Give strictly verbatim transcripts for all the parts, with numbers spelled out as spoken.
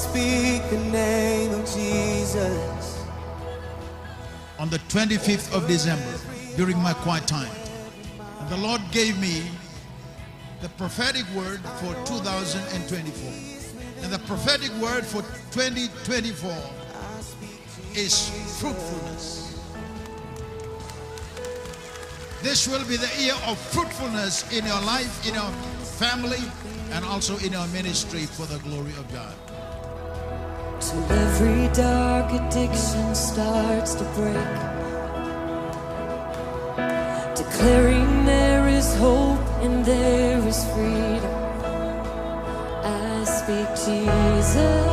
Speak the name of Jesus. On the twenty-fifth of December, during my quiet time, and the Lord gave me the prophetic word for two thousand and twenty-four. And the prophetic word for twenty twenty-four is fruitfulness. This will be the year of fruitfulness in your life, in your family, and also in your ministry for the glory of God. Till every dark addiction starts to break, declaring there is hope and there is freedom. I speak Jesus.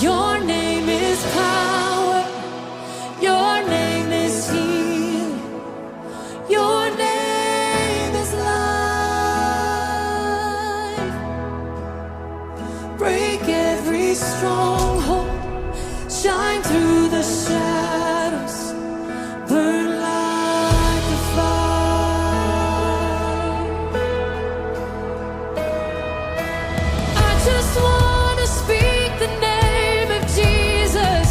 Your name is power. Your name is healing. Your name is life. Break every stronghold. Shine through the shadows. Burn like a fire. I just wanna speak the name of Jesus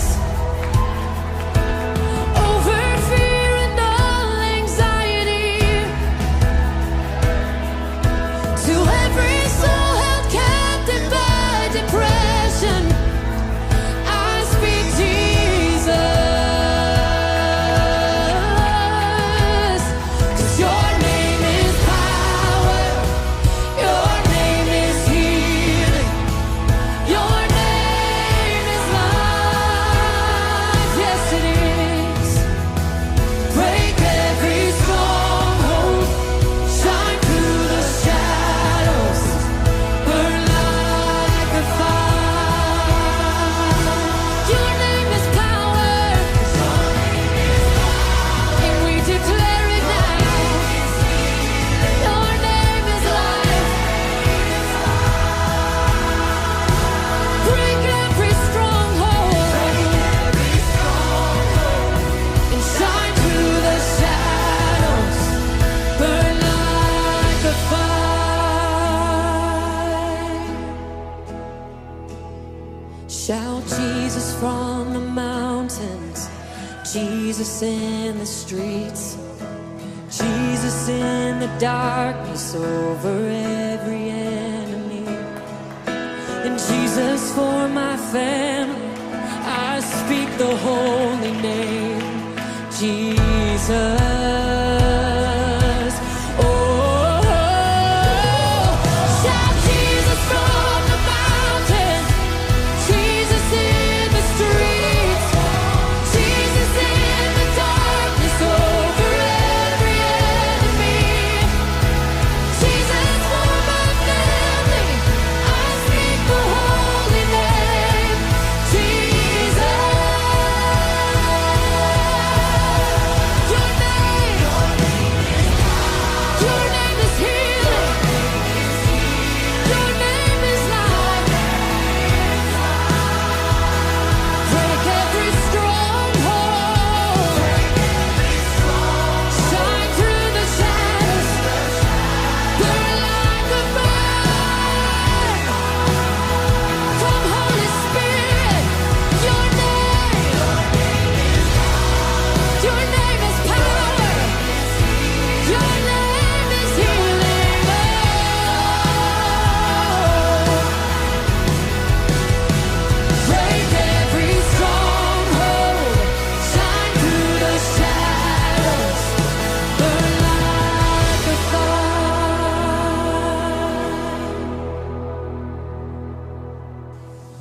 over fear and all anxiety. To every soul held captive by depression, I speak Jesus. 'Cause your name is power, your name is healing, your name is life. Yes, it is. Break every stronghold, shine through the shadows, burn like a fire. Your name is power. And we declare it now. Your name is life. Break every stronghold. And shine through the shadows. Burn like a fire. Shout Jesus from the mountains, Jesus in the streets, Jesus in the darkness over every enemy. And Jesus for my family, I speak the holy name. Jesus. Oh, shout Jesus from the mountains, Jesus in the streets, Jesus in the darkness over every enemy. Jesus for my family, I speak the holy name. Jesus, your name, your name is healing. Your name is life. Break every stronghold. Shine through the shadows. Burn like a fire. Come, Holy Spirit, your name, your name is power. Your name is healing. Oh, break every stronghold. Shine through the shadows. Burn like a fire.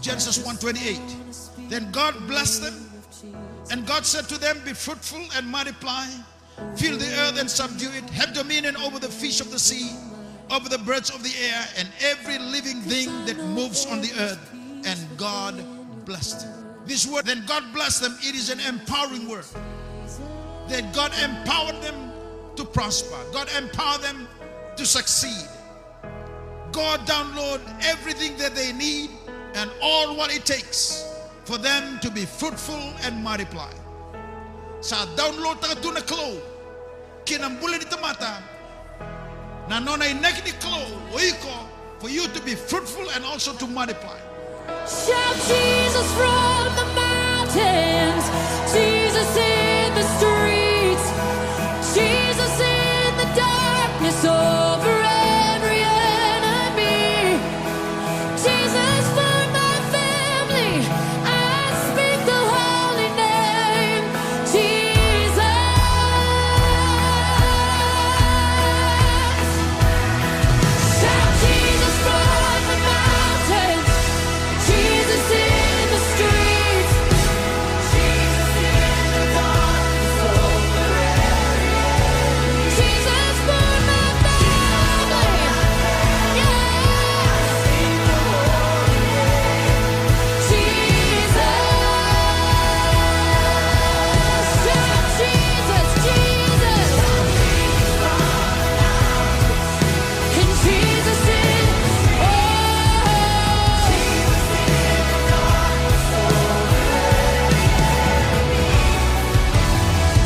Genesis one twenty-eight. Then God blessed them, and God said to them, "Be fruitful and multiply, fill the earth and subdue it, have dominion over the fish of the sea, over the birds of the air, and every living thing that moves on the earth." And God blessed them. This word, "Then God blessed them," it is an empowering word. That God empowered them to prosper. God empowered them to succeed. God download everything that they need and all what it takes for them to be fruitful and multiply. Sa download taka tu na Kalou ki na bula ni tamata na nona inaki ni Kalou, o iko For you to be fruitful and also to multiply. Shout Jesus from the mountains, Jesus in the streets, Jesus in the darkness over every enemy. Jesus for my family, I speak the holy name, Jesus. Shout Jesus from the mountains, Jesus in the streets, Jesus in the darkness over every enemy. Jesus for my family. Yes. Jesus. Shout Jesus, Jesus. In Jesus' name. Oh.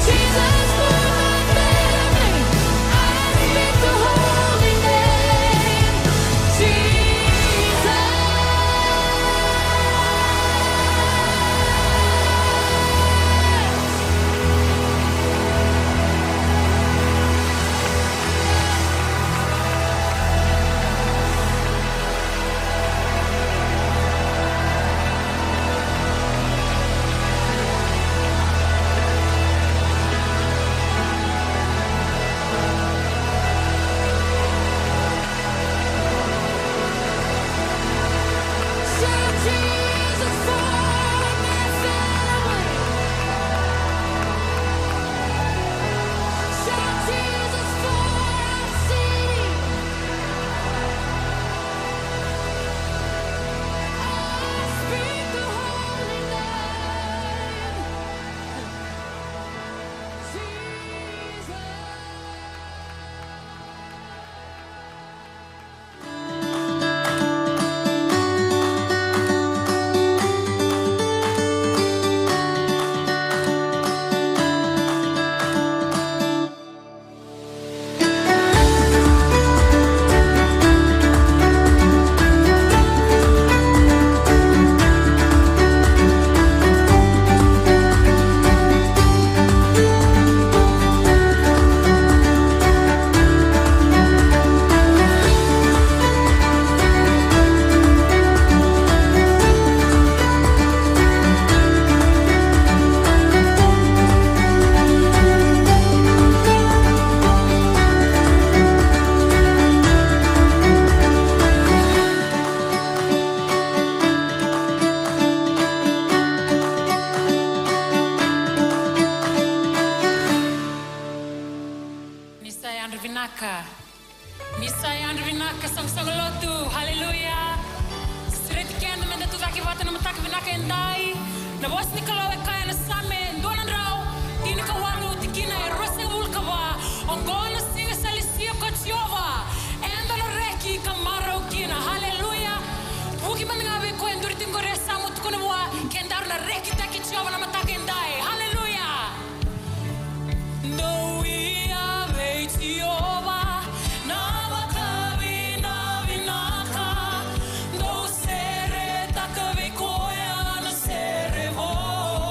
Jesus, for my family, I speak the holy name, Jesus. Shout Jesus for my family. Shout Jesus for our city. I speak the holy name, Jesus. Ni sa yadra vinaka. Ni sa yadra vinaka, soqosoqo lotu. Haleluya. Sereti keda meda tucake vata na mataka vinaka edai. Na vosa ni Kalou e kaya na Same dua na drau tinikawalu, tikina e ruasagavulu ka va: Oqo na siga sa lesia ko Jiova, eda na reki ka marau kina. Haleluya. Vuki mada ga vei koya e duri tiko qori e yasamu, tukuna vua, kedaru na rekitaki Jiova na mataka edai. Haleluya. Dou ia vei Jiova na vakavinavinaka, dou seretaka vei koya na sere vou.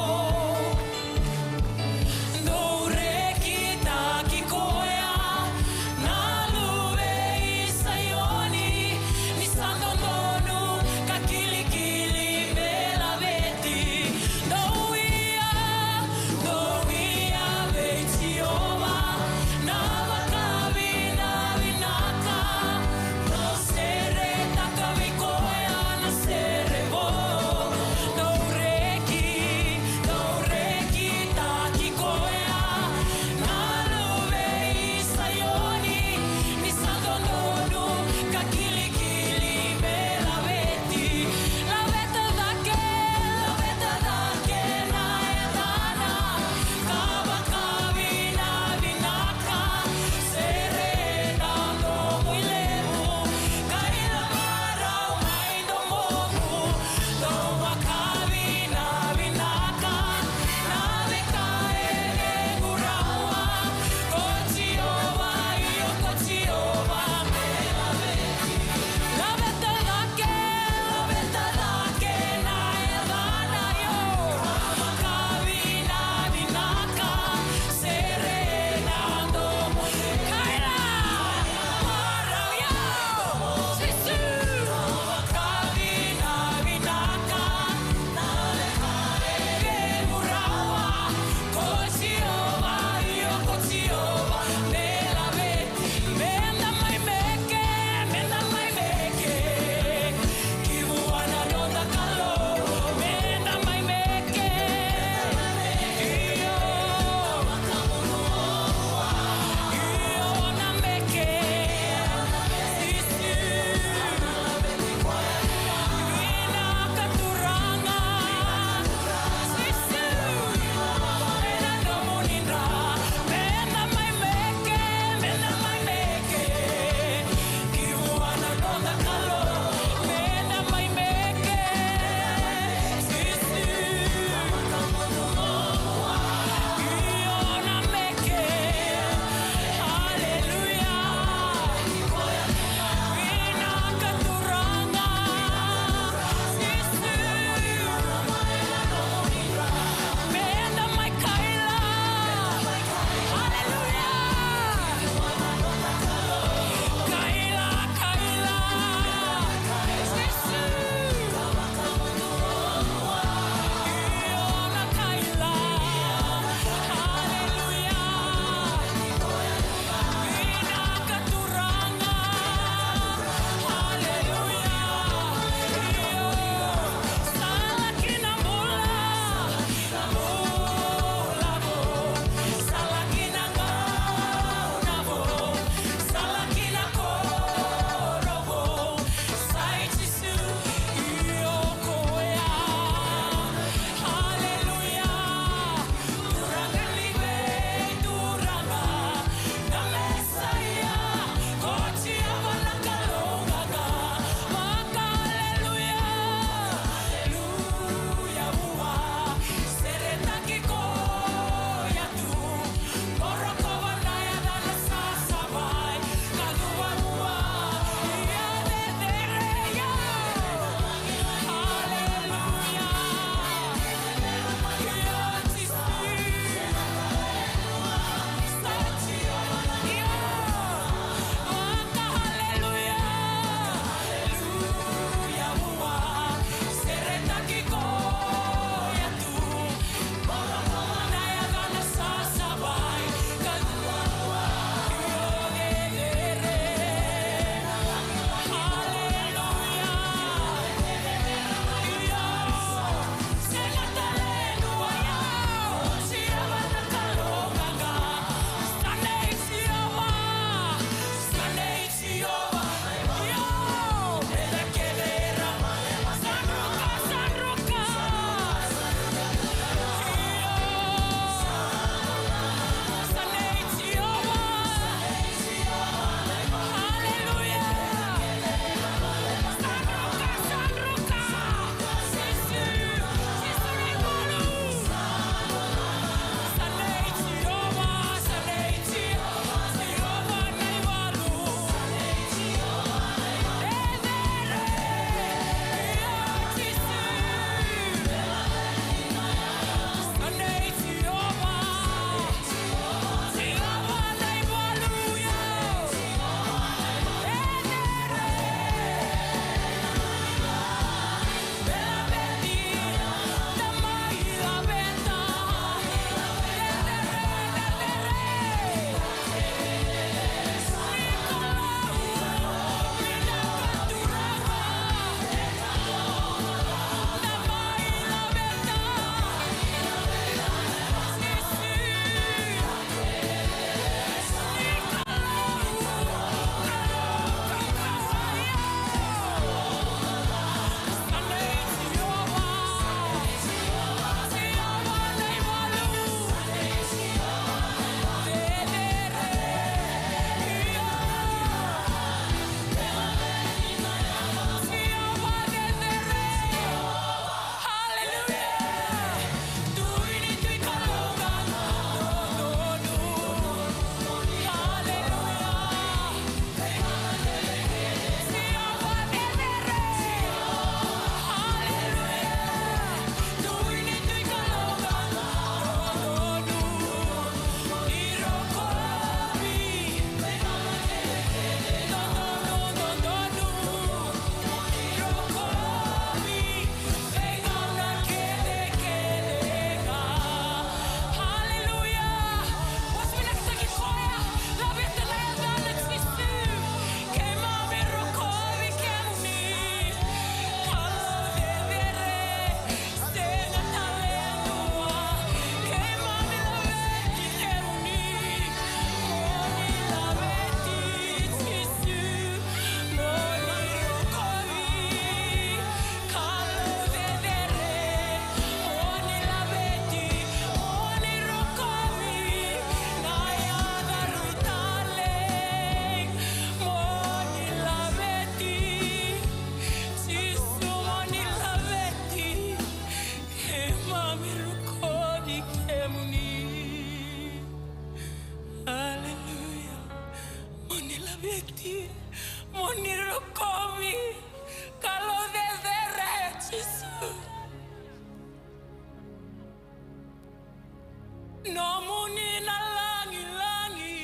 Nomuni na lagilagi,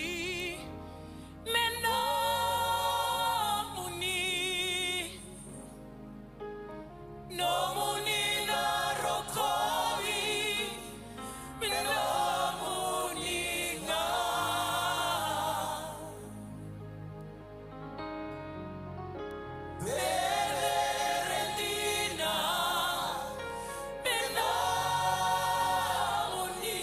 me nomuni. Nomuni na rokovi, me nomuni ga. Cecere dina, me nomuni.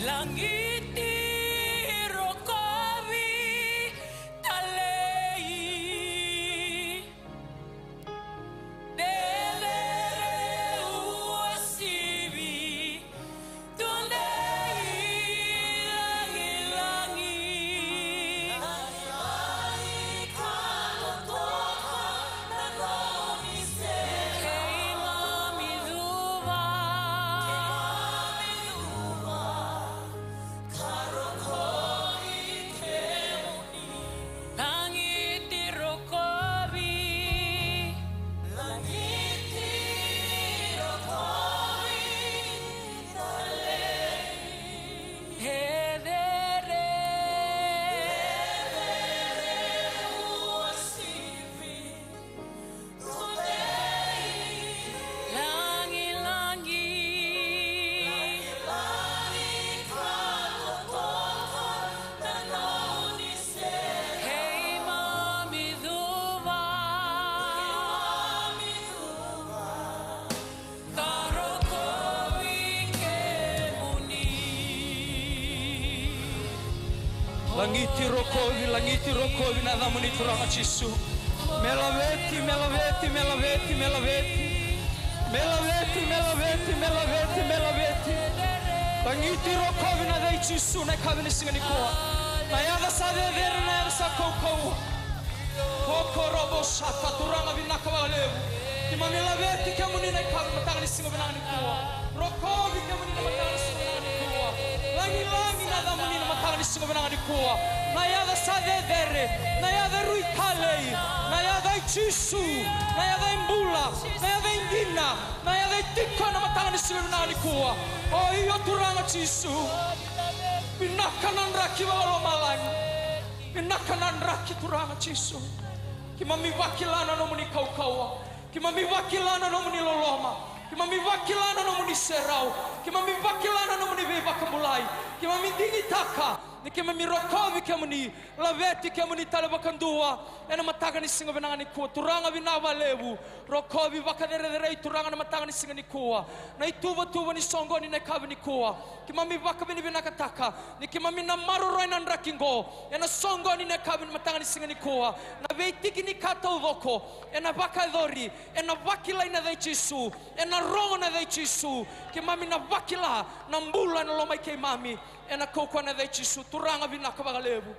Lagiti rokovi talei. Cecere uasivi, tudei lagilagi. Keimami cuva. Lagiti rokovi. Lagiti rokovi. Cecere. Cecere uasivi. Lagilagi. Keimami cuva. Ka rokovi kemuni. Lagiti rokovi, lagiti rokovi na yacamuni Turaga Jisu. Me laveti, me laveti, me laveti, me laveti. Me laveti, me laveti, me laveti, me laveti. Lagiti rokovi na yaca i Jisu na yakavi ni siga nikua. Na yaca sa cecere, na yaca sa kaukauwa. Kokorobo sata, Turaga vinaka vakalevu. Keimami laveti kemuni na yakavi, mataka ni siga vinaka nikua. Rokovi kemuni na mataka ni siga vinaka nikua. Lagilagi na yacamuni na mataka ni siga vinaka nikua. Na yaca sa cecere, na yaca e rui talei, na yaca i Jisu, na yaca e bula, na yaca e dina, na yaca e tiko ena mataka ni siga vinaka nikua. O io Turaga Jisu. Vinaka na draki vakalomalagi. Vinaka na draki Turaga Jisu. Keimami vakila na nomuni kaukauwa. Keimami vakila na nomuni loloma. Keimami vakila na nomuni serau. Keimami vakila na nomuni veivakabulai. Keimami digitaka ni keimami rokovi kemuni, laveti kemuni tale vakadua ena mataka ni siga vinaka nikua. Turaga vinaka vakalevu, rokovi, vakacerecerei Turaga na mataka ni siga nikua. Na ituvatuva ni soqoni na yakavi nikua. Keimami vakavinavinakataka ni keimami na maroroi na draki qo ena soqoni na yakavi ni mataka ni siga nikua. Na veitiki ni ka taucoko ena vakayacori, ena vakilai na yaca i Jisu, ena rogo na yaca i Jisu. Keimami na vakila na bula ena loma i keimami ena kaukauwa na yaca i Jisu. Turaga vinaka vakalevu.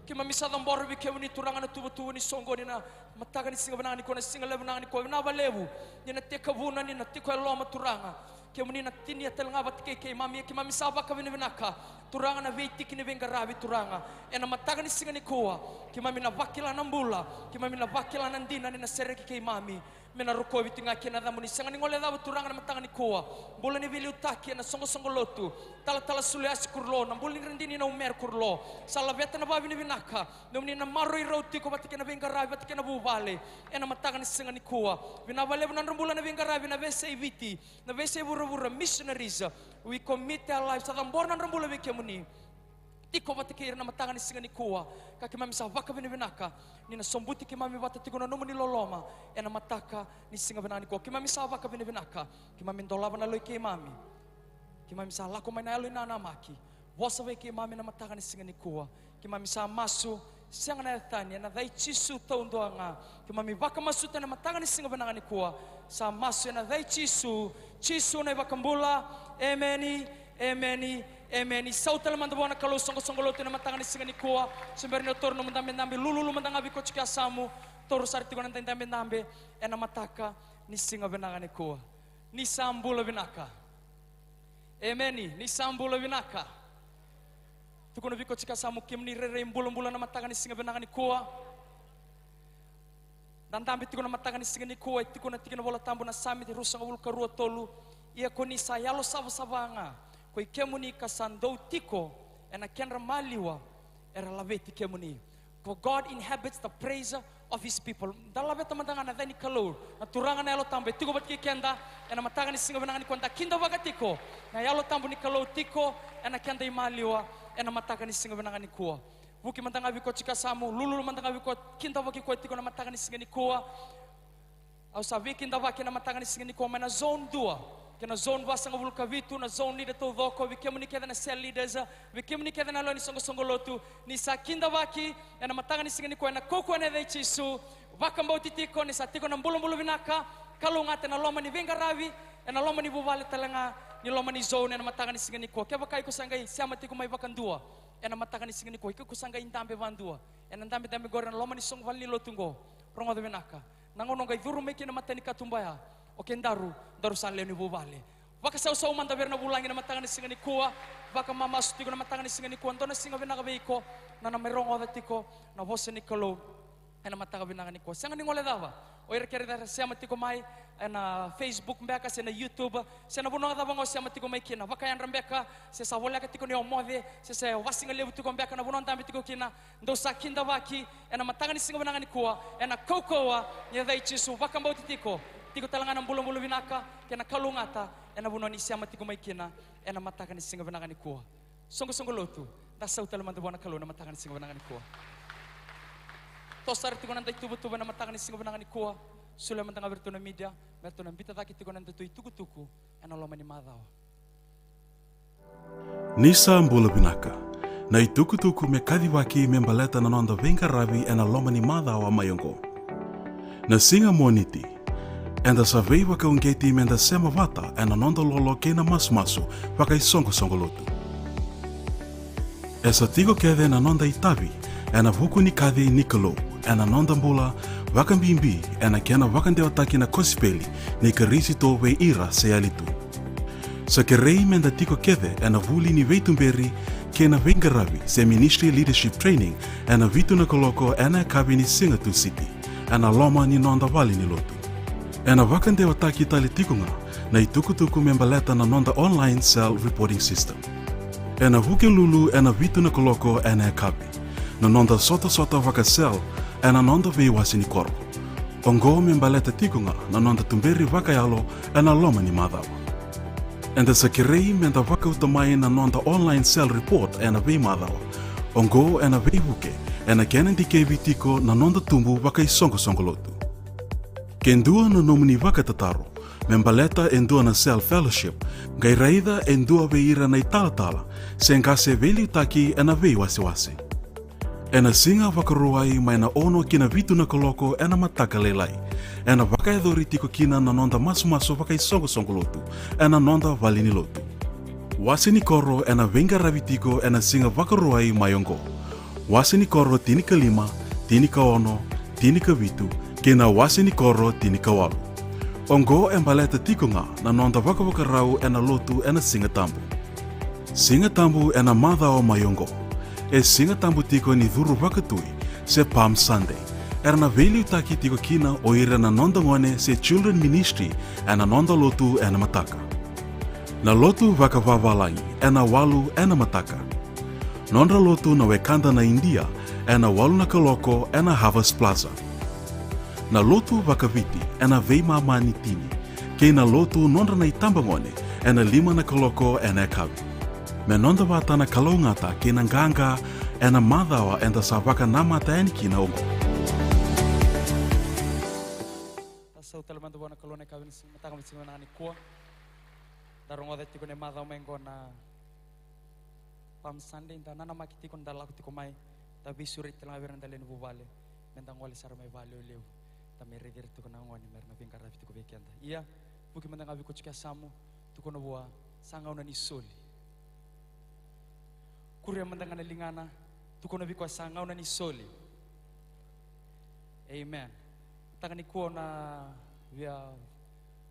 Keimami sa cabora vei kemuni Turaga na tuvatuva ni soqoni na mataka ni siga vinaka nikua, na siga levu vinaka nikua. Vinaka vakalevu ni na tekivuna, ni na tiko e loma Turaga. Kemuni na tinia tale ga vata kei keimami, keimami sa vakavinavinaka Turaga na veitiki ni veiqaravi Turaga. Ena mataka ni siga nikua keimami na vakila na bula, keimami na vakila na dina ni na sereki keimami. Me na rokovi tiko ga kina na yacamuni. Sega ni gole cava Turaga na mataka nikua. Bula ni veiliutaki ena soqosoqo lotu, talatala Suliasi Kurilo, na bula ni Radini Naumere Kurilo. Sa laveta na vakavinavinaka nomuni na maroroi rau tiko vata kei na veiqaravi, vata kei na vuvale ena mataka ni siga nikua. Vinaka vakalevu na nodra bula na veiqaravi, na veiyasai Viti, na veiyasai vuravura, missionaries. We commit their lives. Sa cabora na nodra bula vei kemuni. Tiko vata kei ira na mataka ni siga nikua. Ka keimami sa vakavinavinaka ni na sobuti keimami vata tiko na nomuni loloma ena mataka ni siga vinaka nikua. Keimami sa vakavinavinaka. Keimami dolava na yalo i keimami. Keimami sa lako mai na yalo i nanamaki. Vosa vei keimami na mataka ni siga nikua. Keimami sa masu, sega na yaca tani, ena yaca i Jisu taudua ga. Keimami vakamasuta ena mataka ni siga vinaka nikua. Sa masu ena yaca i Jisu. Jisu na iVakabula. Emeni. Emeni. Emeni. Sau tale mada vua na Kalou, soqosoqo lotu ena mataka ni siga nikua. Se bera ni o taura nomu dabedabe, lululu mada ga vei koya tiko e yasamu. Taura sara tiko na daidabedabe ena mataka ni siga vinaka nikua. Ni sa bula vinaka. Emeni. Ni sa bula vinaka. Tukuna vei koya tiko e yasamu, kemuni rairai bulabula na mataka ni siga vinaka nikua. Da dabe tiko na mataka ni siga nikua, e tiko na tikina Vola Tabu na Same ruasagavulu ka rua, tolu. Ia ko ni sa yalo savasava ga ko i kemuni ka sa dou tiko ena kedra maliwa, era laveti kemuni. For God inhabits the praise of his people. Da laveta mada ga na yaca ni Kalou, na Turaga na Yalo Tabu e tiko vata kei keda ena mataka ni siga vinaka nikua. Da kidavaka tiko na Yalo Tabu ni Kalou tiko ena keda i maliwa ena mataka ni siga vinaka nikua. Vuki mada ga vei koya tiko e yasamu, lululu mada ga vei koya, kidavaki koya tiko na mataka ni siga nikua. Au sa veikidavaki ena mataka ni siga nikua mai na zone dua. kei na zone vasagavulu ka vitu, na zone leader taucoko, vei kemuni kece na cell leaders, vei kemuni kece na lewe ni soqosoqo lotu, ni sa kidavaki ena mataka ni siga nikua, ena kaukauwa ena yaca i Jisu. Vakabauti tiko ni sa tiko na bulabula vinaka kalougata ena loma ni veiqaravi, ena loma ni vuvale tale ga, ni loma ni zone ena mataka ni siga nikua. Kevaka iko sa qai sema tiko mai vakadua ena mataka ni siga nikua, iko sa qai dabe vakadua ena dabedabe qori ena loma ni soqo valenilotu qo, rogoca vinaka. Na gauna o qai curu mai kina na mata ni katuba ya, o kedaru, daru sa lewe ni vuvale. Vakasausau mada vei ira na vulagi na mataka ni siga nikua. Vakamamasu tiko na mataka ni siga nikua. Dua na siga vinaka vei iko na na mai rogoca tiko na vosa ni Kalou ena mataka vinaka nikua. Sega ni gole cava o ira kece era sema tiko mai ena Facebook beka se na YouTube, se na vanua cava ga o sema tiko mai kina, vakayadra beka se sa voleka tiko ni o moce, se sa vasigalevu tiko beka na vanua o dabe tiko kina. Dou sa kidavaki ena mataka ni siga vinaka nikua, ena kaukauwa ni yaca i Jisu. Vakabauti tiko, tiko tale ga na bulabula vinaka kei na kalougata ena vanua ni sema tiko mai kina ena mataka ni siga vinaka nikua. Soqosoqo lotu, da sau tale mada vua na Kalou ena mataka ni siga vinaka nikua. Toso sara tiko na noda ituvatuva ena mataka ni siga vinaka nikua. Solia mada ga vei iratou na media me ratou na biuta cake tiko na nodatou itukutuku ena loma ni macawa. Ni sa bula vinaka. Na itukutuku me kacivaki me baleta na noda veiqaravi ena loma ni macawa mai oqo. Na siga Moniti, eda sa veivakauqeti meda sema vata ena noda lolo kei na masumasu vakaisoqosoqo lotu. E sa tiko kece na noda itavi ena vuku ni kaci ni Kalou ena noda bula, vakabibi ena kena vakadewataki na kosipeli ni Karisito vei ira se yali tu. Sa kerei meda tiko kece ena vuli ni veituberi kei na veiqaravi se Ministry Leadership Training ena vitu na kaloko ena yakavi ni siga Tusiti ena loma ni noda valenilotu. Ena vakadewataki tale tiko ga na itukutuku me baleta na noda online cell reporting system. Ena Vukelulu ena vitu na kaloko ena yakavi na noda sotasota vaka-cell ena noda veiwase ni koro. Oqo me baleta tiko ga na noda tuberi vakayalo ena loma ni macawa. Eda sa kerei meda vakauta mai na noda online cell report ena veimacawa. Oqo ena veivuke ena kena dikevi tiko na noda tubu vakaisoqosoqo lotu. Ke dua na nomuni vakatataro me baleta e dua na cell fellowship, qai raica e dua vei ira na italatala se qase veiliutaki ena veiwasewase. Ena siga Vakarauwai mai na ono ki na vitu na kaloko ena mataka lailai, ena vakayacori tiko kina na noda masumasu vakaisoqosoqo lotu ena noda valenilotu. Wase ni koro ena veiqaravi tiko ena siga Vakarauwai mai oqo. Wase ni koro tinikalima, tinikaono, tinikavitu, kei na wase ni koro tinikawalu. Oqo e baleta tiko ga na noda vakavakarau ena lotu ena Siga Tabu. Siga Tabu ena macawa mai oqo e Siga Tabu tiko ni curu vakatui se Palm Sunday. Era na veiliutaki tiko kina o ira na noda gone se children ministry ena noda lotu ena mataka. Na lotu vakavavalagi ena walu ena mataka. Nodra lotu na wekada na Idia ena walu na kaloko ena Harvest Plaza. Na lotu vakaviti ena veimama ni tini, kei na lotu nodra na itabagone ena lima na kaloko ena yakavi. Me noda vata na kalougata kei na qaqa ena macawa eda sa vakanamata yani kina oqo. Da sau tale mada vua na Kalou na yakavi ni siga, mataka ni siga vinaka nikua. Da rogoca tiko na macawa mai oqo na Palm Sunday, da nanamaki tiko, da lako tiko mai, da veisureti tale ga vei ira na dau lewe ni vuvale, me da gole sara mai vakalevulevu, da mai raici ira tiko na gone me ra na veiqaravi tiko vei keda. Ia, vuki mada ga vei koya tiko e yasamu, tukuna vua, sa gauna ni soli. Kuria mada ga na ligana, tukuna vei koya, sa gauna ni soli. Amen. Mataka nikua au na via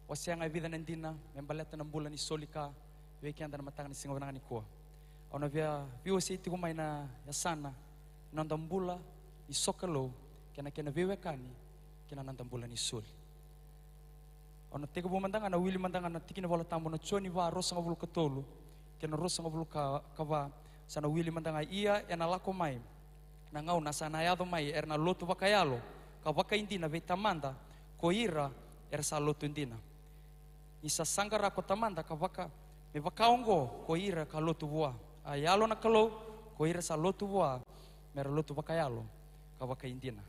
wasea ga e vica na dina me baleta na bula ni soli ka vei keda na mataka ni siga vinaka nikua. Au na via veiwasei tiko mai na yasana, na noda bula ni sokalou kei na kena veiwekani kei na noda bula ni soli. Au na tekivu mada ga, na wili mada ga na tikina Vola Tabu, na Joni va, ruasagavulu ka tolu kei na ruasagavulu ka va. Sa na wili mada ga, ia ena lako mai na gauna sa na yaco mai era na lotu vakayalo ka vakaidina vei Tamada ko ira era sa lotu dina. Ni sa saqara ko Tamada ka vaka, me vaka oqo ko ira ka lotu vua. A yalo na Kalou ko ira sa lotu vua, me ra lotu vakayalo ka vakaidina.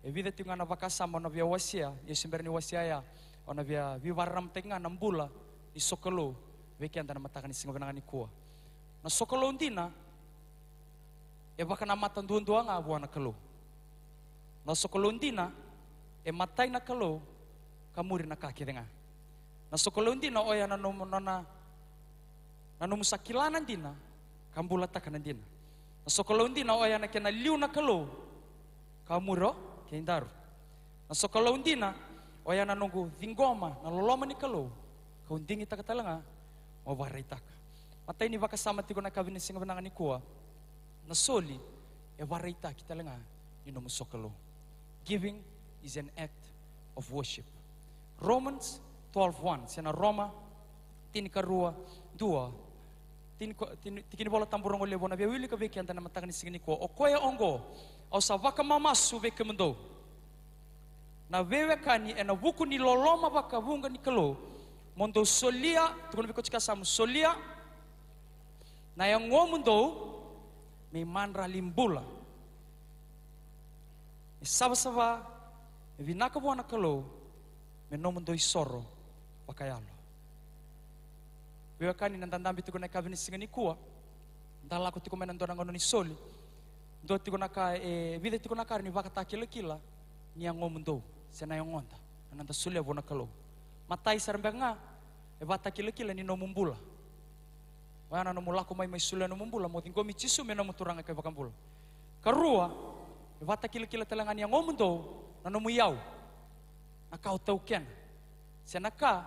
E vica tiko ga na vakasama au na via wasea, ia se bera ni wasea ya, au na via veivakararamataki ga na bula ni sokalou vei keda na mataka ni siga vinaka nikua. Na sokalou dina e vakanamata duadua ga vua na Kalou. Na sokalou dina e matai na Kalou ka muri na ka kece ga. Na sokalou dina oya na nomu, nona, na nomu sa kila na dina ka bulataka na dina. Na sokalou dina oya na kena liu na Kalou ka muri o kedaru. Na sokalou dina oya na noqu ciqoma na loloma ni Kalou kau digitaka tale ga mo vakaraitaka. Matai ni vakasama tiko na yakavi ni siga vinaka nikua, na soli e vakaraitaki tale ga ni nomu sokalou. Giving is an act of worship. Romans twelve one, se na Roma tinikarua dua. Tini ko-, tini, tikinivolatabu rogo levu au na via wilika vei keda na mataka ni siga nikua. O koya oqo, au sa vakamamasu vei kemudou, na veiwekani, ena vuku ni loloma vakavuqa ni Kalou, mo dou solia, tukuna vei koya tiko e yasamu, solia na yagomudou me imadrali bula, me savasava, me vinaka vua na Kalou, me nomudou isoro vakayalo. Veiwekani, na dadabe tiko na yakavi ni siga nikua, da lako tiko mai na dua na gauna ni soli. Dua tiko na ka, e vica tiko na ka ni vakatakilakila ni yagomudou se na yagoda, na noda solia vua na Kalou. Matai sara beka ga, e vakatakilakila ni nomu bula. Oya na nomu lako mai, mai solia nomu bula mo ciqomi Jisu me nomu Turaga kei Vakabula. Karua, e vakatakilakila tale ga ni yagomudou na nomu iyau, na ka o taukena, se na ka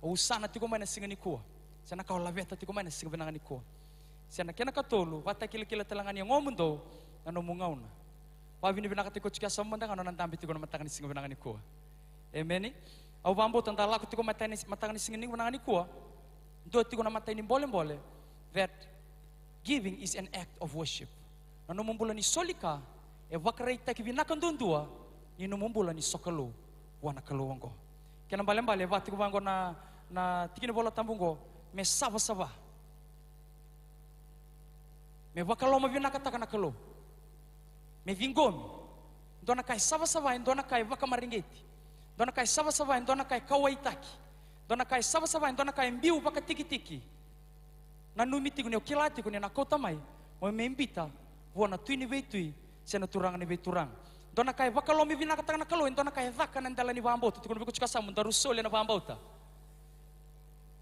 o usana tiko mai na siga nikua, se na ka o laveta tiko mai na siga vinaka nikua. Se na kena katolu, vakatakilakila tale ga ni yagomudou na nomu gauna. Vakavinavinakataki koya tiko e yasamu mada ga na nona dabe tiko na mataka ni siga vinaka nikua. Emeni. Au vakabauta da lako tiko mataka ni, mataka ni siga ni vinaka nikua, dua tiko na imatai ni bolebole, that giving is an act of worship. Na nomu bula ni soli ka e vakaraitaki vinaka duadua ni nomu bula ni sokalou vua na Kalou oqo. Kena ibalebale e vaka tiko vaqo na, na tikinivolatabu oqo, me savasava, me vakalomavinakataka na Kalou, me ciqomi. Dua na ka e savasava e dua na ka e vakamareqeti. Dua na ka e savasava e dua na ka e kauwaitaki. Dua na ka e savasava e dua na ka e biu vakatikitiki. Nanumi tiko ni o kila tiko ni na kauta mai mo me biuta vua na Tui ni veitui se na Turaga ni veituraga. Dua na ka e vakalomavinakataka na Kalou e dua na ka e caka na dela ni vakabauta. Tukuna vei koya tiko e yasamu, daru soli ena vakabauta.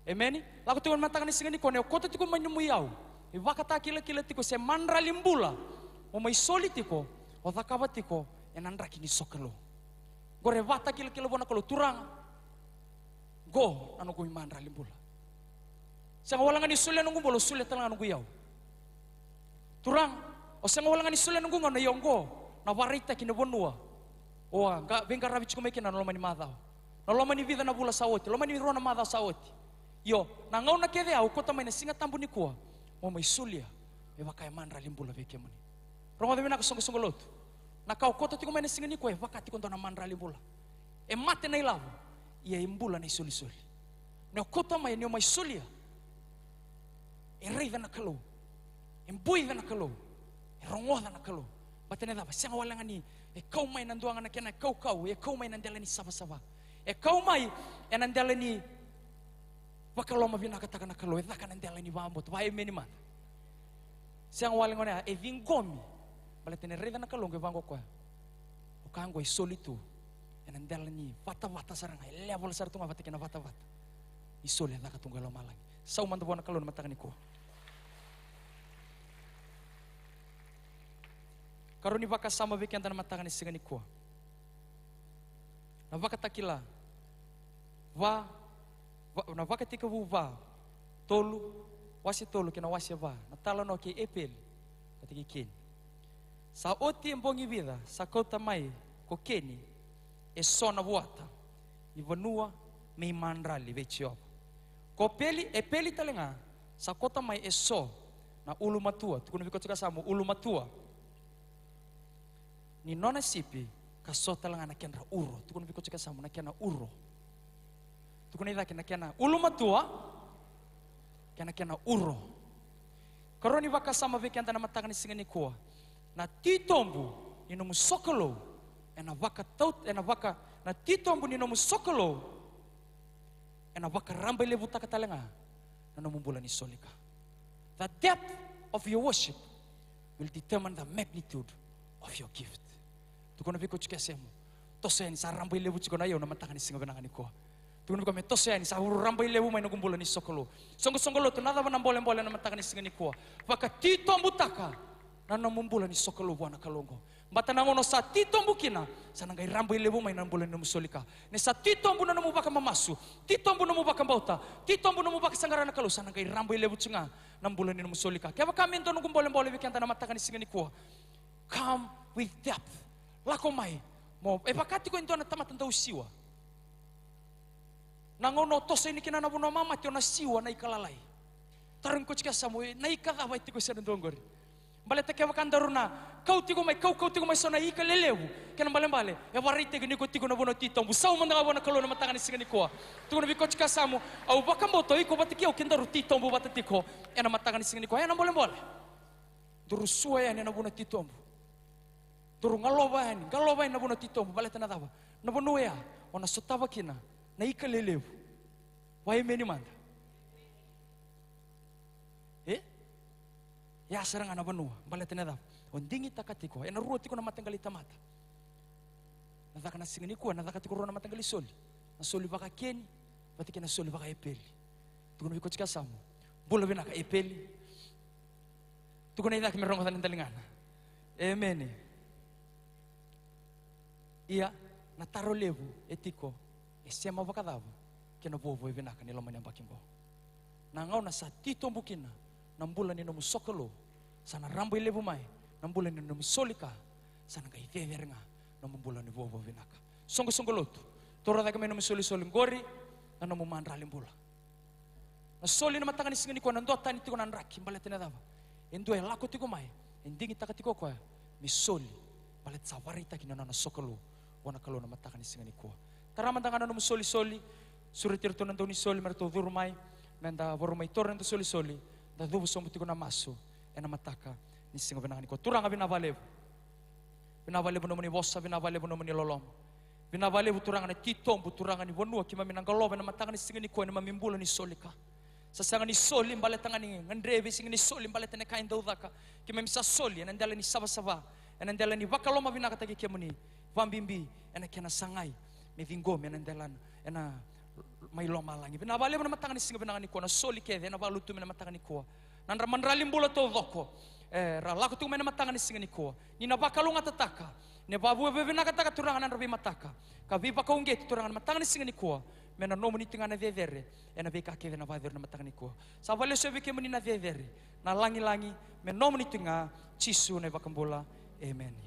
Emeni. Lako tiko na mataka ni siga nikua, ni o kauta tiko mai nomu iyau, e vakatakilakila tiko se madrali bula mo mai soli tiko, o cakava tiko ena draki ni sokalou. Qori e vakatakilakila vua na Kalou, Turaga, qo na noqu imadrali bula. Sega wale ga ni solia noqu bula, au solia tale ga noqu iyau. Turaga, au sega wale ga ni solia noqu gauna, ia oqo na vakaraitaki ni vanua o a veiqaravi tiko mai kina na loma ni macawa, na loma ni vica na vula sa oti, loma ni rua na macawa sa oti. Io, na gauna kece au kauta mai na Siga Tabu nikua mo mai solia me vaka e madrali bula vei kemuni. Rogoca vinaka, soqosoqo lotu. Na ka o kauta tiko mai na siga nikua e vaka tiko dua na madrali bula. E mate na ilavo, ia e bula na isolisoli. Ni o kauta mai, ni o mai solia, e raica na Kalou, e boica na Kalou, e rogoca na Kalou. Baleta na cava? Sega wale ga ni e kau mai na dua ga na kena kaukau, e kau mai na dela ni savasava, e kau mai ena dela ni vakalomavinakataka na Kalou, e caka na dela ni vakabauta. Vakaemeni mada. Sega wale ga ni e ciqomi. Baleta ni raica na Kalou qai vaqo koya, o ka qo e soli tu ena dela ni vatavata sara ga, e level sara tu ga vata kei na vatavata. Ni soli e caka tu qo e lomalagi. Sau mada vua na Kalou na mataka nikua. Karua ni vakasama vei keda na mataka ni siga nikua. Na Vakatakila va, va, na Vakatekivu va, tolu, wase tolu kei na wase va, na talanoa kei Epeli vata kei Keni. Sa oti e bogi vica sa kauta mai ko Keni e so na vuata ni vanua me imadrali vei Jiova. Ko Peli, Epeli tale ga sa kauta mai e so na ulumatua, tukuna vei koya tiko e yasamu, ulumatua ni nona sipi, ka so tale ga na kedra uro. Tukuna vei koya tiko e yasamu, na kena uro. Tukuna i cake, na kena ulumatua kei na kena uro. Karua ni vakasama vei keda na mataka ni siga nikua. Na titobu ni nomu sokalou ena vakatau, ena vaka, na titobu ni nomu sokalou ena vakarabailevutaka tale ga na nomu bula ni soli ka. The depth of your worship will determine the magnitude of your gift. Tukuna vei koya tiko e yasamu, toso yani, sa rabailevu tiko na iyau na mataka ni siga vinaka nikua. Tukuna vei koya me toso yani, sa rabailevu mai noqu bula ni sokalou. Soqosoqo lotu, na cava na bolebole na mataka ni siga nikua? Vakatitobutaka na nomu bula ni sokalou vua na Kalou oqo. Baleta na gauna o sa titobu kina, sa na qai rabailevu mai na bula ni nomu soli ka. Ni sa titobu na nomu vakamamasu, titobu nomu vakabauta, titobu nomu vakasaqara na Kalou, sa na qai rabailevu tiko ga na bula ni nomu soli ka. Kevaka me dua noqu bolebole vei keda na mataka ni siga nikua, come with depth. Lako mai. Mo, e vaka tiko e dua na tamata dau siwa. Na gauna o toso yani kina na vanua mamate, o na siwa na ika lalai. Tarogi koya tiko e yasamu, e, na ika cava e tiko e sega ni dua oqori? Baleta kevaka daru na kau tiko mai, kaukau tiko mai so na ika lelevu, kena ibalebale e vakaraitaki ni ko tiko na vanua titobu. Sau mada ga vua na Kalou na mataka ni siga nikua. Tukuna vei koya tiko e yasamu, au vakabauta o iko vata kei au kedaru titobu vata tiko ena mataka ni siga nikua. Ena bolebole daru sua yani ena vanua titobu. Daru galova yani, galova yani na vanua titobu, baleta na cava? Na vanua ya o na sotava kina na ika lelevu. Vakaemeni mada. E? Ya sara ga na vanua, baleta na cava? O digitaka tiko, ena rua tiko na mataqali tamata. Na caka na siga nikua, na caka tiko rua na mataqali soli. Na soli vakaKeni vata kei na soli vakaEpeli. Tukuna vei koya tiko e yasamu, bula vinaka Epeli. Tukuna i cake me rogoca na daligana. Emeni. Ia, na taro levu e tiko, e sema vakacava kei na vuavuai vinaka ni loma ni yabaki oqo? Na gauna sa titobu kina na bula ni nomu sokalou, sa na rabailevu mai na bula ni nomu soli ka, sa na qai cecere ga nomu bula ni vuavuai vinaka. Soqosoqo lotu, taura cake mai nomu isolisoli qori, na nomu madrali bula. Na soli na mataka ni siga nikua, na duatani tiko na draki, baleta na cava? E dua e lako tiko mai, e digitaka tiko o koya me soli, baleta sa vakaraitaki na nona sokalou vua na Kalou na mataka ni siga nikua. Tara mada ga na nomu isolisoli, sureti iratou na daunisoli me ratou curu mai, meda vakarau mai taura na noda isolisoli, da cuva sobu tiko na masu ena mataka ni siga vinaka nikua. Turaga, vinaka vakalevu. Vinaka vakalevu nomuni vosa, vinaka vakalevu nomuni loloma. Vinaka vakalevu Turaga na titobu, Turaga ni vanua keimami na qolova ena mataka ni siga nikua ena neimami bula ni soli ka. Sa sega ni soli baleta ga ni gadrevi, sega ni soli baleta na ka e dau caka. Keimami sa soli ena dela ni savasava, ena dela ni vakalomavinakataki kemuni, vakabibi ena kena sagai me ciqomi ena dela, ena mai lomalagi. Vinaka vakalevu na mataka ni siga vinaka nikua, na soli kece ena vakalutumi ena mataka nikua. Na nodra madrali bula taucoko era lako tu mai ena mataka ni siga nikua. Ni na vakalougatataka, ni vakavuavuavinakataka Turaga na nodra veimataka, ka veivakauqeti Turaga na mataka ni siga nikua, me na nomuni tiko ga na cecere ena veika kece na vakayacori ena mataka nikua. Sa vakalesuya vei kemuni na cecere, na lagilagi, me nomuni tiko ga, Jisu na iVakabula. Emeni.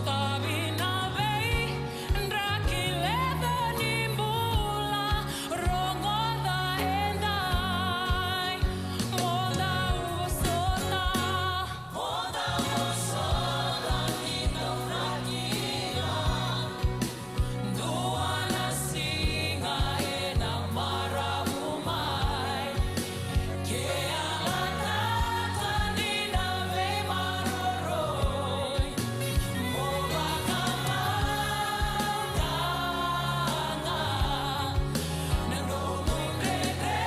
Tavi na veidraki levu ni bula, rogoca edai, mo dau vosota. Mo dau vosota ni dau draki. Dua na siga ena marau mai. Ke yalataka ni na veimaroroi, mo vakabauta ga na nomu dredre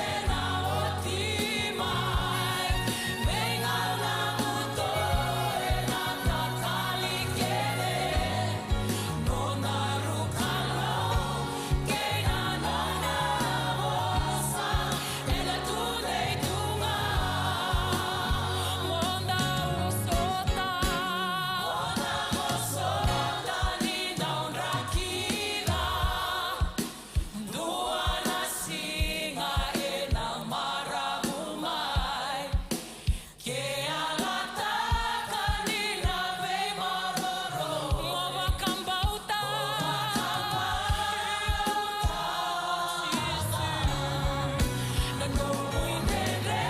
ena oti mai. Veigauna buto ena takali kece. Nodaru Kalou kei na nona vosa ena tudei tu ga. Mo dau vosota. Mo dau vosota ni dau draki ca. Dua na siga ena marau mai. Ke yalataka ni na veimaroroi, mo vakabauta. Na nomu dredre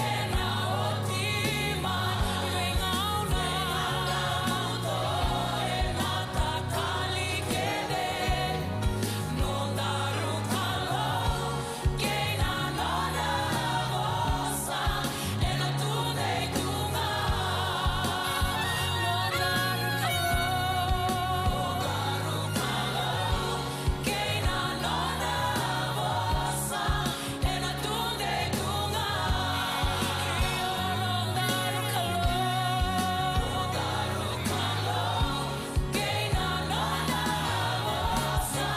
ena oti mai. Veigauna buto ena takali kece. Nodaru Kalou kei na nona vosa ena tudei tu ga. Nodaru Kalou, nodaru Kalou kei na nona vosa ena tudei tu ga. Nodaru Kalou, nodaru Kalou kei na nona vosa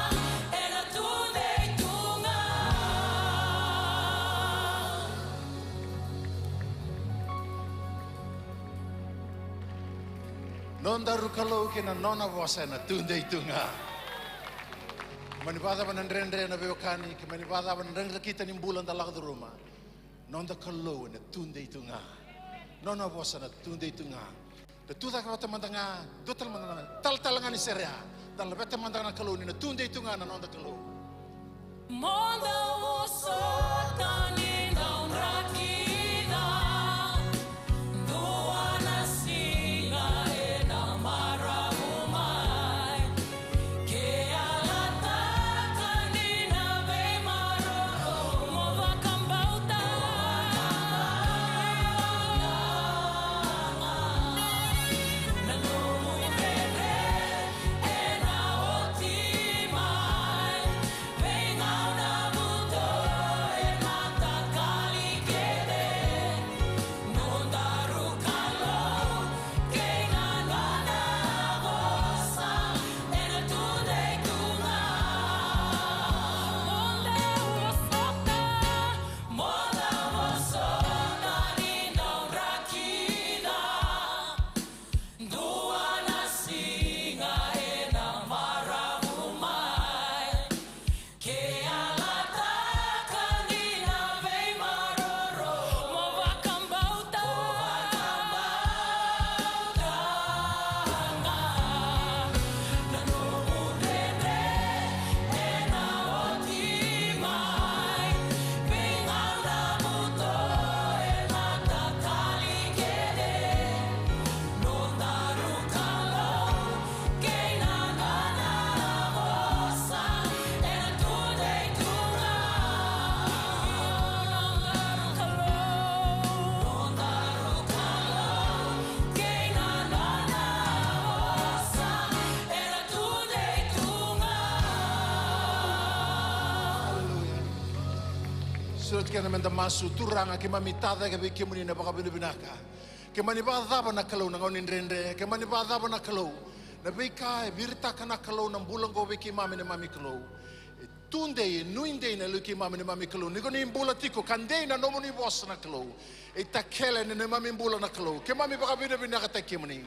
ena tudei tu ga. Nodaru Kalou kei na nona vosa ena tudei tu ga. Mani vakacava na dredre na veiwekani, ke mani vakacava na dredre kita ni bula da lako curuma. Noda Kalou ena tudei tu ga. Nona vosa na tudei tu ga. Da tu cake vata mada ga, dua tale mada na talatala ga ni sere ya. Da laveta mada ga na Kalou ni na tudei tu ga na noda Kalou. Mo dau vosota ni dau draki ca. Dua na siga ena marau mai. Ke yalataka ni na veimaroroi, mo vakabauta. Na nomu dredre ena oti mai. Veigauna buto ena takali kece. Nodaru Kalou kei na nona vosa ena tudei tu ga. Mo dau vosota, mo dau vosota ni dau draki ca. Dua na siga ena marau mai. Ke yalataka ni na veimaroroi, mo vakabauta. Mo vakabauta ga na nomu dredre ena oti mai. Veigauna buto ena takali kece. Nodaru Kalou kei na nona vosa ena tudei tu ga. Nodaru Kalou, nodaru Kalou kei na nona vosa ena tudei tu ga. Aleluya. Sureti keda meda masu. Turaga, keimami tacake vei kemuni na vakavinavinaka. Ke mani vakacava na Kalou na gauna ni dredre, ke mani vakacava na Kalou na veika e viritaka na Kalou na bula oqo vei keimami neimami Kalou. E tudei, e nuidei na yaloi keimami neimami Kalou. Ni ko ni bula tiko, ka dei na nomuni vosa na Kalou. E takele na neimami bula na Kalou. Keimami vakavinavinakataki kemuni.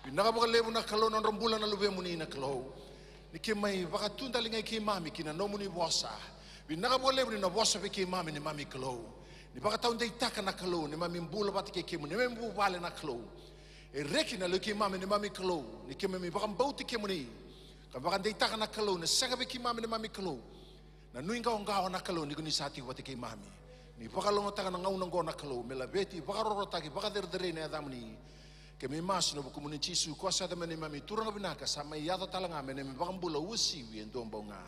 Vinaka vakalevu na Kalou na nodra bula na luvemuni na Kalou. Ni keimami vakatudaligai keimami ki na nomuni vosa. Vinaka vakalevu ni na vosa vei keimami neimami Kalou. Ni vakataudeitaka na Kalou neimami bula vata kei kemuni, neimami vuvale na Kalou. E reki na lewe i keimami neimami Kalou ni keimami vakabauti kemuni, ka vakadeitaka na Kalou na sega vei keimami neimami Kalou na nuiqawaqawa na Kalou ni ko ni sa tiko vata keimami. Ni vakalougatataka na gauna oqo na Kalou me laveti, vakarokorokotaki, vakacerecerei na yacamuni. Keimami masu ena vukumuni Jisu, ko sa yaco me neimami Turaga vinaka, sa mai yaco tale ga me neimami iVakabula uasivi e dua bau ga.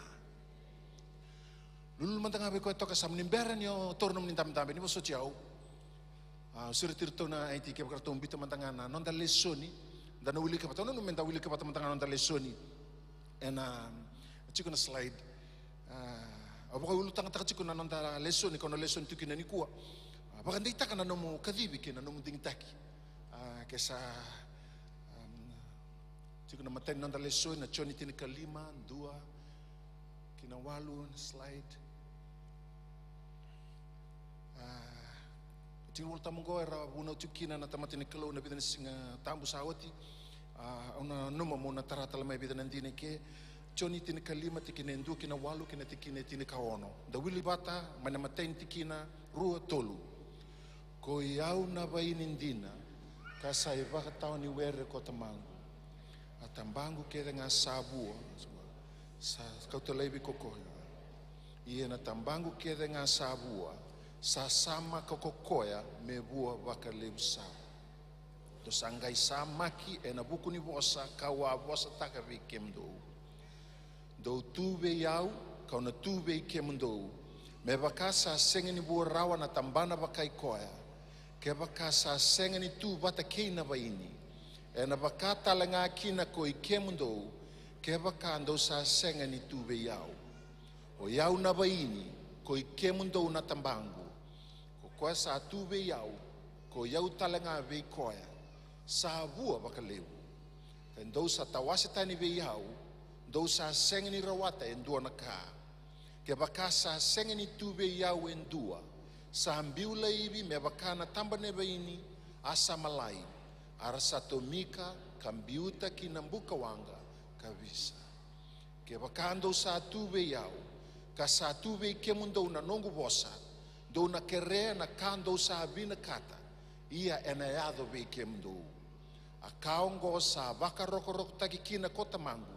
Lululu mada ga vei koya toka sa mani bera ni o taura nomuni dabedabe ni vosoti au. A, au sureti iratou na I T kevaka ratou biuta mada ga na noda lesoni. Da na wilika vata, au nanuma meda wilika vata mada ga na noda lesoni. Ena tiko na slide. A, au vakaiulutagataka tiko na noda lesoni, ko na lesoni tiko kina nikua. A, vakadeitaka na nomu kacivi kei na nomu digitaki. A, ke sa, am, tiko na imatai ni noda lesoni na Joni tinikalima, dua ki na walu na slide. A, tiko na Volatabu oqo era vunau tiko kina na tamata ni Kalou na vica na Siga Tabu sa oti. A, au nanuma meu na tara tale mai e vica na dina eke. Joni tinikalima, tikina e dua ki na walu, kei na tikina e tinikaono. Da wili vata mai na imatai ni tikina, rua, tolu. Ko i au na vaini dina, ka sa ivakatawa ni were ko Tamaqu. A Tabaqu kece ga sa vua, sa kauta laivi ko koya. Ia na Tabaqu kece ga sa vua, sa samaka ko koya me vua vakalevu sara. Dou sa qai samaki ena vuku ni vosa kau a vosataka vei kemudou. Dou tu vei au, kau na tu vei kemudou. Me vaka sa sega ni vua rawa na tabana vakai koya, kevaka sa sega ni tu vata kei na vaini, ena vaka tale ga kina ko i kemudou, kevaka dou sa sega ni tu vei au. O i au na vaini, ko i kemudou na tabaqu. Ko koya sa tu vei au, ko i au tale ga vei koya, sa vua vakalevu. Ke dou sa tawase tani vei au, dou sa sega ni rawata e dua na ka. Kevaka sa sega ni tu vei au e dua, sa biu laivi me vaka na taba ni vaini, a sa malai, a ra sa tomika ka biuta ki na buka waqa ka visa. Kevaka dou sa tu vei au, ka sa tu vei kemudou na noqu vosa, dou na kerea na ka dou sa vinakata, ia ena yaco vei kemudou. A ka oqo sa vakarokorokotaki kina ko Tamaqu,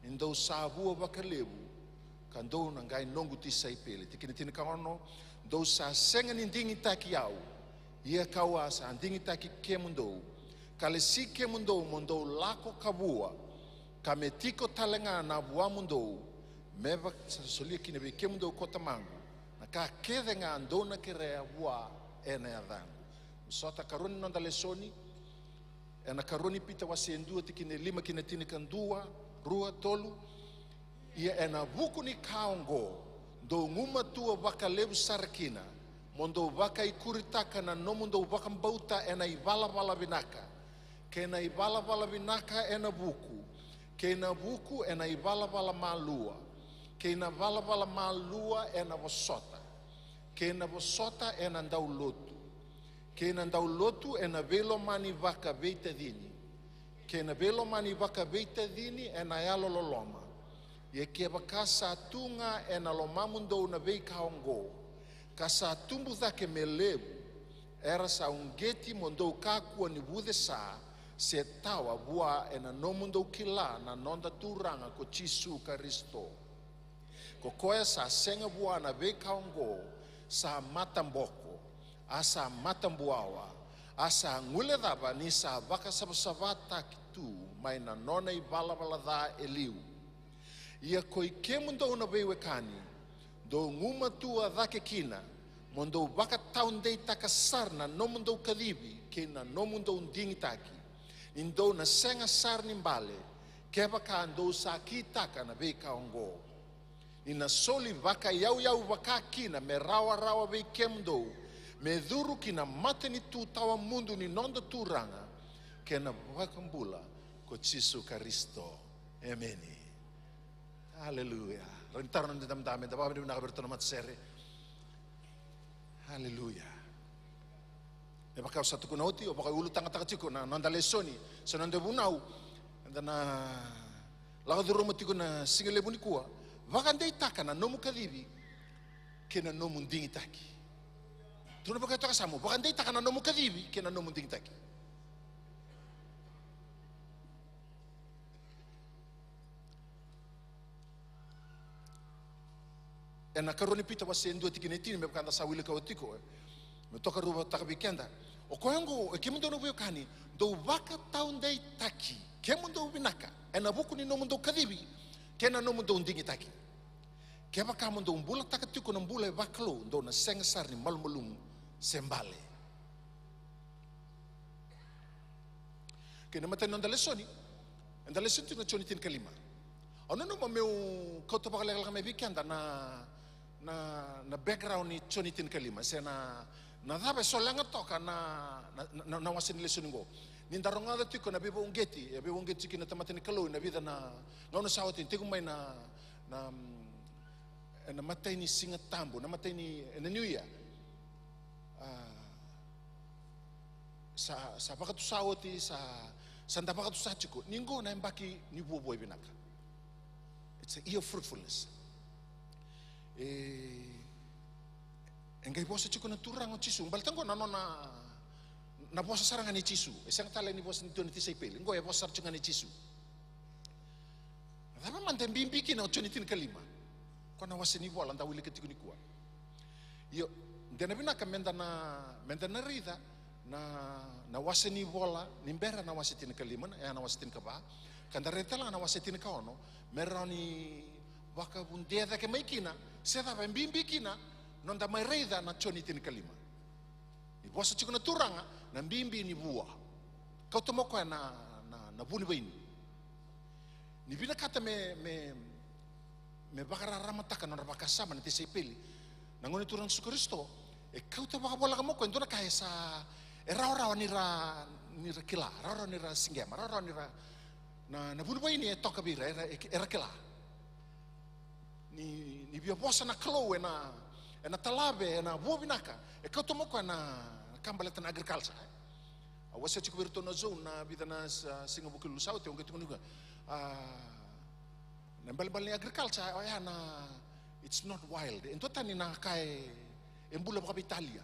ni dou sa vua vakalevu, ka dou na qai noqu tisaipeli. Tikina tinikaono, dou sa sega ni digitaki au, ia kau a sa digitaki kemudou, ka lesi kemudou mo dou lako ka vua, ka me tiko tale ga na vuamudou, me vaka sa solia kina vei kemudou ko Tamaqu na ka kece ga dou na kerea vua ena yacaqu. Sota karua ni noda lesoni, ena karua ni Pita wase e dua tikina e lima ki na tinikadua, rua, tolu. Ia ena vuku ni ka oqo, dou gumatua vakalevu sara kina, mo dou vakaikuritaka na nomudou vakabauta ena ivalavala vinaka, kei na ivalavala vinaka ena vuku, kei na vuku ena ivalavala malua, kei na valavala malua ena vosota, kei na vosota ena daulotu, kei na daulotu ena veilomani vakaveitacini, kei na veilomani vakaveitacini ena yalololoma. Ia kevaka sa tu ga ena lomamudou na veika oqo, ka sa tubu cake me levu, era sa uqeti mo dou kakua ni vucesa se tawa vua ena nomudou kila na noda Turaga ko Jisu Karisito. Ko koya sa sega vua na veika oqo sa mataboko, a sa matabuawa, a sa guilecava ni sa vakasavasavataki tu mai na nona ivalavala ca e liu. Ia ko i kemudou na veiwekani, dou gumatua cake kina, mo dou vakataudeitaka sara na nomudou kacivi kei na nomudou digitaki, ni dou na sega sara ni bale, kevaka dou sa kitaka na veika oqo. Ni na soli vakayauyau vaka kina me rawarawa vei kemudou, me curu ki na matanitu tawamudu ni noda Turaga kei na iVakabula ko Jisu Karisito. Emeni. Aleluya. Rawa ni tara na noda idabedabe, da vakavinavinaka vei iratou na matasere. Aleluya. Me vaka au sa tukuna oti, au vakaiulutagataka tiko na noda lesoni, sa noda vunau eda na lako curuma tiko na siga levu nikua. Vakadeitaka na nomu kacivi kei na nomu digitaki. Tukuna vaka e toka yasamu, vakadeitaka na nomu kacivi kei na nomu digitaki. ena karua ni Pita wase e dua tikina e tini, me vaka da sa wilika oti tiko, e, me tokaruataka vei keda. O koya oqo, e kemudou na veiwekani, dou vakataudeitaki kemudou vinaka ena vuku ni nomudou kacivi kei na nomudou digitaki. Kevaka mo dou bulataka tiko na bula e vakalou, dou na sega sara ni malumalumu se bale. Kei na imatai ni noda lesoni, eda lesoni tiko na Joni tinikalima. Au nanuma meu kauta vakalekaleka mai vei keda na, na, na background ni Joni tinikalima, se na, na cava e solega toka na, na, na, na wase ni lesoni oqo. Ni da rogoca tiko na veivakauqeti, e veivakauqeti tiko na tamata ni Kalou ena vica na gauna sa oti, tiko mai na, na, mm, ena imatai ni Siga Tabu, na imatai ni, ena New Year. Ah, sa, sa vakatusa oti, sa, sa da vakatusa tiko. Ni qo na yabaki ni vuavuai vinaka. It's a year of fruitfulness. E, e qai vosa tiko na Turaga o Jisu. Baleta qo na nona, na vosa sara ga nei Jisu. E sega tale ni vosa ni dua na tisaipeli. Qo e vosa sara tiko ga nei Jisu. Na cava mada e bibi kina o Joni tinikalima? Ko na wase ni vola da wilika tiko nikua. Io, de na vinaka meda na, meda na raica na, na wase ni vola ni bera na wase tinikalima, na, e, na wase tinikava, ka da raica tale ga na wase tinikaono, me rawa ni vakavudea cake mai kina, se cava e bibi kina noda mai raica na Joni tinikalima. Ni vosa tiko na Turaga na bibi ni vua. Kauta mai o koya na, na, na vunivaini. Ni vinakata me, me, me vakararamataka na nodra vakasama na tisaipeli, na Gone Turaga Jisu Karisito, e kauta vakavoleka mai o koya e dua na ka e sa, e rawarawa ni ra, ni ra kila, rawarawa ni ra siqema, rawarawa ni ra, na, na vunivaini e toka vei ira, era, era kila. Ni, ni via vosa na Kalou ena, ena talave, ena vua vinaka, e kauta mai o koya na, na ka baleta na agriculture, e. Au wasea tiko vei iratou na zone na vica na sa, siga Vukelulu sa oti, au qai tukuna tiko, a, na ibalebale ni agriculture, oya na, it's not wild. E duatani na ka e, e bula vakaveitalia.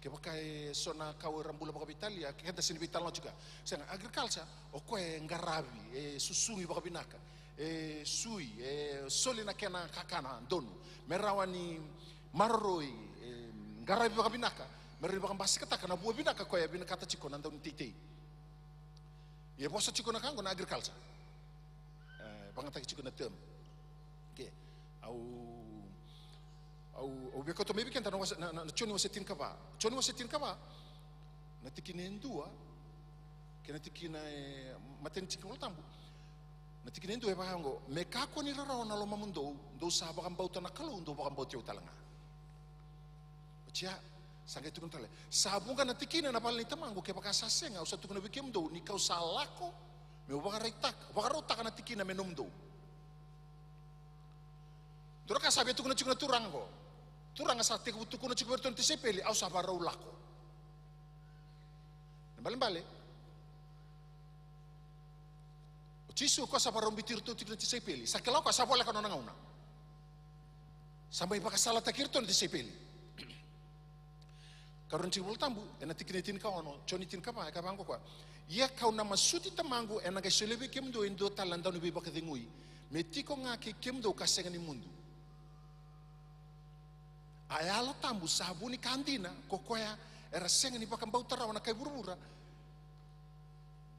Kevaka e so na ka era bula vakaveitalia, keda sega ni veitalanoa tiko. Sega, agriculture, o koya e qaravi, e susugi vakavinaka, e sui, e soli na kena kakana donu, me rawa ni maroroi, e qaravi vakavinaka, me rawa ni vakabasikataka na vua vinaka koya e vinakata tiko na dau ni teitei. Ia e vosa tiko na ka oqo na agriculture. E, vagataki tiko na term. Ke, au, au, au via kauta mai vei keda na wase, na, na, na Joni wase tinikava. Joni wase tinikava, na tikina e dua, kei na tikina e, matai ni tiki ni Volatabu. Na tikina e dua e vaka oqo: Me kakua ni rarawa na lomamudou, dou sa vakabauta na Kalou, dou vakabauti au tale ga. Oti ya, sa qai tukuna tale: Sa vuqa na tikina ena vale ni Tamaqu, kevaka sa sega, au sa tukuna vei kemudou ni kau sa lako meu vakaraitaka, vakarautaka na tikina me nomudou. Dua na ka sa via tukuna tiko na Turaga oqo. Turaga sa tekivu tukuna tiko vei iratou na tisaipeli, au sa vakarau lako. Na ibalebale, o Jisu o koya sa vakarau biuti iratou tiko na tisaipeli. Sa kila o koya sa voleka na nona gauna. Sa mai vakasalataki iratou na tisaipeli. Karua ni tiki ni Volatabu, ena tikina e tinikaono, Joni tinikava, e kaya vaqo o koya: Ia kau na masuti Tamaqu, ena qai solia vei kemudou e dua tale na dauniveivakacegui, me tiko ga kei kemudou ka sega ni mudu. A Yalo Tabu sa vu ni ka dina ko koya era sega ni vakabauta rawa na kai vuravura,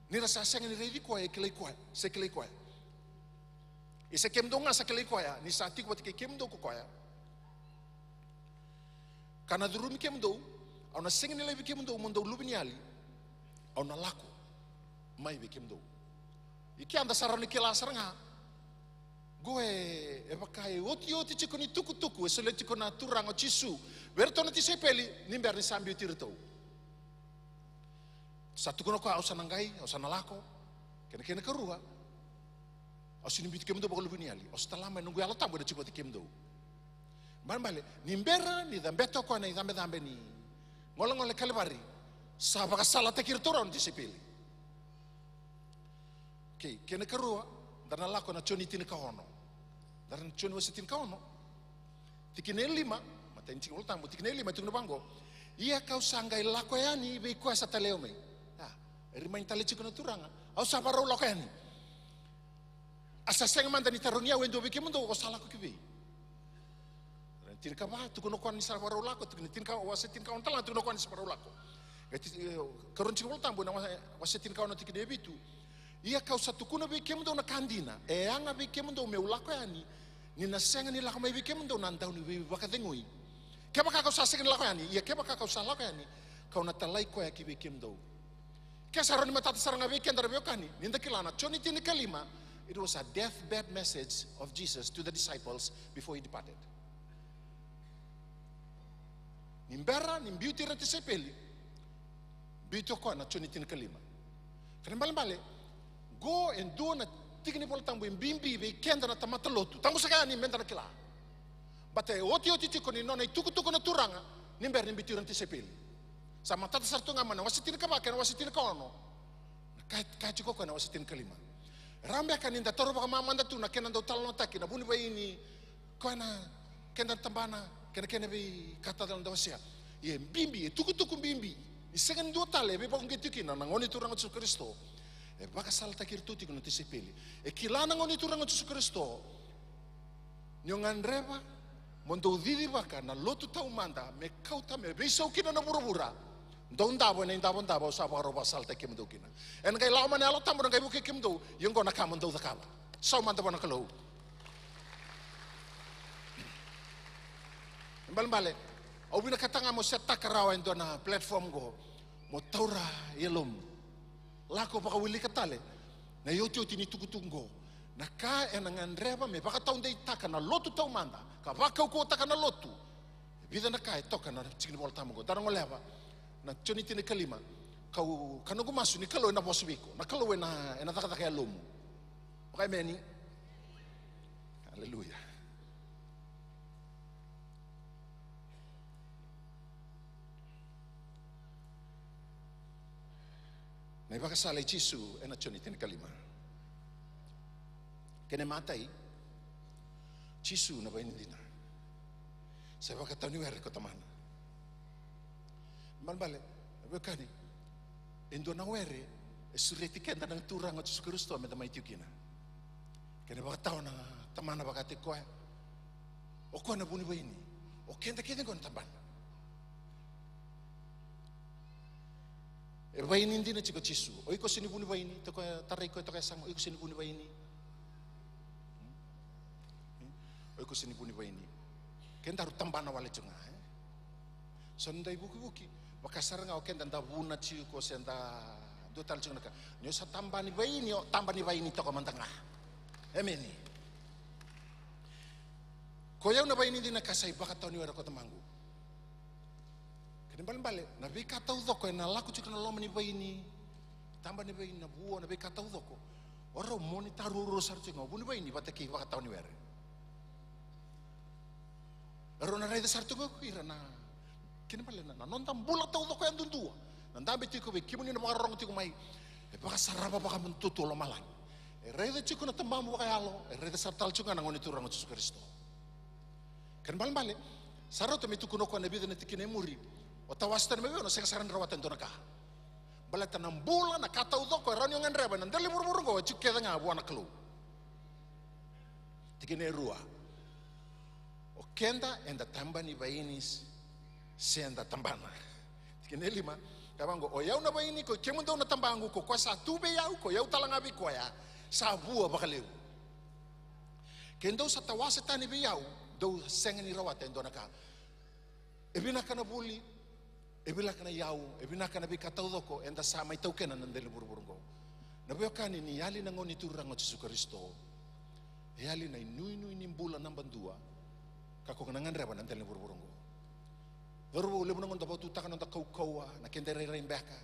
ni ra sa sega ni raici koya, e kilai koya, se kilai koya. Ia se kemudou ga sa kilai koya, ni sa tiko vata kei kemudou ko koya, ka na curumi kemudou, au na sega ni laivi kemudou mo dou luveniyali, au na lako mai vei kemudou. I keda sa rawa ni kila sara ga, qo e, e vaka e otioti tiko ni tukutuku e solia tiko na Turaga o Jisu vei iratou na tisaipeli ni bera ni sa biuti iratou. Sa tukuna o koya, au sa na qai, au sa na lako. Kena, kena ikarua, au sega ni biuti kemudou vakaluveniyali, au sa tala mai na noqu Yalo Tabu ena tiko vata kei kemudou. Balebale, ni bera ni cabeta o koya na icabecabe ni gole, gole Kalivari, sa vakasalataki iratou rawa na tisaipeli. Okei, kena ikarua, da na lako ena Joni tinikaono. Da na Joni wase tinikaono, tikina e lima, matai ni tiki ni Volatabu, tikina e lima, e tukuna vaqo: Ia kau sa qai lako yani vei koya sa talai au mai. A, e remind tale tiko na Turaga, au sa vakarau lako yani. A sa sega mada ni tarogi au e dua vei kemudou, o sa lako ki vei? Tinikava, tukuna o koya ni sa vakarau lako, tikina tinikava, wase tinikaono tale ga, tukuna o koya ni sa vakarau lako. E ti-, e, karua ni tiki ni Volatabu, na wa-, wase tinikaono, tikina e vitu. Ia kau sa tukuna vei kemudou na ka dina, e yaga vei kemudou meu lako yani, ni na sega ni lako mai vei kemudou na dau ni veivakacegui. Kevaka kau sa sega ni lako yani, ia kevaka kau sa lako yani, kau na talai koya ki vei kemudou. Ke sa rawa ni matata sara ga vei keda na veiwekani, ni da kila na Joni tinikalima, it was a deathbed message of Jesus to the disciples before he departed. Ni bera ni biuti ira na tisaipeli, biuti o koya na Joni tinikalima. Kena ibalebale, qo e dua na tiki ni Volatabu e bibi vei keda na tamata lotu. Tabu saka yani meda na kila. Baleta e otioti tiko ni nona itukutuku na Turaga ni bera ni biuti ira na tisaipeli. Sa matata sara tu ga mai na wase tinikava kei na wase tinikaono. Na ka, ka tiko o koya na wase tinikalima. Rawa beka ni da taura vakamamada tu na kena dau talanoataki na vunivaini, koya na keda na tabana, kei na kena veika tale na da wasea. Ia e bibi, e tukutuku bibi. Ni sega ni dua tale e veivakauqeti tiko kina na Gone Turaga o Jisu Karisito. E vakasalataki iratou tiko na tisaipeli. E kila na Gone Turaga o Jisu Karisito ni o gadreva mo dou cicivaka na lotu taumada me kauta, me veisau kina na vuravura. Dou davo ena idavodavo au sa vakarau vakasalataki kemudou kina. Ena qai lako mai na Yalo Tabu na qai vukei kemudou. Ia oqo na ka mo dou cakava. Sau mada vua na Kalou. Balebale, au vinakata ga mo setaka rawa e dua na platform qo, mo taura e yalomu. Lako vakawilika tale na iotioti ni tukutuku qo. Na ka ena gadreva me vakataudeitaka na lotu taumada, ka vakaukauwataka na lotu. E vica na ka e toka na tiki ni Volatabu qo. Da na goleva na Joni tinikalima. Kau, ka noqu masu ni Kalou ena vosa vei iko. Na Kalou ena, ena cakacaka e yalomu. Vaka emeni. Aleluya. Na ivakasala i Jisu ena Joni tinikalima. Kena imatai, Jisu na vaini dina. Sa ivakatawa ni were ko Tamana. Balebale, veiwekani, e dua na were e sureti keda na Turaga o Jisu Karisito meda mai tiko kina. Kena ivakatawa na Tamana vakataki koya. O koya na vunivaini. O keda kece qo na tabana. E vaini dina tiko o Jisu. O iko se ni vunivaini, toka, tarai koya toka e yasamu, o iko se ni vunivaini. Hmm? Hmm? O iko se ni vunivaini. Kedaru tabana wale tiko ga, e? So ni da ivukivuki, vaka sara ga o keda da vuna tiko se da dua tale tiko na ka. Ni o sa tabani vaini, o tabani vaini toka mada ga. Emeni. Ko i au na vaini dina ka sa ivakatawa ni were ko Tamaqu. Kena ibalebale, na veika taucoko ena lako tiko na loma ni vaini, taba ni vaini, na vua, na veika taucoko. O rau mo ni taruarua sara tiko ga o vunivaini vata kei vakatawa ni were. E rau na raica sara tiko ga ko ira na, kena ibalebale na, na noda bula taucoko yadudua. Na dabe tiko vei kemuni na vakarorogo tiko mai. E vakasarava vakamatautu o lomalagi. E raica tiko na tabamu vakayalo, e raica sara tale tiko ga na Gone Turaga o Jisu Karisito. Kena ibalebale, sa rauta me tukuna o koya na vica na tikina e muri. O tawase tani mai vei au, na sega sara ni rawata e dua na ka. Baleta na bula, na ka taucoko e rawa ni o gadreva ena dela ni vuravura oqo, e tiko kece ga vua na Kalou. Tikina e rua. O keda eda taba ni vaini se da tabana. Tikina e lima. Ka vaqo, o i au na vaini, ko i kemudou na tabaqu, ko koya sa tu vei au, ko i au tale ga vei koya, sa vua vakalevu. Ke dou sa tawase tani vei au, dou sega ni rawata e dua na ka. E vinaka na vuli, e vinaka na iyau, e vinaka na veika taucoko eda sa mai taukena na dela ni vuravura oqo. Na veiwekani, ni yali na Gone Turaga o Jisu Karisito, e yali na inuinui ni bula naba dua ka ko na gadreva na dela ni vuravura oqo. Cauravou, levu na gauna da vakatutaka na noda kaukauwa, na keda irairai beka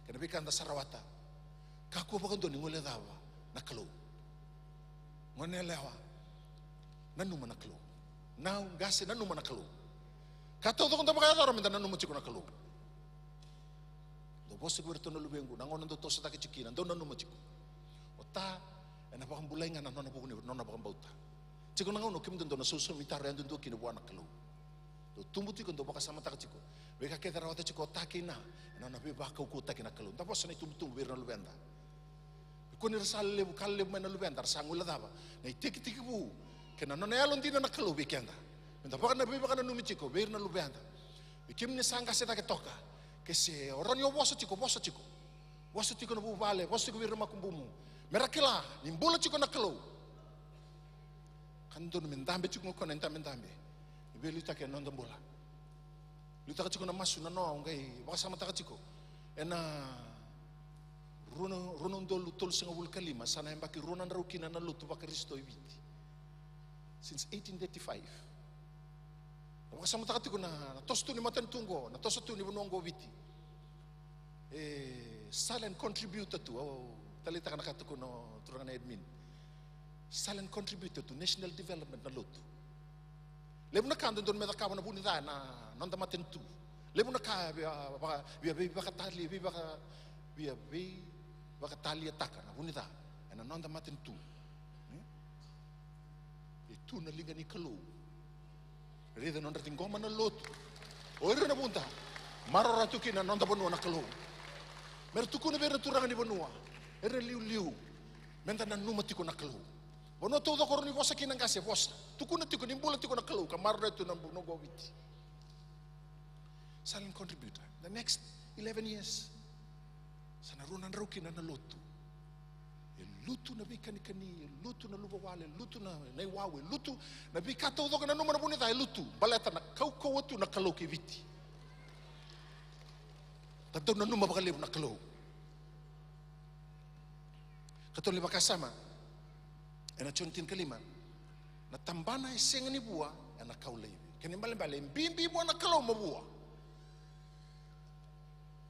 kei na veika eda sa rawata. Kakua vakadua ni guilecava na Kalou. Gone yalewa, nanuma na Kalou. Nau, qase, nanuma na Kalou. Ka taucoko da vakayacora, meda nanuma tiko na Kalou. Dau vosa vei iratou na luvequ, na gauna dau toso cake tiko kina, dau nanuma tiko. O ta ena vakabulai ga na nona vuku ni nona vakabauta. Tiko na gauna o kemudou dau na sausaumi taro yadudua kina vua na Kalou. Dou tubu tiko, dou vakasamataka tiko. Veika kece e rawata tiko o ta kei na, ena nona veivakaukauwataki na Kalou. Da vosa na itubutubu vei ira na luveda. E kua ni ra sa levu, ka levu mai na luveda, ra sa guilecava na itekitekivu kei na nona yalodina na Kalou vei keda. Meda vaka na veivakananumi tiko vei ira na luveda. Vei kemuni sa qase cake toka, ke se o rawa ni o vosa tiko, vosa tiko. Vosa tiko na vuvale, vosa tiko vei ira na makubumu, me ra kila ni bula tiko na Kalou. Ka dodonu me dabe tiko ga o koya na idabedabe ni veiliutaki ena noda bula. Liutaka tiko na masu na noa, au qai vakasamataka tiko ena rua na, rua na udolu tolusagavulu ka lima, sa na yabaki rua na drau kina na lotu vaKarisito e Viti. Since eighteen thirty-five. Na vakasamataka tiko na, na toso tu ni matanitu oqo, na toso tu ni vanua oqo o Viti. E silent contributor tu, au taleitaka na ka tukuna o turaga na admin. Silent contributor to national development na lotu. Levu na ka dodonu me cakava na vunica na noda matanitu. Levu na ka via, via, via veivakatali, veivaka, via veivakataliataka na vunica ena noda matanitu. E? E tu na liga ni Kalou. Raica na nodra ciqoma na lotu. O ira na vuda maroroya tu kina na noda vanua na Kalou. Mera tukuna vei ira na turaga ni vanua, era liuliu, meda nanuma tiko na Kalou. Vanua taucoko rawa ni vosa kina qase, vosa. Tukuna tiko ni bula tiko na Kalou ka maroroya tu na vanua oqo o Viti. Silent contributor. The next eleven years, sa na rua na drau kina na lotu. E lutu na veikanikani, e lutu na luvawale, e lutu na, na iwau, e lutu na veika taucoko e nanuma na vunica, e lutu. Baleta na kaukauwa tu na Kalou kei Viti. Da dau nanuma vakalevu na Kalou. Katolu ni vakasama, ena Joni tinikalima, na tabana e sega ni vua ena kau laivi. Kena ibalebale, e bibi vua na Kalou mo vua.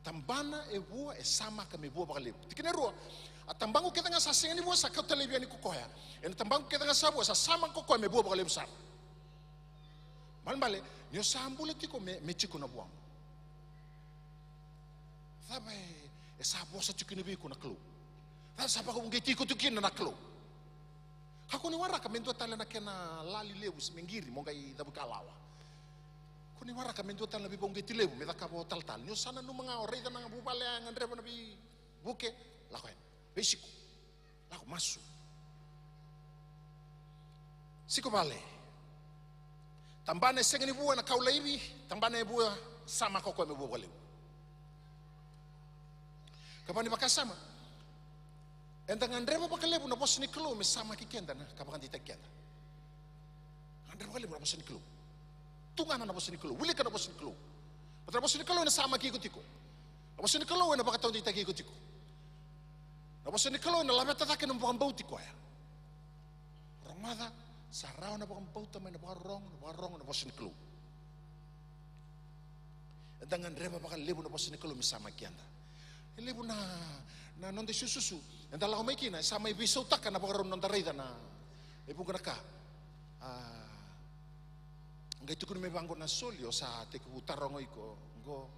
Tabana e vua, e samaka me vua vakalevu. Tikina e rua, a tabaqu kece ga sa sega ni vua sa kauta laivi yani ko koya. Ena tabaqu kece ga sa vua sa samaka ko koya me vua vakalevu sara. Balebale ni o sa bula tiko me, me tiko na vuamu. Cava e, e sa vosa tiko kina vei iko na Kalou? Cava sa vakauqeti iko tiko kina na Kalou? Kakua ni waraka me dua tale na kena lali levu se me qiri mo qai cavuikalawa. Kua ni waraka me dua tale na veivakauqeti levu me cakava o talatala. Ni o sa nanuma ga o raica na vuvale, a gadreva na veivuke, lako yani. Veisiko. Lako masu. Siko vale. Tabana e sega ni vua ena kau laivi, tabana e vua, samaka o koya me vua vakalevu. Kava ni vakasama. Eda gadreva vakalevu na vosa ni Kalou me samaki keda na ka vakadeitaki keda. Gadreva vakalevu na vosa ni Kalou. Tugana na vosa ni Kalou, wilika na vosa ni Kalou. Baleta na vosa ni Kalou ena samaki iko tiko. Na vosa ni Kalou ena vakataudeitaki iko tiko. Na vosa ni Kalou ena laveta cake na nomu vakabauti koya. Rogoca, sa rawa na vakabauta mai na vakarorogo, na vakarorogo na vosa ni Kalou. Eda gadreva vakalevu na vosa ni Kalou me samaki keda. E levu na, na noda isususu eda lako mai kina, e sa mai veisautaka na vakarau ni noda raica na, e vuqa na ka. A, qai tukuni mai vaqo na soli, o sa tekivu tarogo iko qo.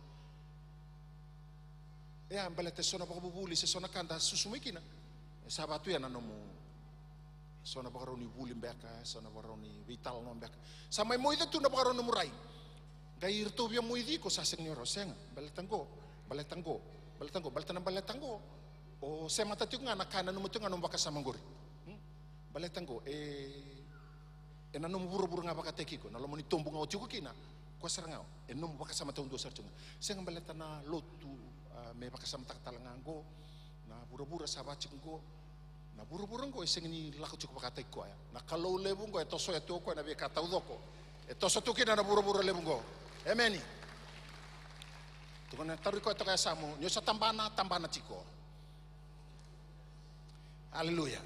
Ia, baleta e so na vakavuvuli se so na ka da susu mai kina, e sa vaka tu ya na nomu, so na vakarau ni vuli beka, so na vakarau ni veitalanoa beka. Sa mai moica tu na vakarau ni nomu rai. Qai iratou via moici iko, sa sega ni rawa, sega. Baleta qo, baleta qo, baleta qo, baleta na baleta qo. O semata tiko ga na ka e nanuma tiko ga nomu vakasama qori. Hmm? Baleta qo, e, ena nomu vuravura ga vakataki iko, na loma ni tobu ga o tiko kina, koya sara ga e nomu vakasama taudua sara tiko ga. Sega baleta na lotu, a, me vakasamataka tale ga qo, na vuravura sa vaka tiko qo, na vuravura qo e sega ni lako tiko vakataki koya. Na Kalou levu qo e tosoya tu o koya na veika taucoko. E toso tu kina na vuravura levu qo. Emeni. Tukuna, tauri koya toka e yasamu, ni o sa tabana, tabana tiko. Aleluya.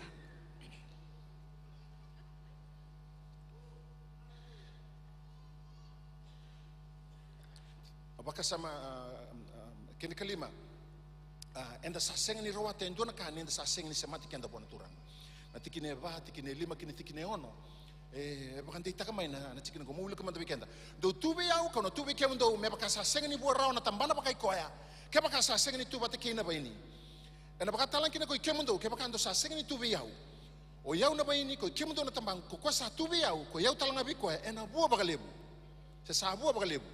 Vakasama, a, a, kena ikalima. A, eda sa sega ni rawata e dua na ka ni da sa sega ni semati keda vua na Turaga. Na tikina e va, tikina e lima kei na tikina e ono. E, e vakadeitaka mai na, na tikina qo, meu wilika mada vei keda. Dou tu vei au, kau na tu vei kemudou, me vaka sa sega ni vua rawa na tabana vakai koya, kevaka sa sega ni tu vata kei na vaini. Ena vakatalega kina ko i kemudou, kevaka dou sa sega ni tu vei au. O i au na vaini, ko i kemudou na tabaqu, ko koya sa tu vei au, ko i au talega vei koya, ena vua vakalevu. Se sa vua vakalevu.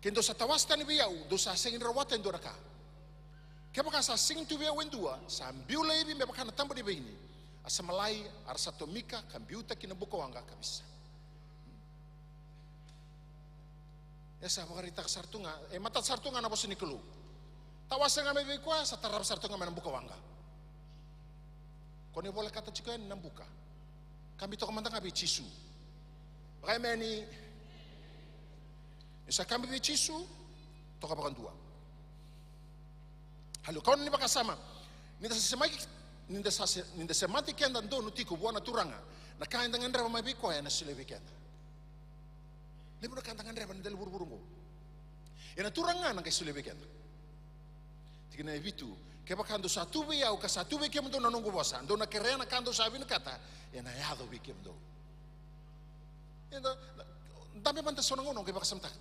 Ke dou sa tawase tani vei au, dou sa sega ni rawata e dua na ka. Kevaka sa sega ni tu vei au e dua, sa biu laivi me vaka na taba ni vaini, a sa malai, a ra sa tomika, ka biuta ki na bukawaqa, ka veisau. E sa vakaraitaka sara tu ga, e matata sara tu ga na vosa ni Kalou. Tawase ga mai vei koya, sa tarava sara tu ga mai na buka waqa. Ko ni volekata tiko yani na buka. Kabi toka mada ga vei Jisu. Vakaemeni. Ni sa kabi vei Jisu, toka vakadua. Halo, kauna ni vakasama. Ni da sa semaki, ni da sa se, ni da semati keda donu tiko vua na Turaga. Na ka eda gadreva mai vei koya ena solia vei keda. Levu na ka da gadreva ni dela vuravura oqo. Ia na Turaga ga na qai solia vei keda. Tikina e vitu, kevaka dou sa tu vei au ka sa tu vei kemudou na noqu vosa, dou na kerea na ka dou sa vinakata, ena yaco vei kemudou. Ia da, da, dabe mada so na gauna o qai vakasamataka.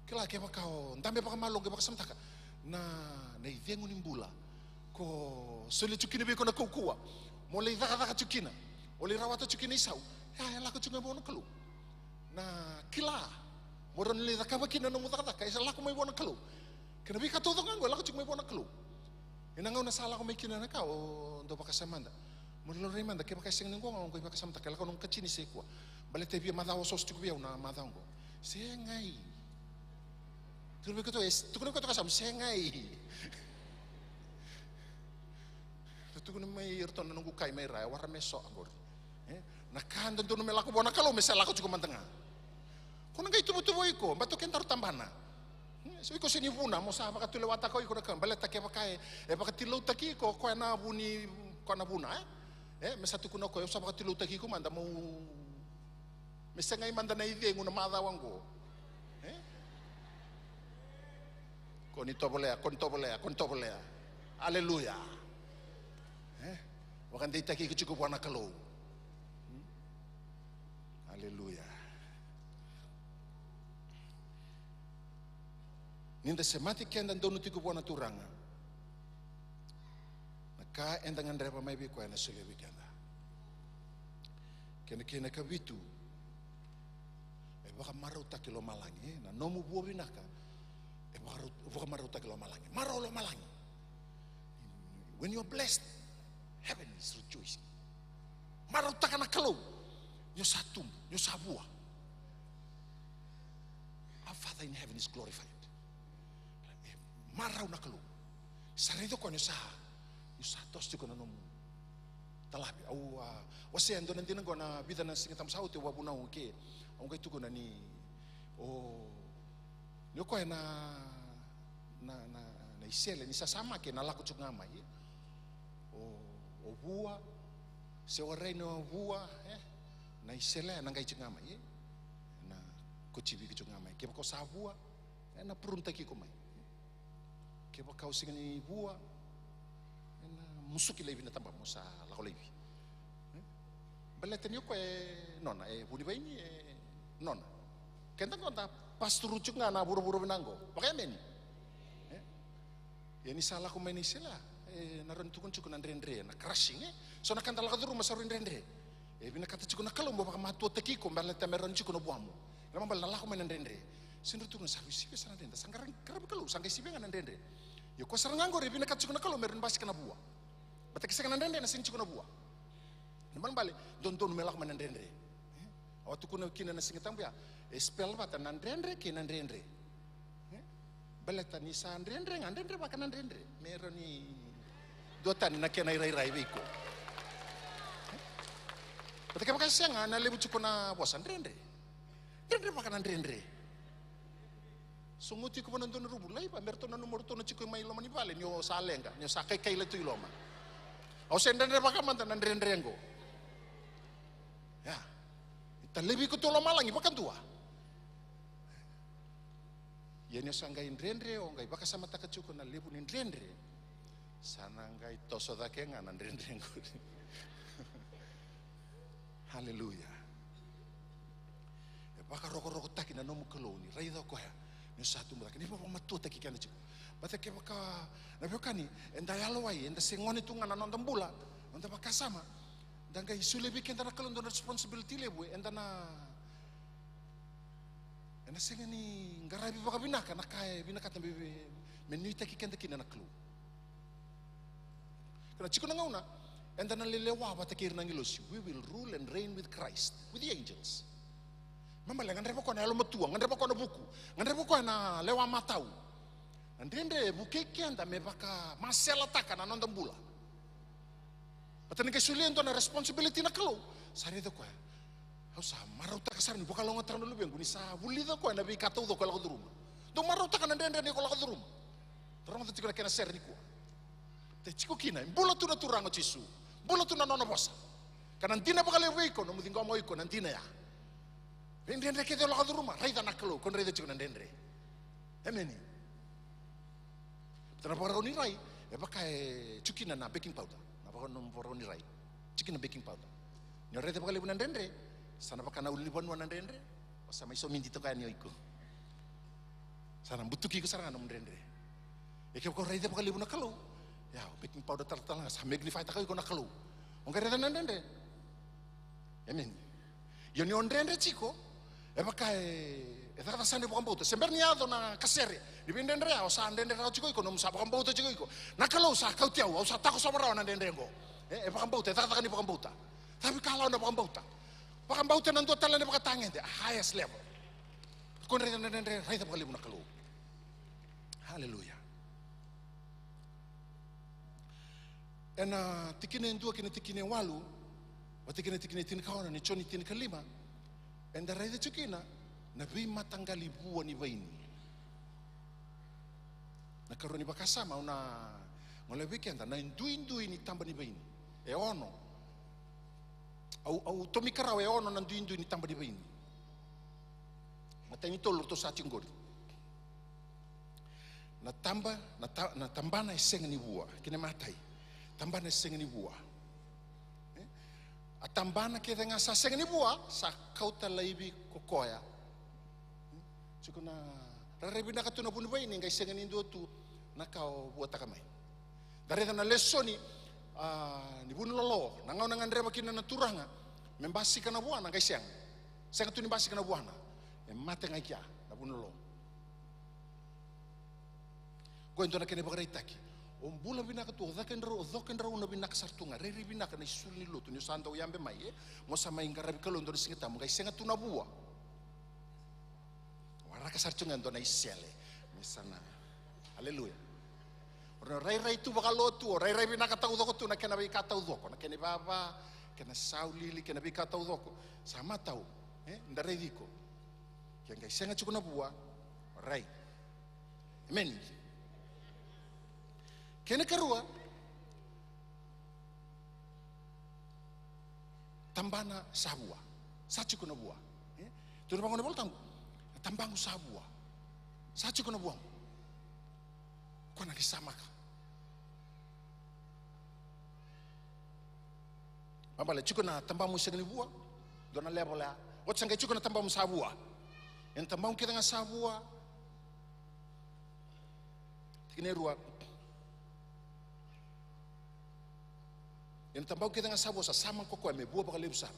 Kila kevaka o dabe vakamalua o qai vakasamataka. Na, na icegu ni bula. Ko solia tu kina vei iko na kaukauwa. Mo lai cakacaka tu kina. O lai rawata tu kina isau. Ia, e lako tu ga vua na Kalou. Na kila. Mo rawa ni lai cakava kina na nomu cakacaka. E sa lako mai vua na Kalou. Kei na veika taucoko ga oqo e lako tiko mai vua na Kalou. Ena gauna sa lako mai kina na ka, o dou vakasama mada. Mo laurai mada, kevaka e sega ni oqo ga, oqo e vakasamataka, e lako nomu kaji ni sa i kua. Baleta e via macawa osooso tiko vei au na macawa oqo. Segai. Tukuna vei koto, e, tukuna vei koto ka samu, segai. Tukuna mai iratou na noqu kai mai ra, e wara me so oqori. E? Na ka dodonu me lako vua na Kalou, me sa lako tiko mada ga. Ko na qai tuvatuva iko, baleta o kedaru tabana. E, so iko sega ni vuna, mo sa vakatulewataka o iko na ka, baleta kevaka e, e vakatilautaki iko, koya na vu ni, koya na vuna, e? E, me sa tukuna o koya, au sa vakatilautaki iko mada, mo, me segai mada na icegu na macawa oqo. E? Ko ni tovolea, ko ni tovolea, ko ni tovolea. Aleluya. E? Vakadeitaki iko tiko vua na Kalou. Aleluya. Ni da semati keda donu tiko vua na Turaga, na ka eda gadreva mai vei koya ena solia vei keda. Kena, kena ikavitu, e vakamarautaki lomalagi, e? Na nomu vua vinaka, e vakarau-, vakamarautaki lomalagi. Marau lomalagi. When you are blessed, heaven is rejoicing. Marautaka na Kalou. Ni o sa tubu, ni o sa vua. Our Father in heaven is glorified. E marau na Kalou. Sa raica o koya ni o sa, ni o sa toso tiko na nomu talavi. Au, a, wasea e dua na dina oqo na vica na Siga Tabu sa oti au a vunau ke. Au qai tukuna ni, o, ni o koya na, na, na, na isele, ni sa samaki, na lako tiko ga mai. O, o vua, se warai na vua, e, na isele, na qai tiko ga mai, e, na kotivi tiko ga mai. Kevaka o sa vua, e, na purunitaki iko mai. Kevaka o sega ni vua, e, na musuki laivi na tabamu, o sa lako laivi. E? Baleta ni o koya e nona, e vunivaini, e nona. Keda qo da pass through tiko ga na vuravura vinaka qo. Vakaemeni. E? Ia ni sa lako mai na isele, e, na rawa ni tukuni tiko na dredre, na crushing, e? So na ka da lako curuma sa rui dredre. E vinakata tiko na Kalou mo vakamatuataki iko, baleta me rawa ni tiko na vuamu. Na mabala na lako mai na dredre. Sega ni tukuna sa rui sivia sara na dredre, sa qara-, qaravi Kalou, sa qai sivia ga na dredre. Ia koya sara ga qori e vinakata tiko na Kalou me rawa ni basika na vua. Baleta ke sega na dredre, na sega ni tiko na vua. Na balebale, dodonu me lako mai na dredre. E? Au a tukuna kina na Siga Tabu ya, e spell vata na dredre kei na dredre. E? Baleta ni sa dredre ga, dredrevaka na dredre. Me rawa ni duatani na kena irairai vei iko. E? Baleta kevaka e sega, na levu tiko na vosa dredre. Dredrevaka na dredre. Sogo tiko vua na dua na ruvu laiva, me ratou nanuma o ratou na tiko mai loma ni vale, ni o sa leqa, ni o sa kaikaila tu i loma. Au se dredrevaka mada na dredre qo. Ia. Ni talevi iko tu o lomalagi vakadua. Ia ni o sa qai dredre, o qai vakasamataka tiko na levu ni dredre. Sa na qai toso cake ga na dredre qori. Aleluya. E vakarokorokotaki na nomu Kalou ni raica o koya ni o sa tubu cake, ni vakamatuataki keda tiko. Baleta kevaka, na veiwekani, eda yalowai, eda se gone tu ga na noda bula, noda vakasama, da qai solia vei keda na Kalou dua na responsibility levu, eda na, ena sega ni qaravi vakavinaka na ka e vinakata me, me nuitaki keda kina na Kalou. Ka na tiko na gauna eda na lelewa vata kei ira na agilosi. We will rule and reign with Christ, with the angels. Mamale, gadreva koya na yalomatua, gadreva koya na vuku, gadreva koya na lewa matau. Na dredre e vukei keda me vakamaselataka na noda bula. Baleta ni qai solia e dua na responsibility na Kalou, sa raica koya, au sa marautaka sara ni vakalougatataka na luvequ ni sa vulica koya na veika taucoko e lako curuma. Dou marautaka na dredre ni ko lako curuma. Rogoca tiko na kena sere nikua. Te tiko kina, e bula tu na Turaga o Jisu. Bula tu na nona vosa. Ka na dina vakalevu vei iko, nomu ciqoma o iko na dina ya. Veidredre kece o lako curuma, raica na Kalou, ko raica tiko na dredre. Emeni. Baleta na vakarau ni rai e vaka e tiko kina na baking powder. Na vaka, nomu vakarau ni rai, tiko kina baking powder. Ni o raica vakalevu na dredre, sa na vaka na ulunivanua na dredre. O sa mai somidi toka yani o iko. Sa na butuki iko sara ga nomu dredre. Ia kevaka o raica vakalevu na Kalou, ia o baking powder talatala ga sa magnify-taka iko na Kalou. O qai raica na dredre. Emeni. Ia ni o dredre tiko, e vaka e, e cakacaka sara ni vakabauta. Se bera ni yaco na kasere ni veidredre ya, o sa dredre rawa tiko iko, nomu sa vakabauta tiko iko. Na Kalou sa kauti au, au sa takosova rawa na dredre oqo. E, e vakabauta, e cakacaka ni vakabauta. Cava e kalawa na vakabauta? Vakabauta ena dua tale na ivakatagede, a highest level. Ko raica na dredre, raica vakalevu na Kalou. Haleluya. Ena tikina e dua kei na tikina e walu, vata kei na tikina e tinikaono ni Joni tinikalima, eda raica tiko kina na veimataqali vua ni vaini. Na ikarua ni vakasama au na gole vei keda, na duidui ni taba ni vaini. E ono. Au, au tomika rawa e ono na duidui ni taba ni vaini. Matai ni tolu ratou sa tiko qori. Na taba, na ta-, na tabana e sega ni vua. Kina matai. Tabana e sega ni vua. E? A tabana kece ga sa sega ni vua, sa kauta laivi ko koya. Tiko na rairai vinaka tu na vunivaini, qai sega ni dua tu na ka o vuataka mai. Da raica na lesoni, a, ni vunilolo, na gauna gadreva kina na turaga me basika na vuana, qai sega. Sega tu ni basika na vuana. E mate ga i kea na vunilolo. Qo e dua na kena ivakaraitaki. O bula vinaka tu, o caka e drau, o coka e drau na vinaka sara tu ga. Rairai vinaka na isulu ni lotu, ni o sa dau yabe mai, e? Mo sa mai qaravi Kalou e dua na Siga Tabu, qai sega tu na vua. Waraka sara tu ga e dua na isele. Me sa na. Aleluya. O rairai tu vakalotu, o rairai vinaka taucoko tu na kena veika taucoko, na kena ivava, kena saulili, kena veika taucoko. Sa matau, e? Da raici iko. Ke qai sega tiko na vua, rai. Emeni. Kena ikarua, tabana sa vua. Sa tiko na vua. E? Tukuna vaqo na iVolatabu, na tabaqu sa vua. Sa tiko na vua. Ko na qai samaka. Baleta tiko na tabamu sega ni vua, dua na level ya. Oti sa qai tiko na tabamu sa vua. Ena tabamu kece ga sa vua. Tikina e rua. Ena tabamu kece ga sa vua, sa samaka ko koya me vua vakalevu sara.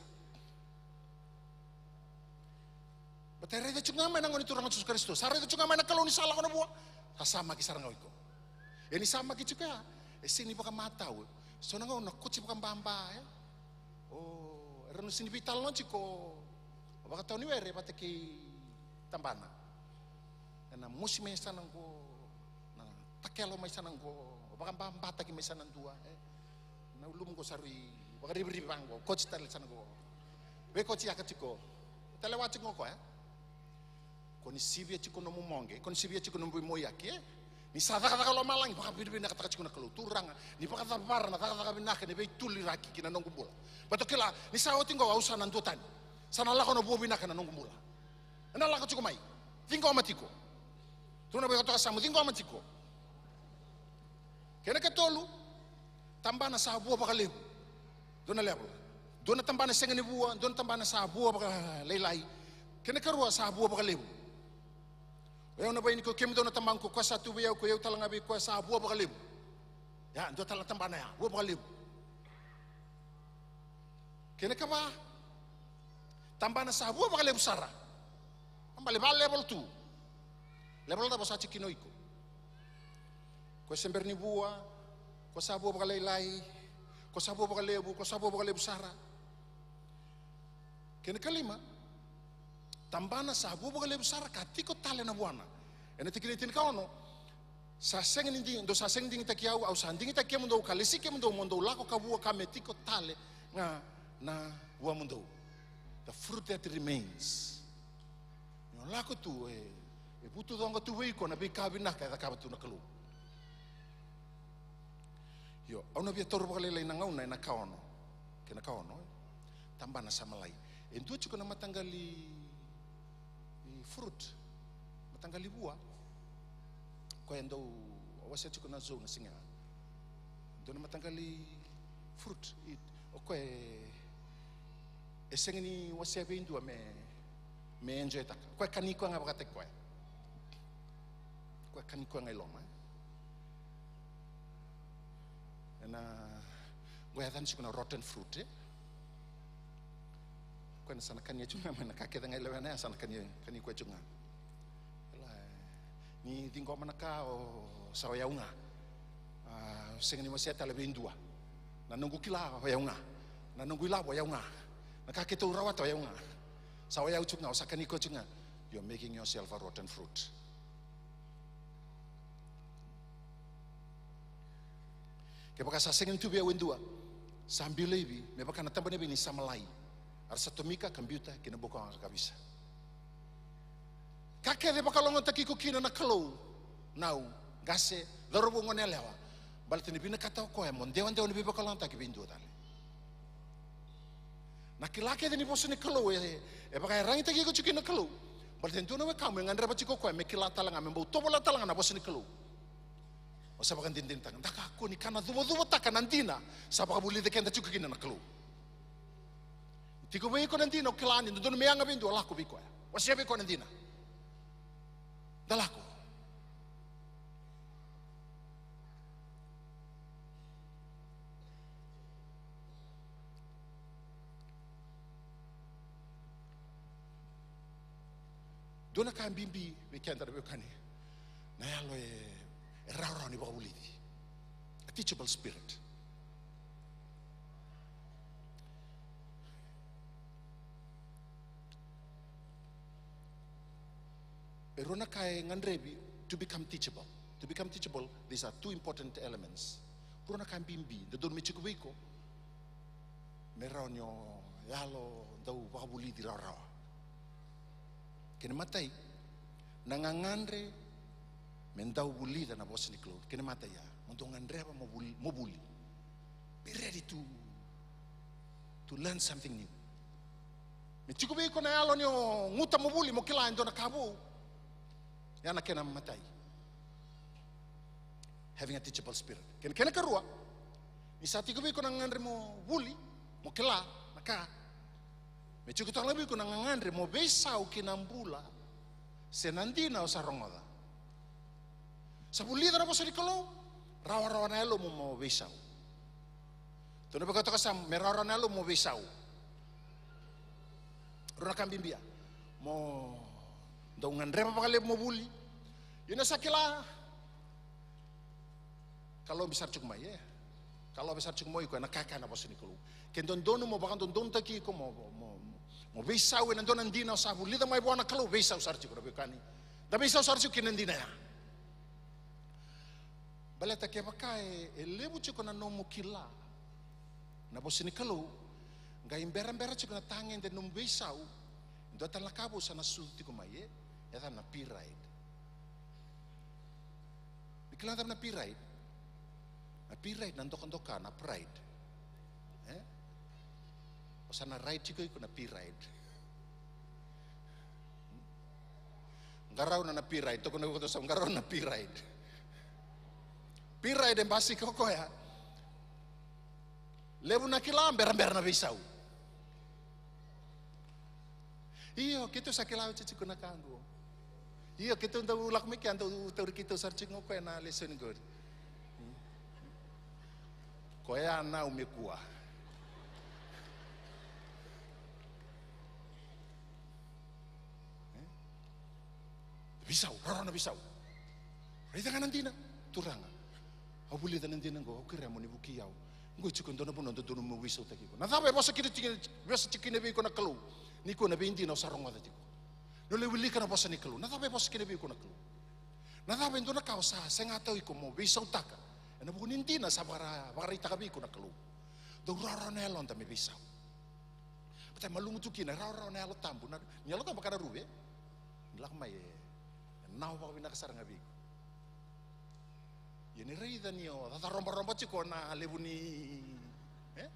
Baleta e raica tiko ga mai na Gone Turaga o Jisu Karisito. Sa raica tiko ga mai na Kalou ni sa lako na vua. Sa samaki sara ga o iko. Ia ni samaki tiko ya, e sega ni vakamatau. So na gauna koti vakababa, e? O, era na sega ni veitalanoa tiko o vakatawa ni were vata kei tabana. Ena mosi mai sana qo, na takelo mai sana qo, vakababataki mai sana dua, e? Na ulumu qo sa rui vakarivirivi vaqo, koti tale sana qo. Veikotiyaka tiko. Talewa tiko qo, e? Ko ni sivia tiko nomu moqe, ko ni sivia tiko nomu veimoiyaki, e? Ni sa cakacaka lomalagi, vakavinavinakataka tiko na Kalou. Turaga, ni vakacavara na cakacaka vinaka ni veituliraki ki na noqu bula. Baleta o kila, ni sa oti qo au sa na duatani. Sa na lako na vua vinaka na noqu bula. Ena lako tiko mai. Ciqoma tiko. Tukuna vei iko toka Samu, ciqoma tiko. Kena ikatolu, tabana sa vua vakalevu. Dua na level. Dua na tabana sega ni vua, dua na tabana sa vua vakalailai. Kena ikarua sa vua vakalevu. O yau na vaini, ko kemudou na tabaqu, ko koya sa tu vei au, ko i au tale ga vei koya, sa vua vakalevu. Ia, dua tale na tabana ya, vua vakalevu. Kena ikava, tabana sa vua vakalevu sara. Baleta va level tu. Level cava sa tiko kina o iko? Ko se bera ni vua, ko sa vua vakalailai, ko sa vua vakalevu, ko sa vua vakalevu sara. Kena ikalima, Tabana sa vua vakalevu sara ka tiko tale na vuana. Ena tikina e tinikaono, sa sega ni digi, dou sa sega ni digitaki au, au sa digitaki kemudou ka lesi kemudou mo dou lako ka vua ka me tiko tale ga na vuamudou. The fruit that remains. Ni o lako tu e, e vutucoqa tu vei iko na veika vinaka e cakava tu na Kalou. Io, au na via taura vakalailai na gauna ena ka ono. Kei na ka ono, e. Tabana sa malai. E dua tiko na mataqali fruit. Mataqali vua. Koya e dau wasea tiko na zoo na siga. Dua na mataqali fruit. O koya e, e sega ni wasea vei dua me, me enjoytaka. Koya e kani koya ga vakataki koya. Koya e kani koya ga i loma, e. Ena, qo e yacana tiko na rotten fruit, e. Koya na sa na kania tiko ga mai na ka kece ga e lewena ya, sa na kania, kani koya tiko ga. Ela, e, ni ciqoma na ka o sa o yau ga. A, sega ni wasea tale vei dua. Na noqu kila o yau ga. Na noqu ilavo o yau ga. Na ka keitou rawata o yau ga. Sa o yau tiko ga, o sa kani koya tiko ga. You're making yourself a rotten fruit. Kevaka sa sega ni tu vei au e dua, sa biu laivi, me vaka na tabana vei ni sa malai. A ra sa tomika, ka biuta ki na buka ga ka visa. Ka kece e vakalougatataki iko kina na Kalou, nau, qase, cauravou, goneyalewa. Baleta ni vinakata o koya mo dewadewa ni veivakalougatataki vei dua tale. Na kila kece ni vosa ni Kalou e, e vakaiyaragitaki iko tiko kina na Kalou. Baleta e dua na wekamu e gadreva tiko o koya me kila tale ga, me bau tovolea tale ga na vosa ni Kalou. O sa vakadinadinataka, da kakua ni kana cuvacuvataka na dina sa vakavulica keda tiko kina na Kalou. Tiko vei iko na dina, o kila ni dodonu me yaga vei dua, lako vei koya. Wasea vei koya na dina. Da lako. Dua na ka bibi vei keda na veiwekani, na yalo e, e rawarawa ni vakavulici. A teachable spirit. E rua na ka e gadrevi to become teachable. To become teachable, these are two important elements. Rua na ka bibi, dodonu me tiko vei iko, me rawa ni o yalo dau vakavulici rawarawa. Kena imatai, na gagadre me dau vulica na vosa ni Kalou. Kena imatai ya, mo dau gadreva mo vuli, mo vuli. Be ready to, to learn something new. Me tiko vei iko na yalo ni o guta mo vuli, mo kila e dua na ka vou. Ya na kena imatai. Having a teachable spirit. Kena, kena ikarua, ni sa tiko vei iko na gagadre mo vuli, mo kila na ka, me tiko tale ga vei iko na gagadre mo veisau ki na bula se na dina o sa rogoca. Sa vulica na vosa ni Kalou, rawarawa na yalomu mo veisau. Tou na vakayagataka sa me rawarawa na yalomu mo veisau. Rua na ka bibi ya. Mo dau gadreva vakalevu mo vuli. Ia na sa kila, kalobi sara tiko mai, e. Kalobi sara tiko mai o iko ena kaya na vosa ni Kalou. Ke dodonu mo vakadodonutaki iko mo, mo, mo, mo veisau ena dua na dina o sa vulica mai vua na Kalou, veisau sara tiko na veiwekani. Da veisau sara tiko kina dina ya. Baleta kevaka e, e levu tiko na nomu kila na vosa ni Kalou, qai berabera tiko na tagede nomu veisau, dua tale na ka vou sa na sucu tiko mai, e, e yacana na pride. Ni kila na cava na pride? Na pride na dokadoka na pride. E? O sa na ride tiko iko na pride. Qarauna na pride, tokona iko sa qarauna na pride. Pride e basika o koya. Levu na kila, berabera na veisau. Io, keitou sa kila oti tiko na ka qo. Io, keitou dau lako mai ke, dau tauri keitou sara tiko qo ena lesoni qori. Koya na umekua. E? Veisau, rarawa na veisau. Raica ga na dina, Turaga. Au vulica na dina qo, au kerea mo ni vukei au. Qo e tiko e dua na vanua dodonu meu veisautaki iko. Na cava e vosa kina tiko, vosa tiko kina vei iko na Kalou? Ni kua na veidina au sa rogoca tiko. Dou lai wilika na vosa ni Kalou. Na cava e vosa kina vei iko na Kalou? Na cava e dua na ka o sa sega tau iko mo veisautaka ena vuku ni dina sa vakara-, vakaraitaka vei iko na Kalou? Dau rawarawa na yaloda me veisau. Baleta e malumu tu kina, e rawarawa na Yalo Tabu. Na, ni Yalo Tabu ka na ruve. Ni lako mai e, e nawa vakavinaka sara ga vei iko. Ia ni raica ni o cacarobaroba tiko na levu ni, e?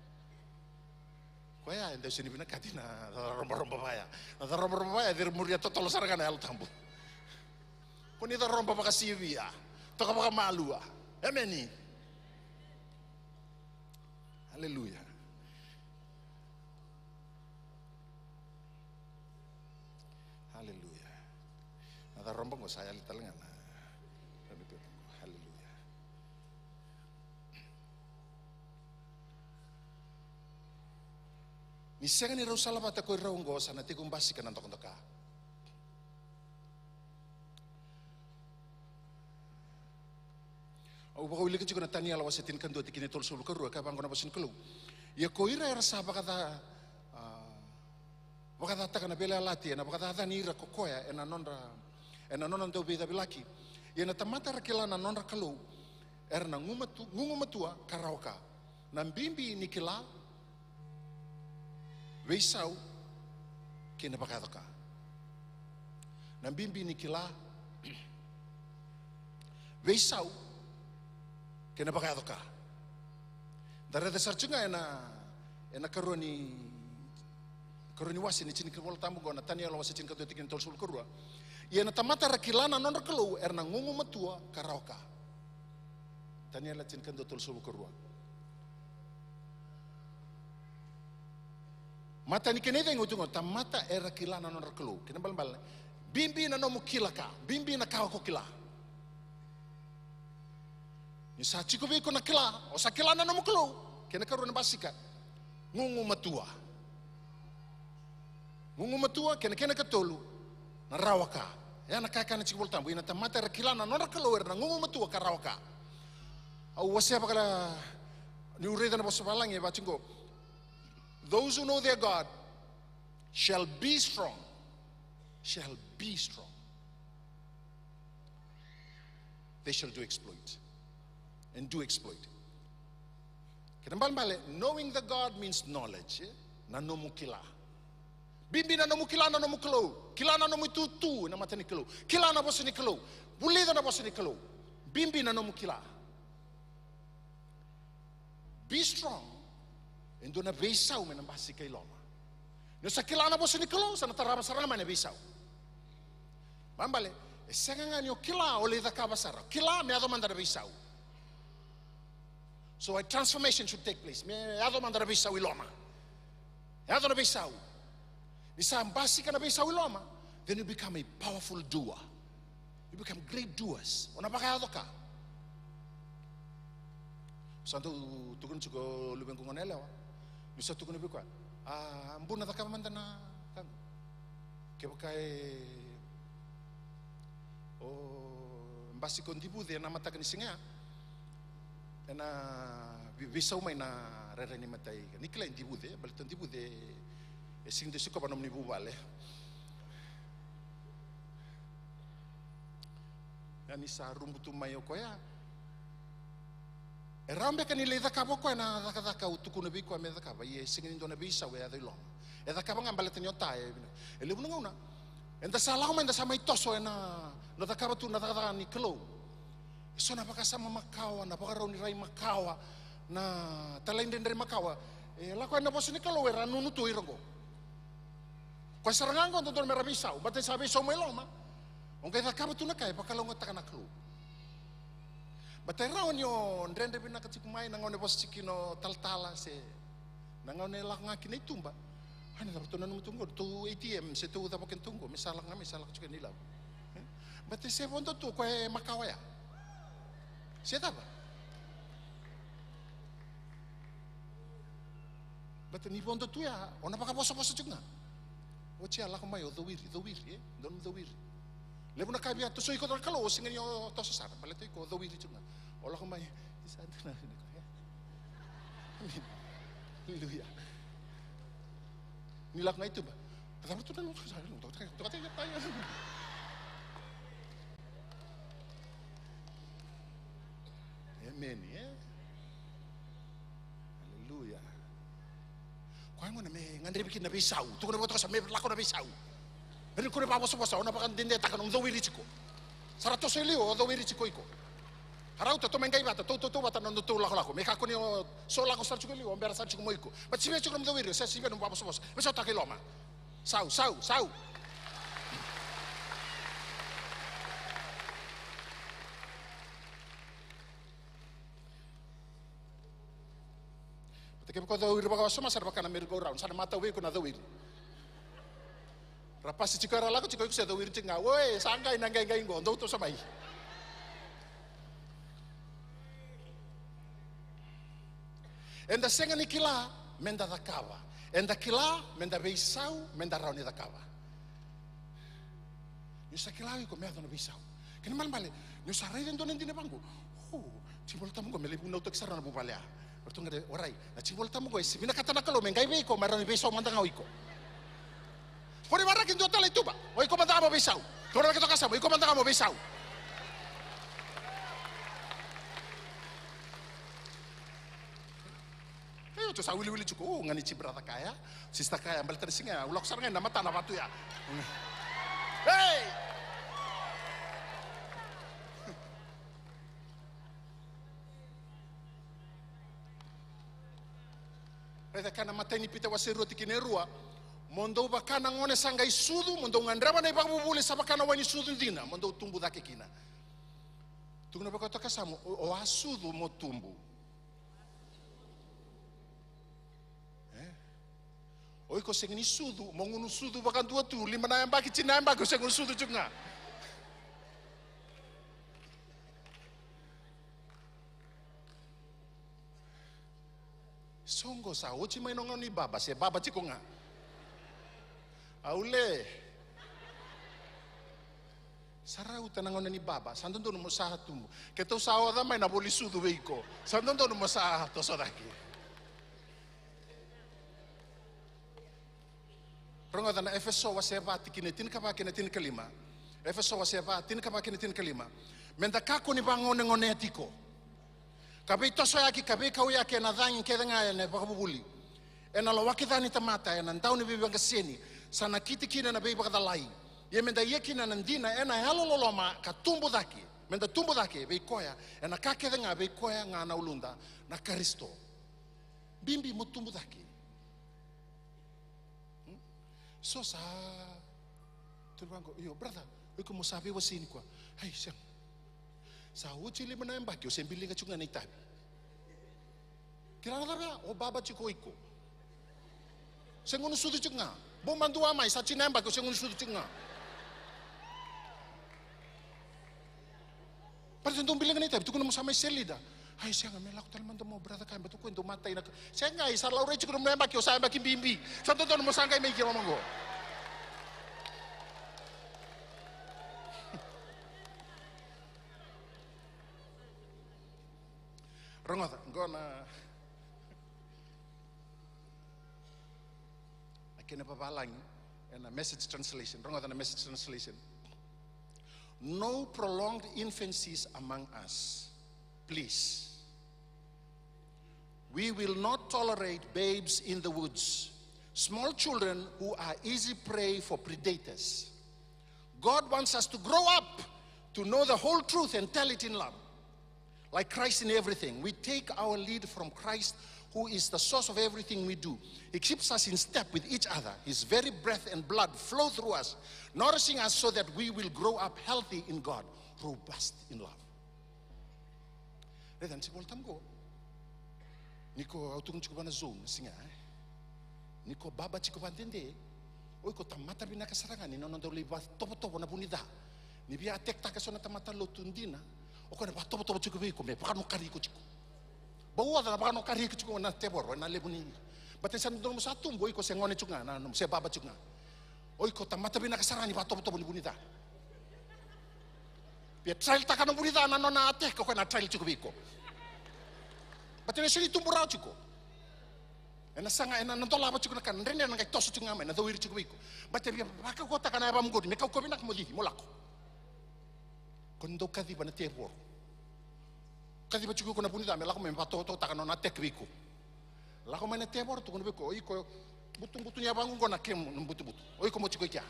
Koya e dau sega ni vinakati na cacarobaroba vaya. Na cacarobaroba vaya e ciri muria totolo sara ga na Yalo Tabu. Ko ni caroba vakasivia, toka vakamalua. Emeni. Aleluya. Aleluya. Na caroba qo sa yali tale ga na. Aleluya. Ni sega ni rau salavata ko irau qo sa na tekivu basika na dokadoka. Au vakawilika tiko na Taniela wase tinikadua tikina e tolusagavulu ka rua, ka vaqo na vosa ni Kalou. Ia ko ira era sa vakaca, a, vakacataka na veiyalayalati, ena vakacacani ira ko koya ena nodra, ena nona dauveicavilaki. Ia na tamata era kila na nodra Kalou, era na gumatu-, gugumatua ka rawa ka. Na bibi ni kila, veisau kei na vakayaco ka. Na bibi ni kila, veisau kei na vakayaco ka. Da raica sara tiko ga ena, ena karua ni, karua ni wase ni tini ni iVolatabu qo, na Taniela wase tinikadua tikina tolusagavulu ka rua. Ia na tamata era kila na nodra Kalou era na gugumatua ka rawa ka. Taniela tinikadua tolusagavulu ka rua. Matai ni kena icegu tu qo, tamata era kila na nodra Kalou. Kena ibalebale, bibi na nomu kila ka, bibi na ka o kila. Ni sa tiko vei iko na kila, o sa kila na nomu Kalou. Kena ikarua ni basika, gugumatua. Gugumatua, kena, kena ikatolu, na rawa ka. Ia na ka e kaya na tiki iVolatabu, ia na tamata era kila na nodra Kalou era na gugumatua ka rawa ka. Au wasea vaka, niu raica na vosa valagi e vaka tiko qo. Those who know their God shall be strong. Shall be strong. They shall do exploit. And do exploit. Kena ibalebale, knowing the God means knowledge, eh? Na nomu kila. Bibi na nomu kila na nomu Kalou. Kila na nomu itutu ena mata ni Kalou. Kila na vosa ni Kalou. Vulica na vosa ni Kalou. Bibi na nomu kila. Be strong. E dua na veisau me na basika i loma. Ni o sa kila na vosa ni Kalou, sa na tarava sara ga mai na veisau. Ibalebale, e sega ga ni o kila o lai cakava sara. Kila me yaco mada na veisau. So a transformation should take place. Me yaco mada na veisau i loma. Yaco na veisau. Ni sa basika na veisau i loma, then you become a powerful doer. You become great doers. O na vakayaco ka. Sa dau tukuna tiko luvequ gone yalewa. Niu sa tukuna vei koya, a, bau na cakava mada na ka. Kevaka e, o, basika o Divuce ena mataka ni siga ya, ena vei-, veisau mai na rairai ni matai. Ni kila e Divuce, baleta o Divuce e sega ni dau sikova na nomuni vuvale. Ia ni sa rubu tu mai o koya, e rawa beka ni lai cakava o koya na cakacaka au tukuna vei koya me cakava, ia e sega ni dua na veisau e yaco i loma. E cakava ga baleta ni o ta, e vinaka. E levu na gauna eda sa lako mai, eda sa mai toso ena, na cakava tu na cakacaka ni Kalou. E so na vakasama makawa, na vakarau ni rai makawa, na talaidredre makawa. E lako yani na vosa ni Kalou, era nunu tu ira qo. Koya sara ga qo dodonu mera veisau, baleta ni sa veisau mai loma. O qai cakava tu na ka e vakalougatataka na Kalou. Baleta e rawa ni o dredre vinaka tiko mai na gauna e vosa tiko kina o talatala se na gauna e lako ga kina i tuba. Ai, na cava tou nanuma tu qo, tou A T M se tou cava kena tu qo, me sa lako ga, me sa lako tiko kina ilavo. E? Baleta se vodo tu o koya e makawa ya. Se cava? Baleta ni vodo tu ya, o na vakavosavosa tiko ga. Oti ya lako mai o cowiri, cowiri, e? Donu cowiri. Levu na ka via tosoi iko na Kalou, o sega ni o toso sara, baleta iko o cowiri tiko ga. O lako mai, ni sa dua na, e? Aleluya. Ni lako ga i tuba. Emeni, e? Aleluya. Koya gona me gadrevi kina na veisau. Tukuna vata sa me lako na veisau. Me rawa ni ko na vakavosavosa, o na vakadedetaka na nomu cowiri tiko. Sa ra toso i liu, o cowiri tiko iko. A rauta, tou mai qai vata, tou, tou, tou vata na nodatou lakolako. Me kakua ni o so lako sara tiko i liu, o bera sara tiko mo iko. Baleta sivia tiko na nomu cowiri, o sa sivia na nomu vakavosavosa. Veisautaka i loma. Sau, sau, sau. Baleta kevaka o cowiri vakawasoma, sa na vaka na merry-go-round, sa na matau vei iko na cowiri. Ra pasi tiko, era lako tiko, iko se cowiri tiko ga. Oi, sa qai na qaiqai qo, dou toso mai. Eda sega ni kila meda cakava. Eda kila meda veisau, meda rawa ni cakava. Niu sa kila o iko me yaco na veisau. Kena ibalebale, niu sa raica e dua na dina vaqo. O, tiki ni Volatabu qo me lai vunautaki sara na vuvale ya. Ratou qai, orait, na tiki ni Volatabu qo e se vinakata na Kalou me qai vei iko, me rawa ni veisau mada ga o iko. Ko ni waraki dua tale i tuba. O iko mada ga mo veisau. Ko ni waraki toka sa mo, iko mada ga mo veisau. Ei, o tou sa wiliwili tiko, o, ga ni tiko brother kaya, sister kaya, baleta na siga ya, au lako sara ga ena matana vatu ya. Ei! Raica kena imatai ni Pita wase rua tikina e rua. Mo dou vaka na gone sa qai sucu, mo dou gadreva na ivakavuvuli sa vaka na wai ni sucu dina, mo dou tubu cake kina. Tukuna vei koya toka sa mo, o, o a sucu mo tubu. E? O iko sega ni sucu, mo gunu sucu vakadua tu, lima na yabaki, tini na yabaki, o sega ni sucu tiko ga. So qo sa oti mai na gauna ni baba, se baba tiko ga. Au le. Sa rauta na gauna ni baba, sa dodonu mo sa tubu. Keitou sa oca mai na voli sucu vei iko. Sa dodonu mo sa toso cake. Rogoca na Efeso wase va tikina e tinikava kei na tinikalima. Efeso wase va tinikava kei na tinikalima. Meda kakua ni vagonegonea tiko. Ka veitosoyaki, ka veikauyaki ena cagi kece ga ena ivakavuvuli. Ena lawaki ca ni tamata, ena dau ni veivagaseni, sa nakiti kina na veivakacalai. Ia meda ia kina na dina ena yalololoma, ka tubu cake. Meda tubu cake vei koya, ena ka kece ga vei koya ga na uluda, na Karisito. Bibi mo tubu cake. Hmm? So sa, tukuna vaqo, io, brother, o iko mo sa veiwasei nikua. Ai, sega. Sa oti lima na yabaki, o se biliga tiko ga na itavi. Kila na cava ya, o baba tiko o iko. Se gunu sucu tiko ga. Bau madua mai, sa tini na yabaki, o se gunu sucu tiko ga. Baleta dou biliga na itavi, tukuna mo sa mai se leader. Ai, sega, me lako tale mada mo brother kaya, baleta o koya dau matai na ka. Sega, i sa laurai tiko na nomu yabaki, o sa yabaki bibi. Sa dodonu mo sa qai mai ki loma qo. Rogoca, qo na, na kena vavalagi, ena message translation. Rogoca na message translation. No prolonged infancies among us, please. We will not tolerate babes in the woods, small children who are easy prey for predators. God wants us to grow up to know the whole truth and tell it in love. Like Christ in everything, we take our lead from Christ, who is the source of everything we do. He keeps us in step with each other. His very breath and blood flow through us, nourishing us so that we will grow up healthy in God, robust in love. Raica na tiko Volatabu qo. Ni ko, au tukuna tiko vua na Zoom na siga, e? Ni ko baba tiko vadede, o iko tamata vinaka sara ga ni na noda lai vatovotovo na vu ni ca. Ni via attack-taka eso na tamata lotu dina, o koya na vatovotovo tiko vei iko me vakanokari iko tiko. Bau oca na vakanokari iko tiko na tevoro ena levu ni. Baleta ni sa dodonu mo sa tubu, o iko se gone tiko ga, na, na, se baba tiko ga. O iko tamata vinaka sara ga ni vatovotovo ni vu ni ca. Via trial-taka na vu ni ca na nona attack, o koya na trial tiko vei iko. Baleta ni o sega ni tubu rawa tiko. Ena saga, ena, na dolava tiko na ka, na dredre na qai toso tiko ga mai, na cowiri tiko vei iko. Baleta e via vakaukauwataka na yavamu qori, me kaukaua vinaka mo cici, mo lako. Ko ni dau kaciva na tevoro. Kaciva tiko iko na vunica me lako mai me vakatokatokataka na nona attack vei iko. Lako mai na tevoro, tukuna vei iko, o iko, butubutu ni yavamu qo na kemu na butubutu. O iko mo tiko i kea.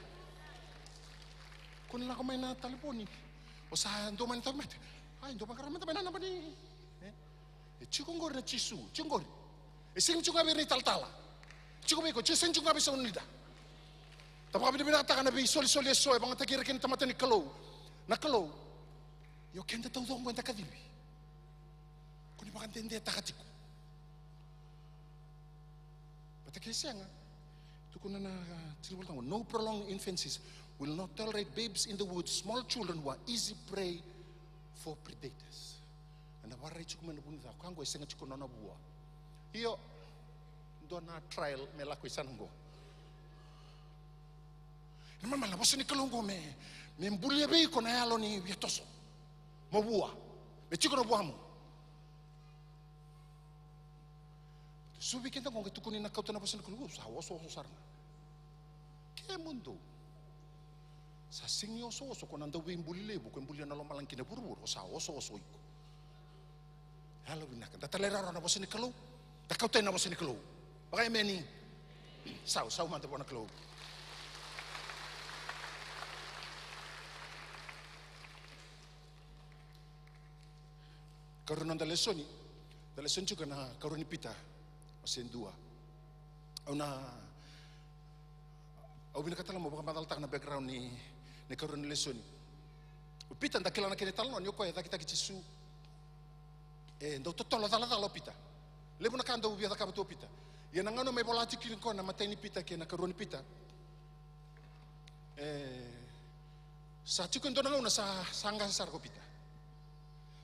Ko ni lako mai na talevoni. O sa dua mai na tauvimate. Ai, dua vaqara mada mai na naba ni. E? E tiko qori na Jisu, tiko qori. E sega ni tiko ga vei ira na italatala. Tiko vei iko, tiko, sega ni tiko ga vei Sauni Lida. Da vakavinavinakataka na veisolisoli eso e vakayagataki ira kina na tamata ni Kalou. Na Kalou. Io, keda taucoko qo eda kacivi. Ko ni vakadedetaka tiko. Baleta ke sega, tukuna na, ah, tiki ni Volatabu, no prolonged infancies will not tolerate babes in the wood, small children who are easy prey for predators. Ena vakarai tiko mai na vunica, koya qo e sega tiko na nona vua. Io, dua na trial me lako i sana qo. Ena malumala na vosa ni Kalou qo me, me bulia vei iko na yalo ni via toso. Mo vua. Me tiko na vuamu. So vei keda qo qai tukuni na kauta na vosa ni Kalou, sa osooso sara ga. Kemudou. Sa sega ni osooso ko na dauveibuli levu ko e bulia na lomalagi kei na vuravura, o sa osooso iko. Yalo vinaka. Da talairawarawa na vosa ni Kalou. Da kauta na vosa ni Kalou. Vaka emeni. Sau, sau mada vua na Kalou. Karua na noda lesoni, da lesoni tiko na karua ni Pita, wase dua. Au na, au vinakata tale meu vakamacalataka na background ni, ni karua ni lesoni. O Pita da kila na kena italanoa ni o koya e cakitaki Jisu. E dau totolo calacala o Pita. Levu na ka dau via cakava tu o Pita. Ia na gauna mai vola tiko kina o koya na imatai ni Pita kei na karua ni Pita. E, sa tiko e dua na gauna sa, sa qase sara ko Pita.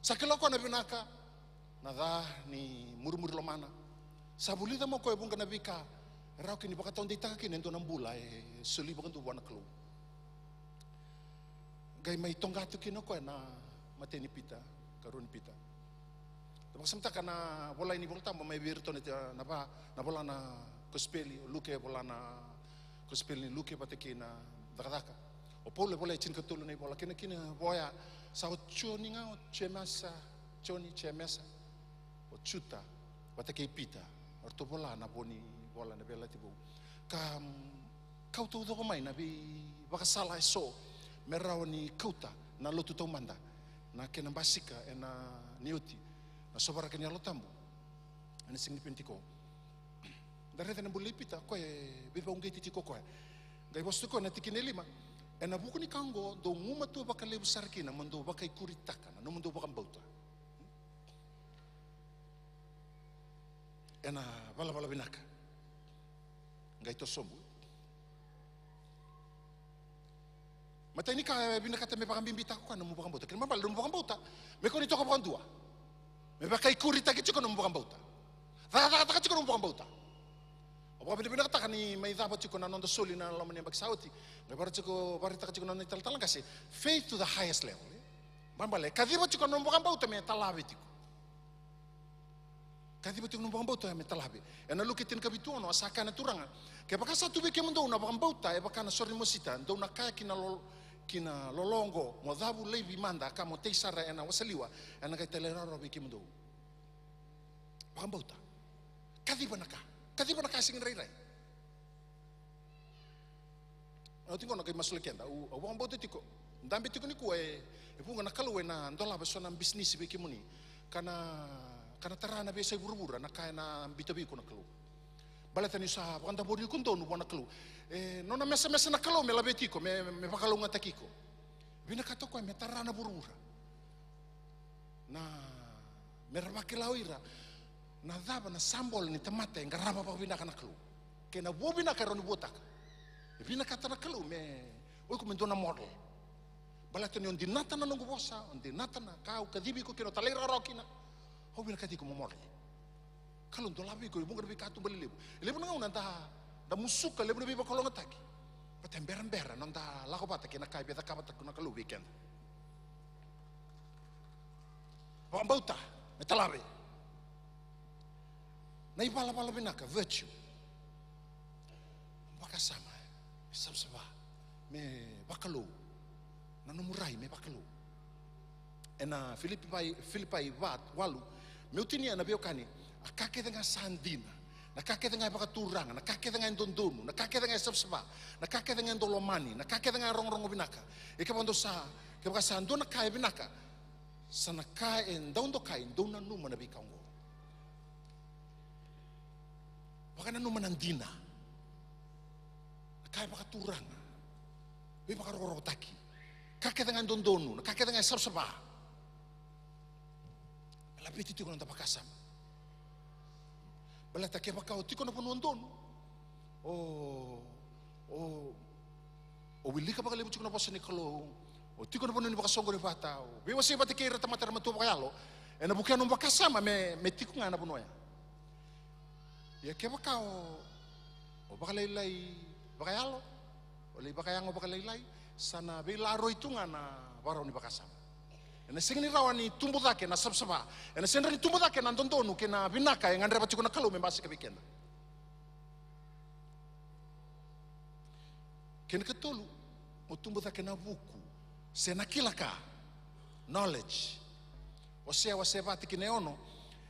Sa kila o koya na vinaka, na ca ni murimuri lomana. Sa vulica mai o koya e vuqa na veika e rawa kina ni vakataudeitaka kina e dua na bula e soli vakadua vua na Kalou. Qai mai toqa tu kina o koya na imatai ni Pita, karua ni Pita. Da vakasamataka na volai ni Volatabu mai vei iratou na, na va, na vola na kosipeli, o Luke e vola na kosipeli ni Luke vata kei na Cakacaka. O Paula e volai e tinikatolu na ivola, kei na, kei na vo ya, sa o Joni ga, o Jemesa, Joni, Jemesa, o Juta vata kei Pita, o ratou vola na vo ni vola na Veiyalayalati Vou. Ka, mm, kau taucoko mai na veivakasala eso me rawa ni kauta na lotu taumada, na kena basika ena, ni oti na sovaraki ni Yalo Tabu ena siga ni Penitiko. Da raica na bula i Pita, koya e veivakauqeti tiko koya. Qai vosa tiko na tikina e lima, ena vuku ni ka oqo dou gumatua vakalevu sara kina mo dou vakaikuritaka na nomudou vakabauta. Ena valavala vinaka. Qai toso sobu. Matai ni ka e vinakata me vakabibitaka o koya na nomu vakabauta. Kena ibalebale na nomu vakabauta me kua ni toka vakadua. Me vakaikuritaki tiko na nomu vakabauta. Cakacakataka tiko na nomu vakabauta. Au vakavinavinakataka ni mai cava tiko na noda soli na loma ni yabaki sa oti. Qai vakaraitaka tiko, vakaraitaka tiko na noda italatala qase, faith to the highest level. Ibalebale e kaciva tiko na nomu vakabauta me talave tiko. Kaciva tiko na nomu vakabauta me talave. Ena Luke tinikavitu ono, a sa kaya na Turaga, kevaka sa tu vei kemudou na vakabauta e vaka na sore ni mosita, dou na kaya ki na lo-, ki na lolo oqo, mo cavu laivi mada ka mo tei sara ena wasaliwa, ena qai talairawarawa vei kemudou. Vakabauta. Kaciva na ka. Kaciva na ka e sega ni rairai. Au tiko na qai masulaki keda, au, au vakabauta tiko. Dabe tiko nikua e, e vuqa na Kalou ena dolava eso na bisinisi vei kemuni. Ka na, ka na tara na veiyasai vuravura na ka ena biuta vei iko na Kalou. Baleta ni sa vakadavori iko donu vua na Kalou. E, nona mesamesa na Kalou me laveti iko, me, me vakalougatataki iko. Vinakata o koya me tara na vuravura. Na, me ra vakila o ira na cava na sabolo ni tamata e qarava vakavinaka na Kalou. Kei na vua vinaka e rawa ni vuataka. E vinakata na Kalou me, o iko me dua na model. Baleta ni o dinata na noqu vosa, o dinata na ka au kacivi iko kina, o talairawarawa kina. Au vinakati iko mo model. Kalou dolavi iko e vuqa na veikatuba lelevu. E levu na gauna da, da musuka, levu na veivakalougatataki. Baleta e berabera na noda lako vata kei na ka e via cakava tiko na Kalou vei keda. Vakabauta me talave. Na ivalavala vinaka, virtue. Vakasama, me savasava, me vakalou. Na nomu rai me vakalou. Ena Filipai, Filipai va, walu, meu tinia na veiwekani, a ka kece ga sa dina, na ka kece ga e vakaturaga, na ka kece ga e dodonu, na ka kece ga e savasava, na ka kece ga e dau lomani, na ka kece ga e rogorogo vinaka. E kevaka dou sa, kevaka sa dua na ka e vinaka, sa na ka e dau dokai, dou nanuma na veika oqo. Vakananuma na dina, na ka e vakaturaga, veivakarokorokotaki, ka kece ga e dodonu, na ka kece ga e savasava. Me laveti tiko na noda vakasama. Baleta kevaka o tiko na vanua donu, o, o, o wilika vakalevu tiko na vosa ni Kalou, o tiko na vanua ni vakasoqoni vata, o veiwasei vata kei ira tamata era matua vakayalo, ena vukea nomu vakasama me, me tiko ga na vanua ya. Ia kevaka o, o vakalailai vakayalo, o lai vakayago vakalailai, sa na veilaroi tu ga na vakarau ni vakasama. Ena sega ni rawa ni tubu cake na savasava. Ena sega ni tubu cake na dodonu kei na vinaka e gadreva tiko na Kalou me basika vei keda. Kena ikatolu, mo tubu cake na vuku se na kila ka, knowledge. Osea wase va tikina e ono,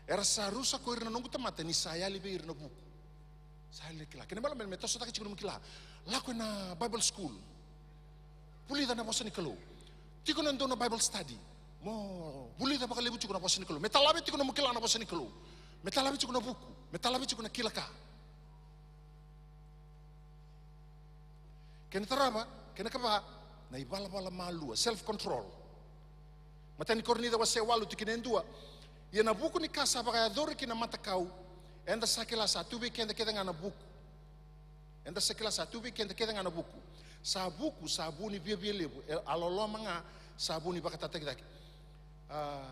era sa rusa ko ira na noqu tamata ni sa yali vei ira na vuku. Sa yali na kila. Kena ibalebale me toso cake tiko nomu kila. Lako ena Bible school. Vulica na vosa ni Kalou. Tiko na dua na Bible study. Mo vulica vakalevu tiko na vosa ni Kalou. Me talave tiko nomu kila na vosa ni Kalou. Me talave tiko na vuku. Me talave tiko na kila ka. Kena tarava, kena ikava, na ivalavala malua, self control. Matai ni Korinica wase walu tikina e dua. Ia na vuku ni ka sa vakayacori ki na matakau, eda sa kila sa tu vei keda kece ga na vuku. Eda sa kila sa tu vei keda kece ga na vuku. Sa vuku, sa vu ni viavia levu, e, a loloma ga, sa vu ni vakatataki cake. A,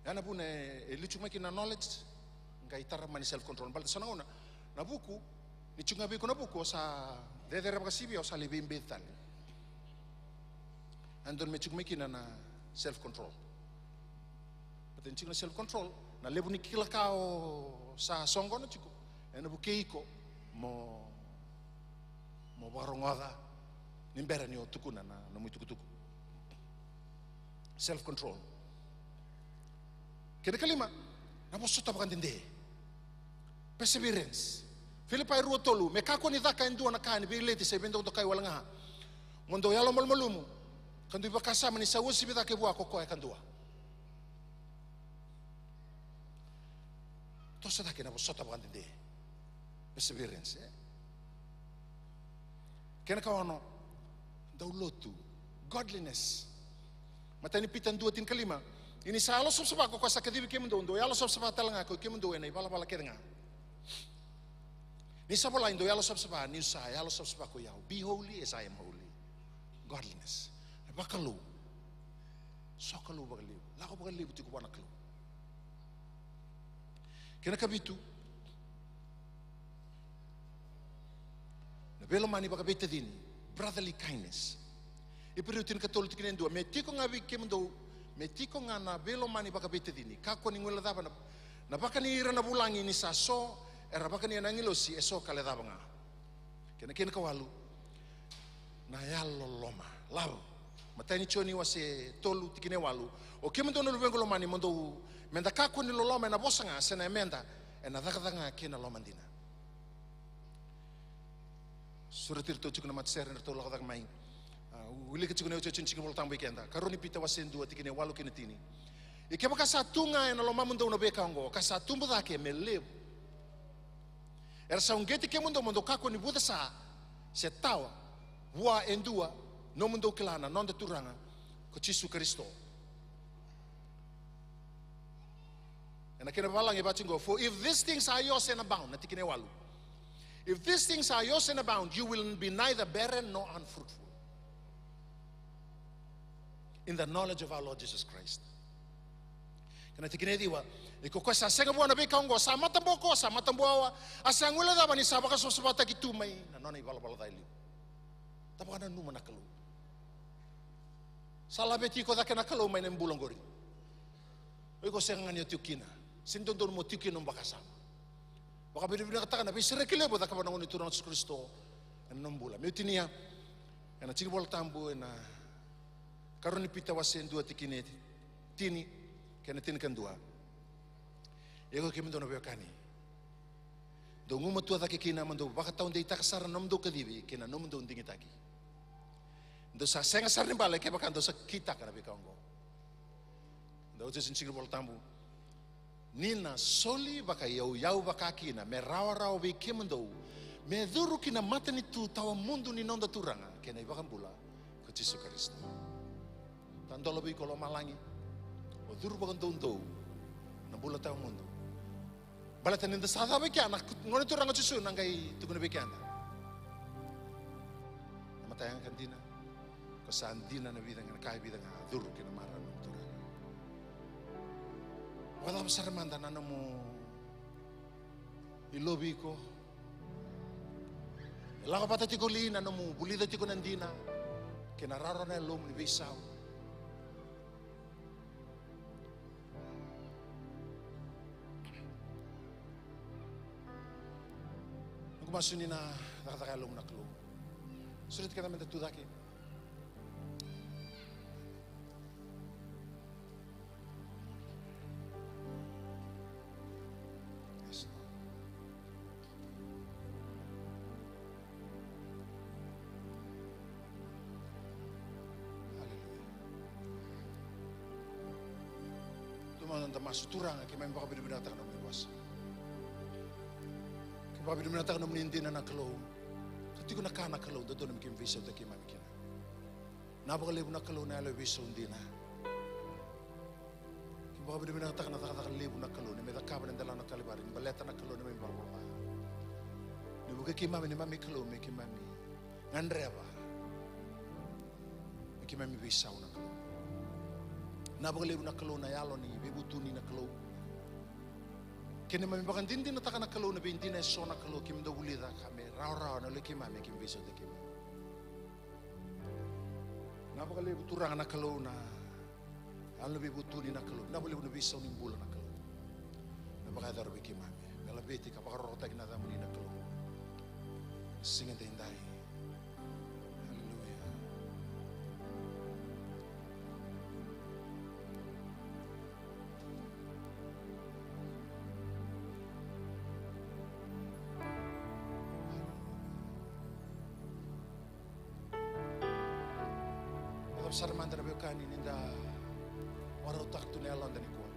Ya na vuna e, e liu tiko mai kina na knowledge, qai tara mai na self control. Baleta so na gauna, na vuku, ni tiko ga vei iko na vuku, o sa cecere vakasivia, o sa lai veibeca tale. Ya na dodonu me tiko mai kina na self control. Baleta ni tiko na self control, na levu ni kila ka o sa soqona tiko, ena vukei iko mo, mo vakarogoca ni bera ni o tukuna na, na nomu itukutuku. Self control. Kena ikalima, na vosota vakadede. Perseverance. Filipai rua tolu, me kakua ni caka e dua na ka ni veileti se veidokadokai wale ga. Mo dou yalomalumalumu, ka dui vakasama ni sa uasivi cake vua ko koya kadua. Toso cake na vosota vakadede. Perseverance, e? Kena ikaono, dau lotu. Godliness. Matai ni Pita dua tinikalima. Ia ni sa yalo savasava ko koya sa kacivi kemudou, dou yalo savasava tale ga ko i kemudou ena ivalavala kece ga. Ni sa volai, dou yalo savasava, niu sa yalo savasava ko i au. Be holy as I am holy. Godliness. Vakalou. Sokalou vakalevu. Lako vakalevu tiko vua na Kalou. Kena ikavitu, na veilomani vakaveitacini, brotherly kindness. Iperiu tinikatolu tikina e dua, me tiko ga vei kemudou, me tiko ga na veilomani vakaveitacini. Kakua ni guilecava na, na vakani ira na vulagi ni sa so, era vakania na agilosi eso ka lecava ga. Kena, kena ikawalu, na yalololoma. Love. Matai ni Joni wase tolu tikina e walu. O kemudou na luvequ lomani mo dou, meda kakua ni loloma ena vosa ga, se na yameda, ena cakacaka ga kei na loma dina. Sureti iratou tiko na matasere, eratou lako cake mai. A, wilika tiko na iotioti ni tiki ni Vola Tabu vei keda. Karua ni Pita wase dua tikina e walu kei na tini. Ia kevaka sa tu ga ena lomamudou na veika oqo, ka sa tubu cake me levu. Era sa uqeti kemudou mo dou kakua ni vucesa se tawa vua e dua nomudou kila na noda Turaga ko Jisu Karisito. Ena kena vavalagi e vaka tiko qo, for if these things are yours and abound, na tikina e walu. If these things are yours and abound, you will be neither barren nor unfruitful in the knowledge of our Lord Jesus Christ. Kena tikina e ciwa, ia ko koya sa sega vua na veika oqo, sa mataboko, sa matabuawa, a sa guilecava ni sa vakasavasavataki tu mai na nona ivalavala ca e liu. Da vakananuma na Kalou. Sa laveti iko cake na Kalou mai na bula oqori. O iko sega ga ni o tiko kina. Sega ni dodonu mo tiko kina nomu vakasama. Vakavinavinakataka na veisereki levu e cakava na Gone Turaga o Jisu Karisito ena nomu bula. Meu tinia ena tiki ni Vola Tabu ena karua ni Pita wase dua tikina e tini kei na tinikadua. Ia ko kemudou na veiwekani, dou gumatua cake kina mo dou vakataudeitaka sara na nomudou kacivi kei na nomudou digitaki. Dou sa sega sara ni bale kevaka dou sa kitaka na veika oqo. Dou tiko ni tiki ni Vola Tabu. Ni na soli vakaiyauyau vaka kina me rawarawa vei kemudou me curu ki na matanitu tawamudu ni noda Turaga kei na iVakabula ko Jisu Karisito. Tadola vei iko lomalagi, o curu vakadoudou na bula tawamudu. Baleta ni da sa cava i kea, na Gone Turaga o Jisu na qai tukuna vei keda. Na mata yaga ka dina, ko sa dina na vica ga, na ka e vica ga, curu ki na marama ni Turaga. Vakacava sara mada na nomu ilovi iko? E lako vata tiko li na nomu vulica tiko na dina kei na rawarawa na yalomu ni veisau? Noqu masu ni na cakacaka yalomu na Kalou. Sureti keda meda tu cake. Yes, Lord. Aleluya. Dua mada na masu. Turaga, keimami vakavinavinakataka na nomuni vosa. Keimami vakavinavinakataka na nomuni dina na Kalou. Sa tiko na ka na Kalou dodonu me keimami veisautaki keimami kina. Vinaka vakalevu na Kalou na yalo e veisau dina. Keimami vakavinavinakataka na cakacaka levu na Kalou ni mai cakava na delana o Kalivari, ni baleta na Kalou na neimami valavala ca. Ni vukei keimami neimami Kalou me keimami gadreva me keimami veisau na Kalou. Vinaka vakalevu na Kalou na yalo ni veivutuni na Kalou. Kei neimami vakadinadinataka na Kalou na veidina eso na Kalou keimami dau vulica ka me rawarawa na yalo i keimami me keimami veisautaki keimami. Vinaka vakalevu Turaga na Kalou na yalo ni veivutuni na Kalou. Vinaka vakalevu na veisau ni bula na Kalou. Me vakayacora vei keimami. Me laveti ka vakarokorokotaki na yacamuni na Kalou. Siga edaidai. Aleluya. Vakacava sara mada na veiwekani ni da vakarautaka tu na yaloda nikua.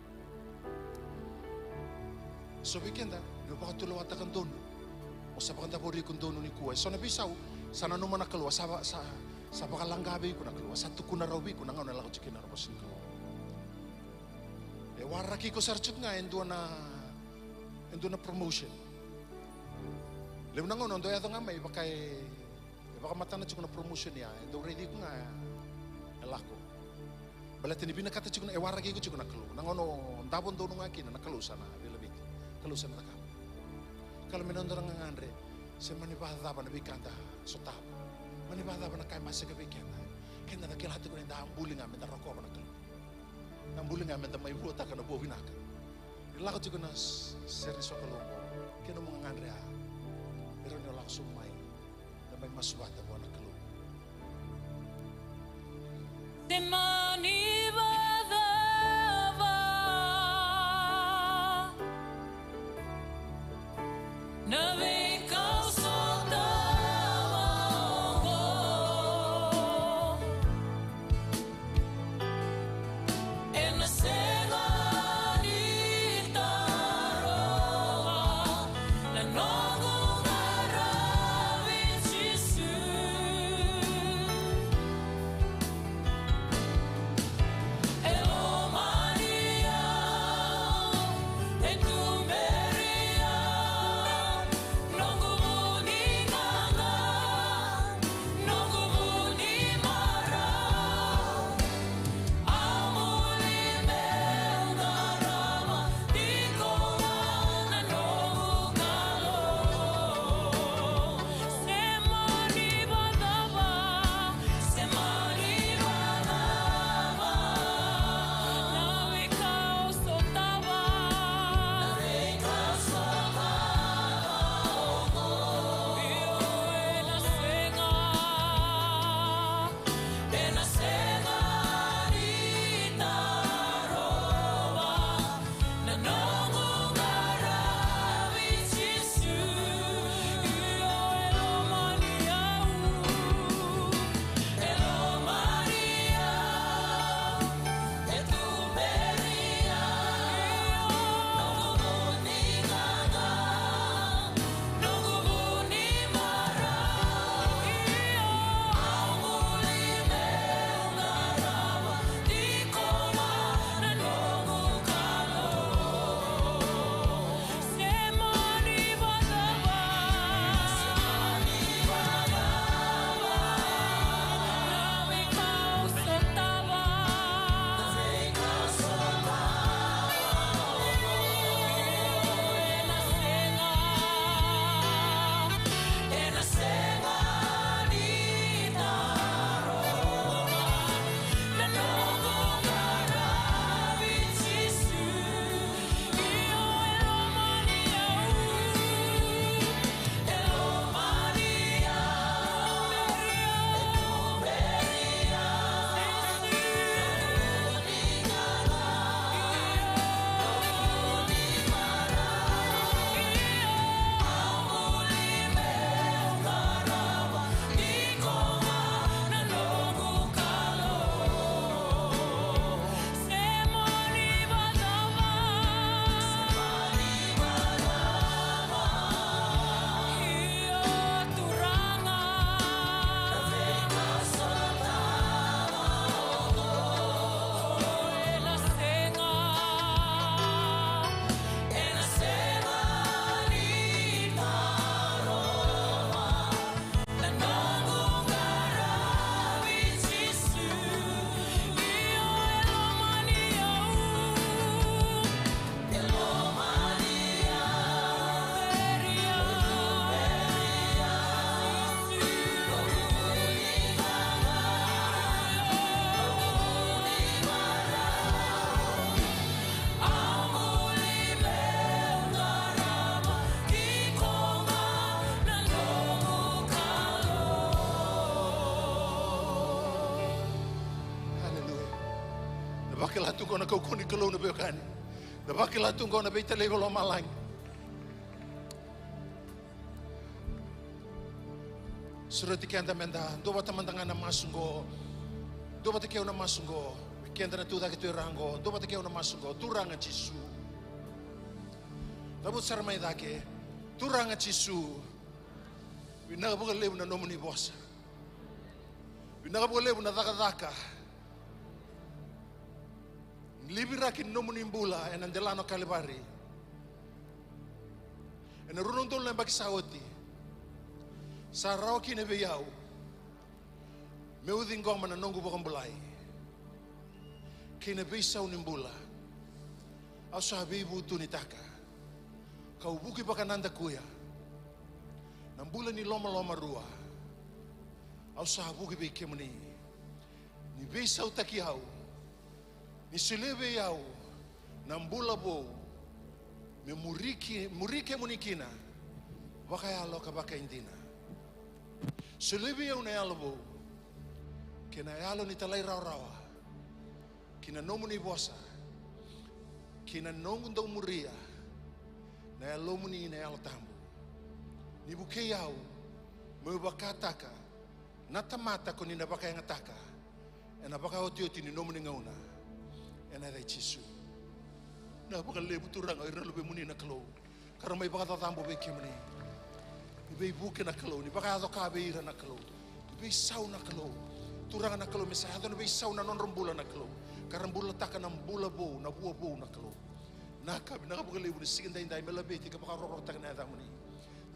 So vei keda, ni o vakatulewataka donu, o sa vakadavori iko donu nikua. E so na veisau, sa nanuma na Kalou, sa, sa, sa vakalaqa vei iko na Kalou, sa tukuna rawa vei iko na gauna e lako tiko kina na vosa ni Kalou. E waraki iko sara tiko ga e dua na, e dua na promotion. Levu na gauna o dau yaco ga mai vaka e, e vakamatana tiko na promotion ya, e dau raici iko ga e lako. Baleta ni vinakata tiko na, e waraki iko tiko na Kalou. Na gauna o davo donu ga kina na Kalou sa na veilaveti. Kalou sa na cakava. Kalou me noda na gagadre, se mani vakacava na veika da sotava. Mani vakacava na ka e basika vei keda. Keda na kila tiko ni da buli ga me da rokova na Kalou. Na buli ga me da mai vuataka na vua vinaka. Ni lako tiko na s-, sere ni sokalou oqo, kei nomu gagadre a, e rawa ni o lako sobu mai, da mai masu vata vua na Kalou. Se mani vakacava na veika au sotava oqo, ena sega ni tarova na noqu qaravi Jisu. E lomani au, e tuberi au, Vakila tu qo na kaukauwa ni Kalou na veiwekani. Da vakila tu qo na veitalai vakalomalagi. Sureti keda meda duavata mada ga na masu qo. Duavata kei au na masu qo. Vei keda na tucake tu e ra qo, duavata kei au na masu qo. Turaga Jisu. Cavuta sara mai cake. Turaga Jisu. Vinaka vakalevu na nomuni vosa. Vinaka vakalevu na cakacaka ni liviraki ni nomuni bula ena delana o Kalivari. Ena rua na udolu na yabaki sa oti, sa rawa kina vei au meu ciqoma na noqu vakabulai kei na veisau ni bula. Au sa veivutunitaka, kau vuki vakanadakuya na bula ni lomalomarua. Au sa vuki vei kemuni. Ni veisautaki au, ni solia vei au na bula vou, me muri ki, muri kemuni kina vakayalo ka vakaidina. Solia vei au na yalo vou, kei na yalo ni talairawarawa ki na nomuni vosa, ki na noqu dau muria na Yalomuni na Yalo Tabu. Ni vukei au meu vakataka na tamata ko ni na vakayagataka ena vakaotioti ni nomuni gauna. Ena yaca i Jisu. Na vakalevu Turaga o ira na luvemuni na Kalou, ka ra mai vakacacabo vei kemuni. Ni veivuke na Kalou, ni vakayaco ka vei ira na Kalou. Ni veisau na Kalou. Turaga na Kalou, me sa yaco na veisau na nodra bula na Kalou, ka ra bulataka na bula vou, na vua vou na Kalou. Na ka vinaka vakalevu ni siga daidai me laveti ka vakarokorokotaka na yacamuni.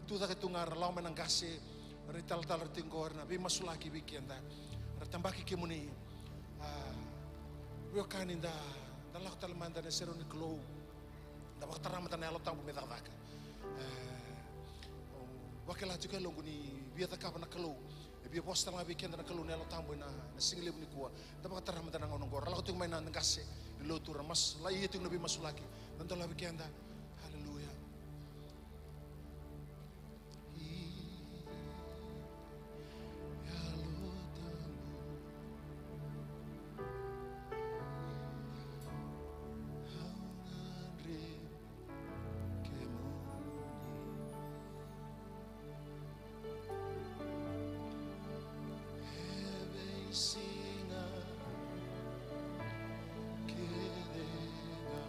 Tucake tu ga ra lako mai na qase, ra italatala ra tiko qo, ra na veimasulaki vei keda. Ra tabaki kemuni. A, veiwekani, da, da lako tale mada ena serau ni Kalou. Da vakatara mada na Yalo Tabu me cakacaka. E, au vakila tiko e yaloqu ni via cakava na Kalou. E via vosa tale ga vei keda na Kalou na Yalo Tabu ena, na siga levu nikua. Da vakatara mada na gauna oqo. Ra lako tiko mai na, na qase ni lotu, ra mas, lai ia tiko na veimasulaki. Da dolavi keda. Aleluya. Yalo Tabu, au gadre kemuni. E veisiga kece ga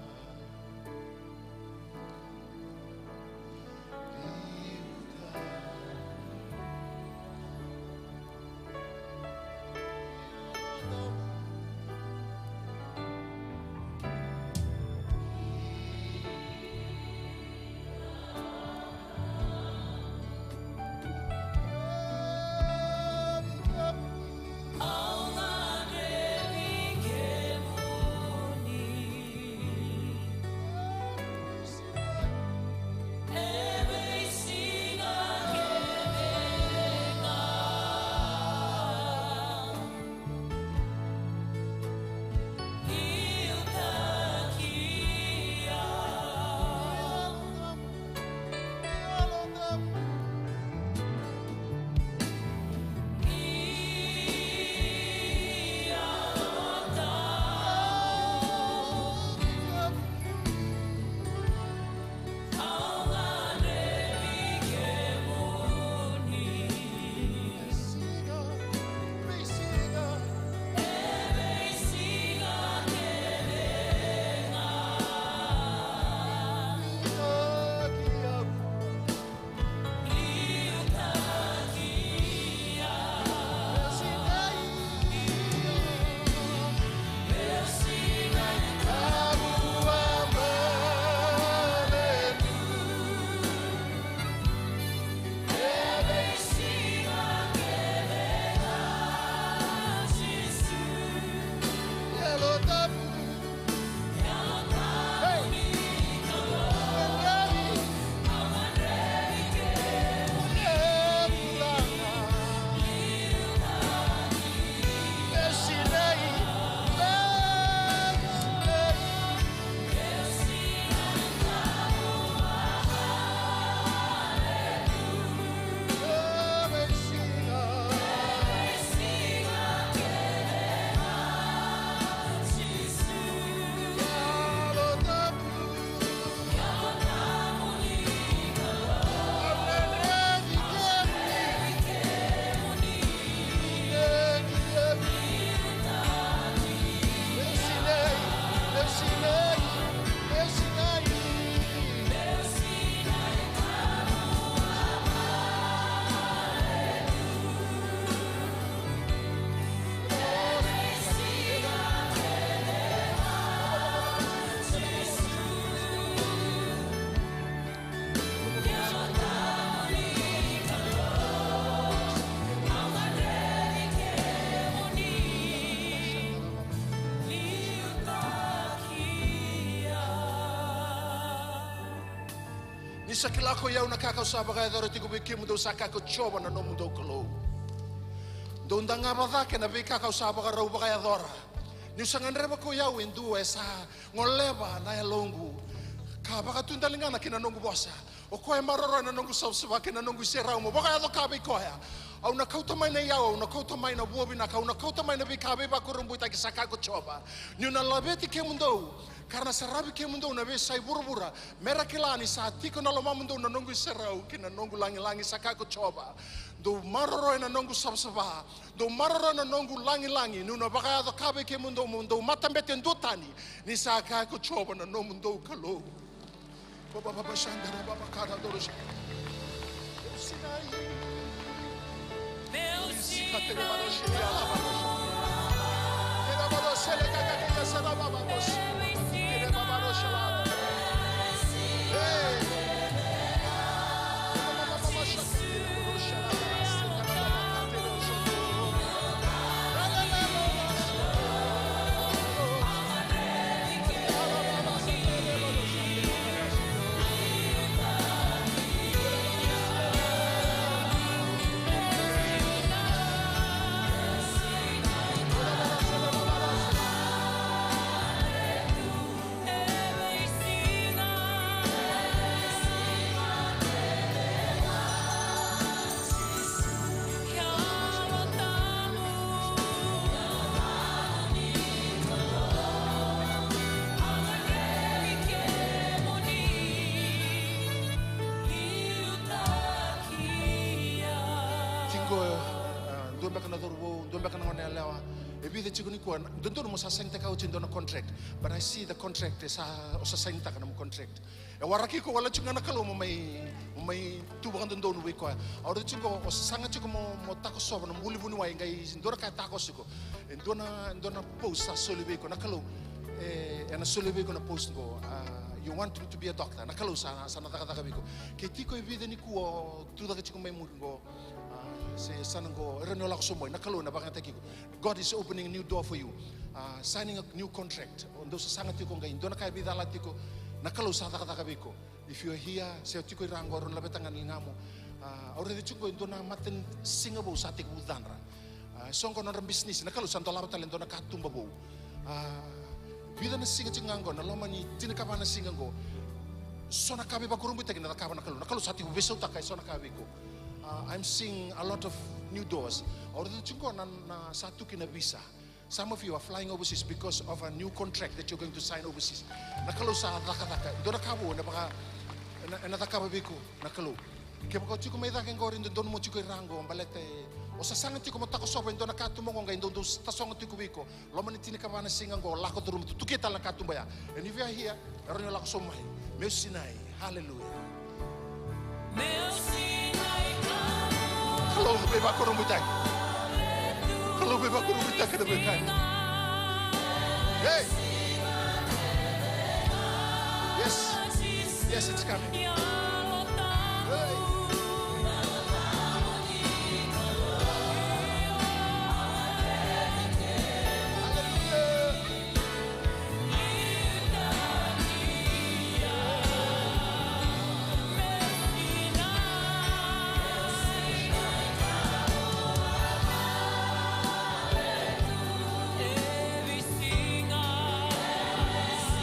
Sa kila ko i au na ka kau sa vakayacora tiko vei kemudou, sa kaya ko Jiova na nomudou Kalou. Dou dagava cake na veika kau sa vakarau vakayacora. Niu sa gadreva ko i au e dua e sa goleva na yaloqu, ka vakatudaliga na kei na noqu vosa. O koya e maroroya na noqu savasava kei na noqu iserau mo vakayaco ka vei koya. Au na kauta mai na iyau, au na kauta mai na vua vinaka, au na kauta mai na veika veivakurabuitaki, sa kaya ko Jiova. Niu na laveti kemudou, ka ra na saravi kemudou na veiyasai vuravura, me ra kila ni sa tiko na lomamudou na noqu iserau kei na noqu lagilagi, sa kaya ko Jiova. Dou maroroya na noqu savasava, dou maroroya na noqu lagilagi, niu na vakayaco ka vei kemudou mo dou matabete duatani, ni sa kaya ko Jiova na nomudou Kalou. Tiko, ah, dua beka na cauravou, dua beka na gone yalewa. E vica tiko nikua, dodonu mo sa sainitaka oti e dua na contract. But I see the contract, e sa, o sa sainitaka na nomu contract. E waraki iko wale tiko ga na Kalou mo mai, mo mai tu vakadodonu vei koya. Au raica tiko, o sasaga tiko mo, mo takosova na buli vuniwai, qai dua na ka e takoso iko. E dua na, dua na post sa soli vei iko na Kalou. E, ena soli vei iko na post qo. Ah, you want me to be a doctor. Na Kalou sa, sa na cakacaka vei iko. Ke tiko e vica nikua o tucake tiko mai muri qo. Ah, se sa na qo, e rawa ni o lako sobu mai, na Kalou ena vakayagataki iko. God is opening a new door for you. Ah, signing a new contract. O dou sasaga tiko qai dua na ka e veicala tiko, na Kalou sa cakacaka vei iko. If you are here, se o tiko i ra qo, rawa ni laveta ga na ligamu. Ah, au raica tiko e dua na matanisiga vou sa tekivu cadra. Ah, so qo nodra bisinisi, na Kalou sa dolava tale e dua na katuba vou. Ah, vica na siga tiko ga qo, na loma ni tinikava na siga qo. So na ka veivakurabuitaki na cakava na Kalou. Na Kalou sa tekivu veisautaka e so na ka vei iko. Uh, I'm seeing a lot of new doors. Au raica tiko na, na sa tu kina visa. Some of you are flying overseas because of a new contract that you're going to sign overseas. Na Kalou sa cakacaka. Dua na ka vou ena vaka, ena, ena cakava vei iko na Kalou. Kevaka o tiko mai cake qori, dodonu mo tiko i ra qo, baleta e, o sasaga tiko mo takosova e dua na katuba qo, qai dodonu tasogo tiko vei iko. Loma ni tinikava na siga qo, lako curuma tu, tukia tale na katuba ya. And if you are here, e rawa ni o lako sobu mai. Meu sinai. Hallelujah. Meu sinai. Kalou veivakurabuitaki. Kalou veivakurabuitaki na veika. Hey. Yes. Yes, it's coming. Hey.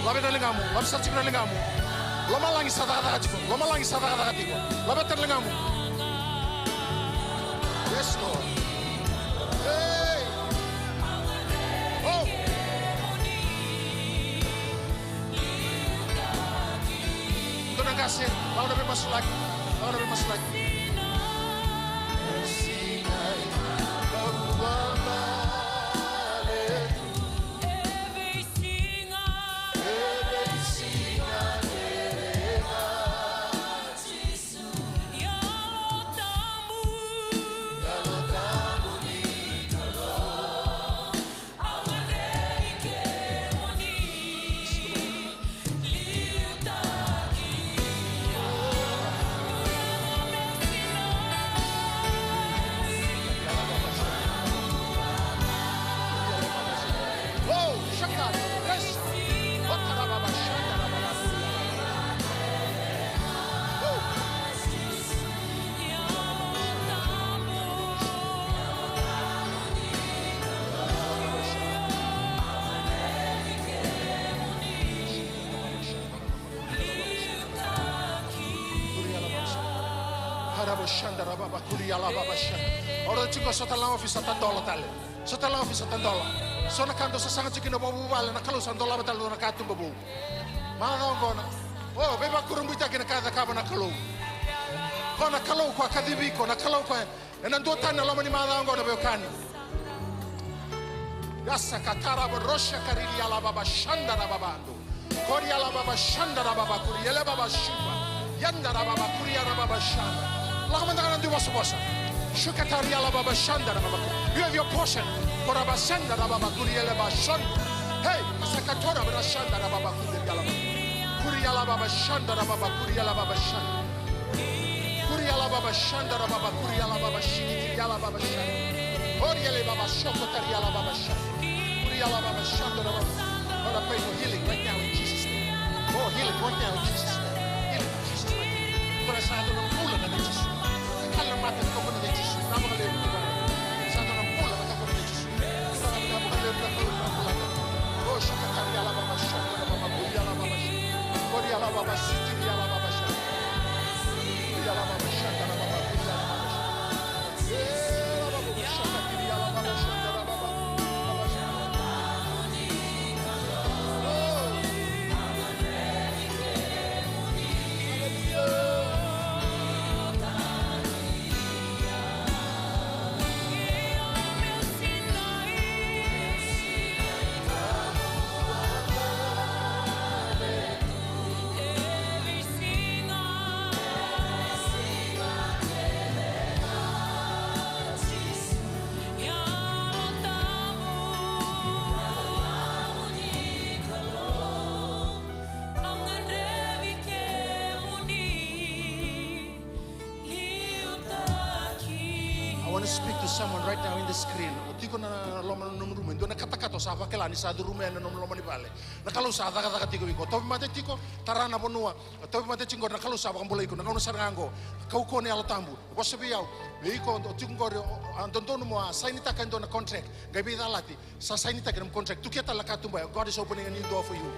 Laveta na ligamu, laveta sara tiko na ligamu. Lomalagi sa cakacaka tiko, lomalagi sa cakacaka tiko. Laveta na ligamu. Yes, Lord. Hey. Oh. Dua na qase, lako na veimasulaki, lako na veimasulaki. Rabo shanda rababa kuri ala baba shanda. Ora tiko so tala ofisa tadola tale. So tala ofisa tadola. So na ka dou sasaga tiko kina vakavuvale na Kalou sa dolava tale na katuba vou. Macawa oqo na. O, veivakurabuitaki na ka e cakava na Kalou. Ko na Kalou ko a kacivi iko, na Kalou ko e. Ena dua tani na loma ni macawa oqo na veiwekani. Yasa ka tarava rosha karili ala baba shanda rababa ando. Kori ala baba shanda rababa kuri ele baba shuka. Yanda rababa kuri ala baba shanda. Lako mada ga na dui vosavosa. Shuka tari ala baba shanda rababa kuri. You have your portion. Kora ba shanda rababa kuri ele ba shanda. Hey, saka tora ba shanda rababa kuri ala baba. Kuri ala baba shanda rababa kuri ala baba shanda. Kuri ala baba shanda rababa kuri ala baba shikitiri ala baba shanda. Kori ele baba shoko tari ala baba shanda. Kuri ala baba shanda rababa. Lord, I pray for healing right now in Jesus' name. Oh, healing right now in Jesus' name. Healing in Jesus' mighty name. Kora sa dua na bula na Jisu. Kala mata na kakua na Jisu. Na vakalevu na kakua. Sa dua na bula na kakua na Jisu. Sa dua na bula na kakua na Jisu. Oh, shaka tari ala baba shanda rababa kuri ala baba shanda. Kori ala baba sitiri ala baba shanda. Kuri ala baba shanda rababa kuri ala baba shanda. I want to speak to someone right now in the screen. O tiko na loma ni nomu rumu, e dua na katakata o sa vakila ni sa curuma ena nomu loma ni vale. Na Kalou sa cakacaka tiko vei iko. Tauvimate tiko, tara na vanua. Tauvimate tiko qori, na Kalou sa vakabulai iko. Na gauna sara ga qo, kaukauwa ni Yalo Tabu. Vosa vei au. Vei iko o tiko qori, o, a dodonu mo a sainitaka e dua na contract. Qai veicalati, sa sainitaki na nomu contract. Tukia tale na katuba ya. God is opening a new door for you.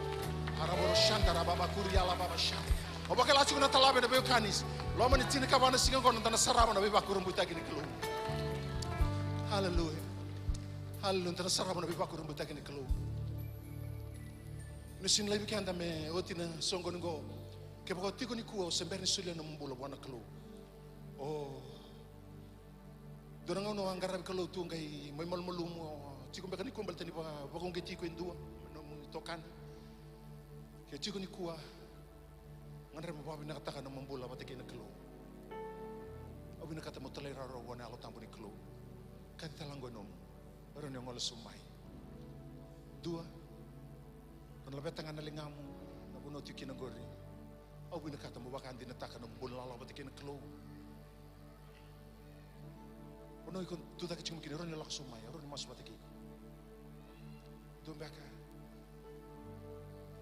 Aravoro shanda rababa kuri ala baba shanda. O vakila tiko na talave na veiwekani. Loma ni tinikava na siga qo, da na sarava na veivakurabuitaki ni Kalou. Hallelujah. Hallelujah. Da na sarava na veivakurabuitaki ni Kalou. Ni sini laivi keda me oti na soqoni qo. Kevaka o tiko nikua o se bera ni solia nomu bula vua na Kalou. O dua na gauna o a qaravi Kalou tu qai mai malumalumu, o tiko beka nikua baleta ni vaka, vakauqeti iko e dua, nomu itokani. Ke tiko nikua, gadreva mo vakavinakataka nomu bula vata kei na Kalou. Au vinakata mo talairawarawa vua na Yalo Tabu ni Kalou. Kaci tale qo e nomu. Rawa ni o gole sobu mai. Dua, o na laveta ga na ligamu na vanua o tiko kina qori. Au vinakata mo vakadinataka nomu bula lala vata kei na Kalou. O na iko tu cake tiko mai kina, rawa ni lako sobu mai, rawa ni masu vata kei. Dua beka.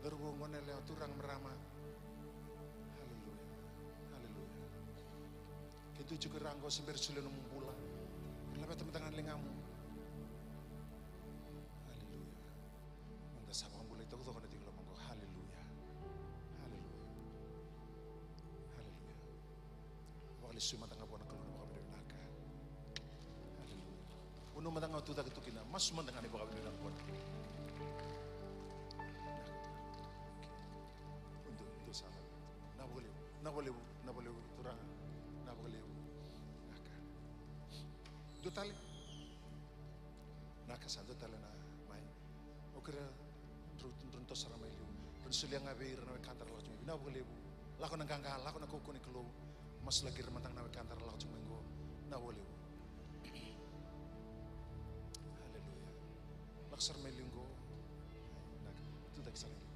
Cauravou, goneyalewa, turaga, marama. Haleluya. Haleluya. Ke dua tiko i ra qo se bera ni solia nomu bula, laveta mada ga na ligamu. Haleluya. Meda sa vakabulai taucoko na tiko loma qo. Haleluya. Haleluya. Haleluya. Vakalesui mada ga vua na Kalou na vakavinavinaka. Haleluya. Vanua mada ga o tu cake tu kina, masu mada ga ni vakavinavinaka vua na Kalou. Dua, dua sara. Vinaka vakalevu, vinaka vakalevu, vinaka vakalevu, turaga. Vinaka vakalevu. Vinaka. Dua tale. Vinaka, sa dua tale na mai. Au kerea drau, drau ni toso sara mai liu. Drau ni solia ga vei ira na wekada ra lako tiko mai. Vinaka vakalevu. Lako na qaqa, lako na kaukauwa ni Kalou. Masulaki ira mada ga na wekada ra lako tiko mai qo. Vinaka vakalevu. Haleluya. Lako sara mai liu qo. Vinaka. Tu cake sara mai liu.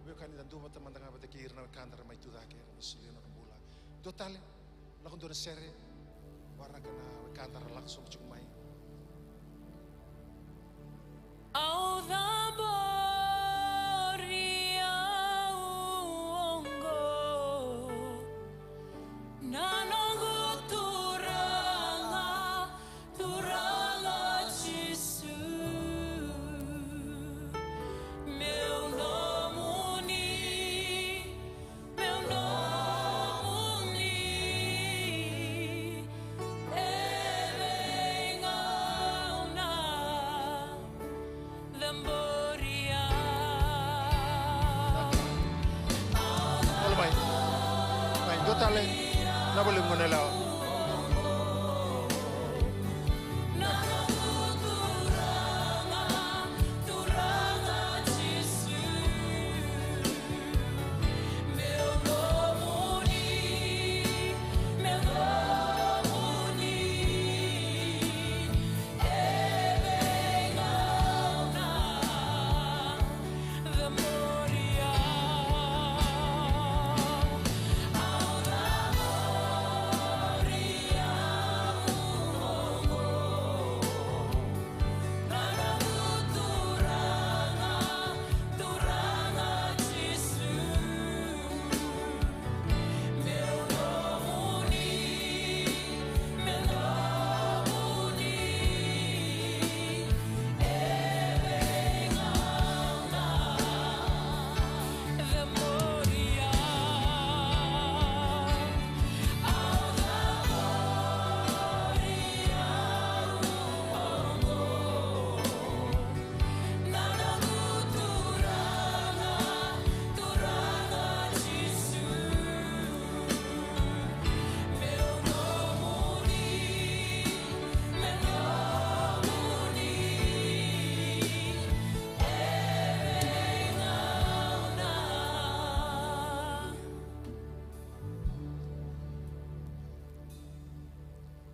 Veiwekani, da duavata mada ga vata kei ira na wekada ra mai tu cake, ra mai solia nodra bula. Dua tale, lako dua na sere, waraka na wekada ra lako sobu tiko mai. Au cabori au oqo, na noqu Turaga, Turaga Jisu, meu nomuni, meu nomuni Tale, na vale mo na lewa.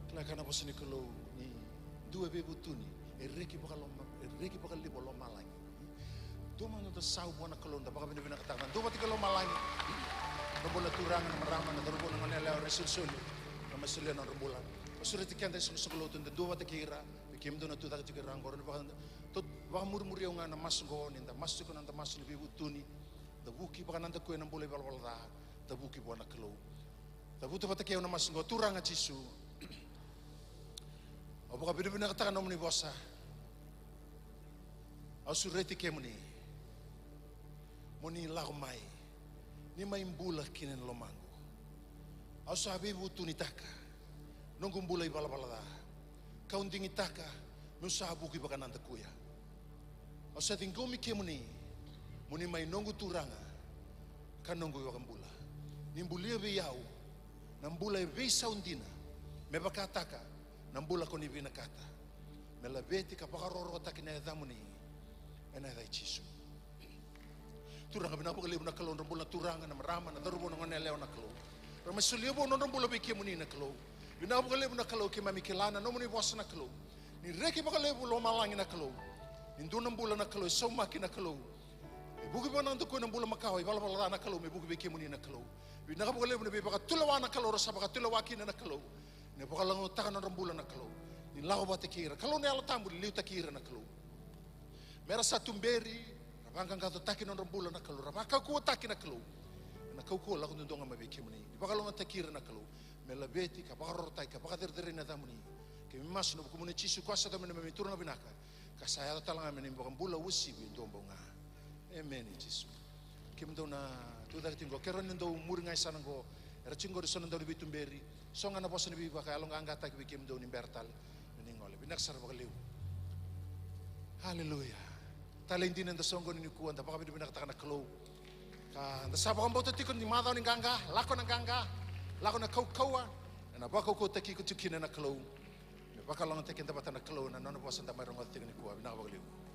Kila ka na vosa ni Kalou ni dua e veivutuni e reki vakaloma, e reki vakalevu o lomalagi. Dua mai na noda sau vua na Kalou, da vakavinavinakataka na dua vata kei lomalagi. Na bula na turaga, na marama, na cauravou, na gone yalewa, na isolisoli, na mai solia na nodra bula. Au sureti keda isoqosoqo lotu da dua vata kei ira, vei kemudou na tucake tiko ira oqo, ni vaka, to, vakamurimuri au ga na masu oqo, ni da masu tiko na noda masu ni veivutuni. Da vuki vakanadakuya na bula ivalavala ca, da vuki vua na Kalou. Cavuta vata kei au na masu oqo. Turaga Jisu, au vakavinavinakataka na nomuni vosa. Au sureti kemuni mo ni lako mai, ni mai bula kina ena lomaqu. Au sa veivutunitaka noqu bula ivalavala ca, kau digitaka meu sa vuki vakanadakuya. Au sa ciqomi kemuni mo ni mai noqu Turaga ka noqu iVakabula. Ni bulia vei au na bula e veisau dina, me vakataka na bula ko ni vinakata, me laveti ka vakarokorokotaki na yacamuni, ena yaca i Jisu. Turaga, vinaka vakalevu na Kalou, nodra bula na turaga, na marama, na cauravou, na gone yalewa na Kalou. Ra mai solia vou nodra bula vei kemuni na Kalou. Vinaka vakalevu na Kalou, keimami kila na nomuni vosa na Kalou. Ni reki vakalevu lomalagi na Kalou. Ni dua na bula na Kalou e saumaki na Kalou, e vuki vakanadakuya na bula makawa ivalavala ca na Kalou, me vuki vei kemuni na Kalou. Vinaka vakalevu na veivakatulewa na Kalou ra sa vakatulewa kina na Kalou. Ni vakalougatataka na nodra bula na Kalou. Ni lako vata kei ira, Kalou na Yalo Tabu, ni liutaki ira na Kalou. Me ra sa tuberi, ra vaqaqacotaki na nodra bula na Kalou, ra vakaukauwataki na Kalou. Ena kaukauwa lako duadua ga mai vei kemuni. Ni vakalougatataki ira na Kalou, me laveti ka vakarokorokotaki ka vakacerecerei na yacamuni. Keimami masu ena vukumuni Jisu, koya sa yaco me neimami Turaga vinaka, ka sa yaco tale ga me neimami iVakabula uasivi e dua bau ga. Emeni Jisu. Kemudou na tucake tiko qo, keirau ni dou muri ga e yasana qo, era tiko qori so na dau ni veituberi. So ga na vosa ni veivakayaloqaqataki vei kemudou ni bera tale me ni gole. Vinaka sara vakalevu. Aleluya. Talei dina eda soqoni nikua, da vakavinavinakataka na Kalou. Ka da sa vakabauta tiko ni macawa ni qaqa, lako na qaqa, lako na kaukauwa, ena vakaukauwataki iko tiko kina na Kalou. Me vakalougatataki keda vata na Kalou ena nona vosa da mai rogoca tiko nikua. Vinaka vakalevu.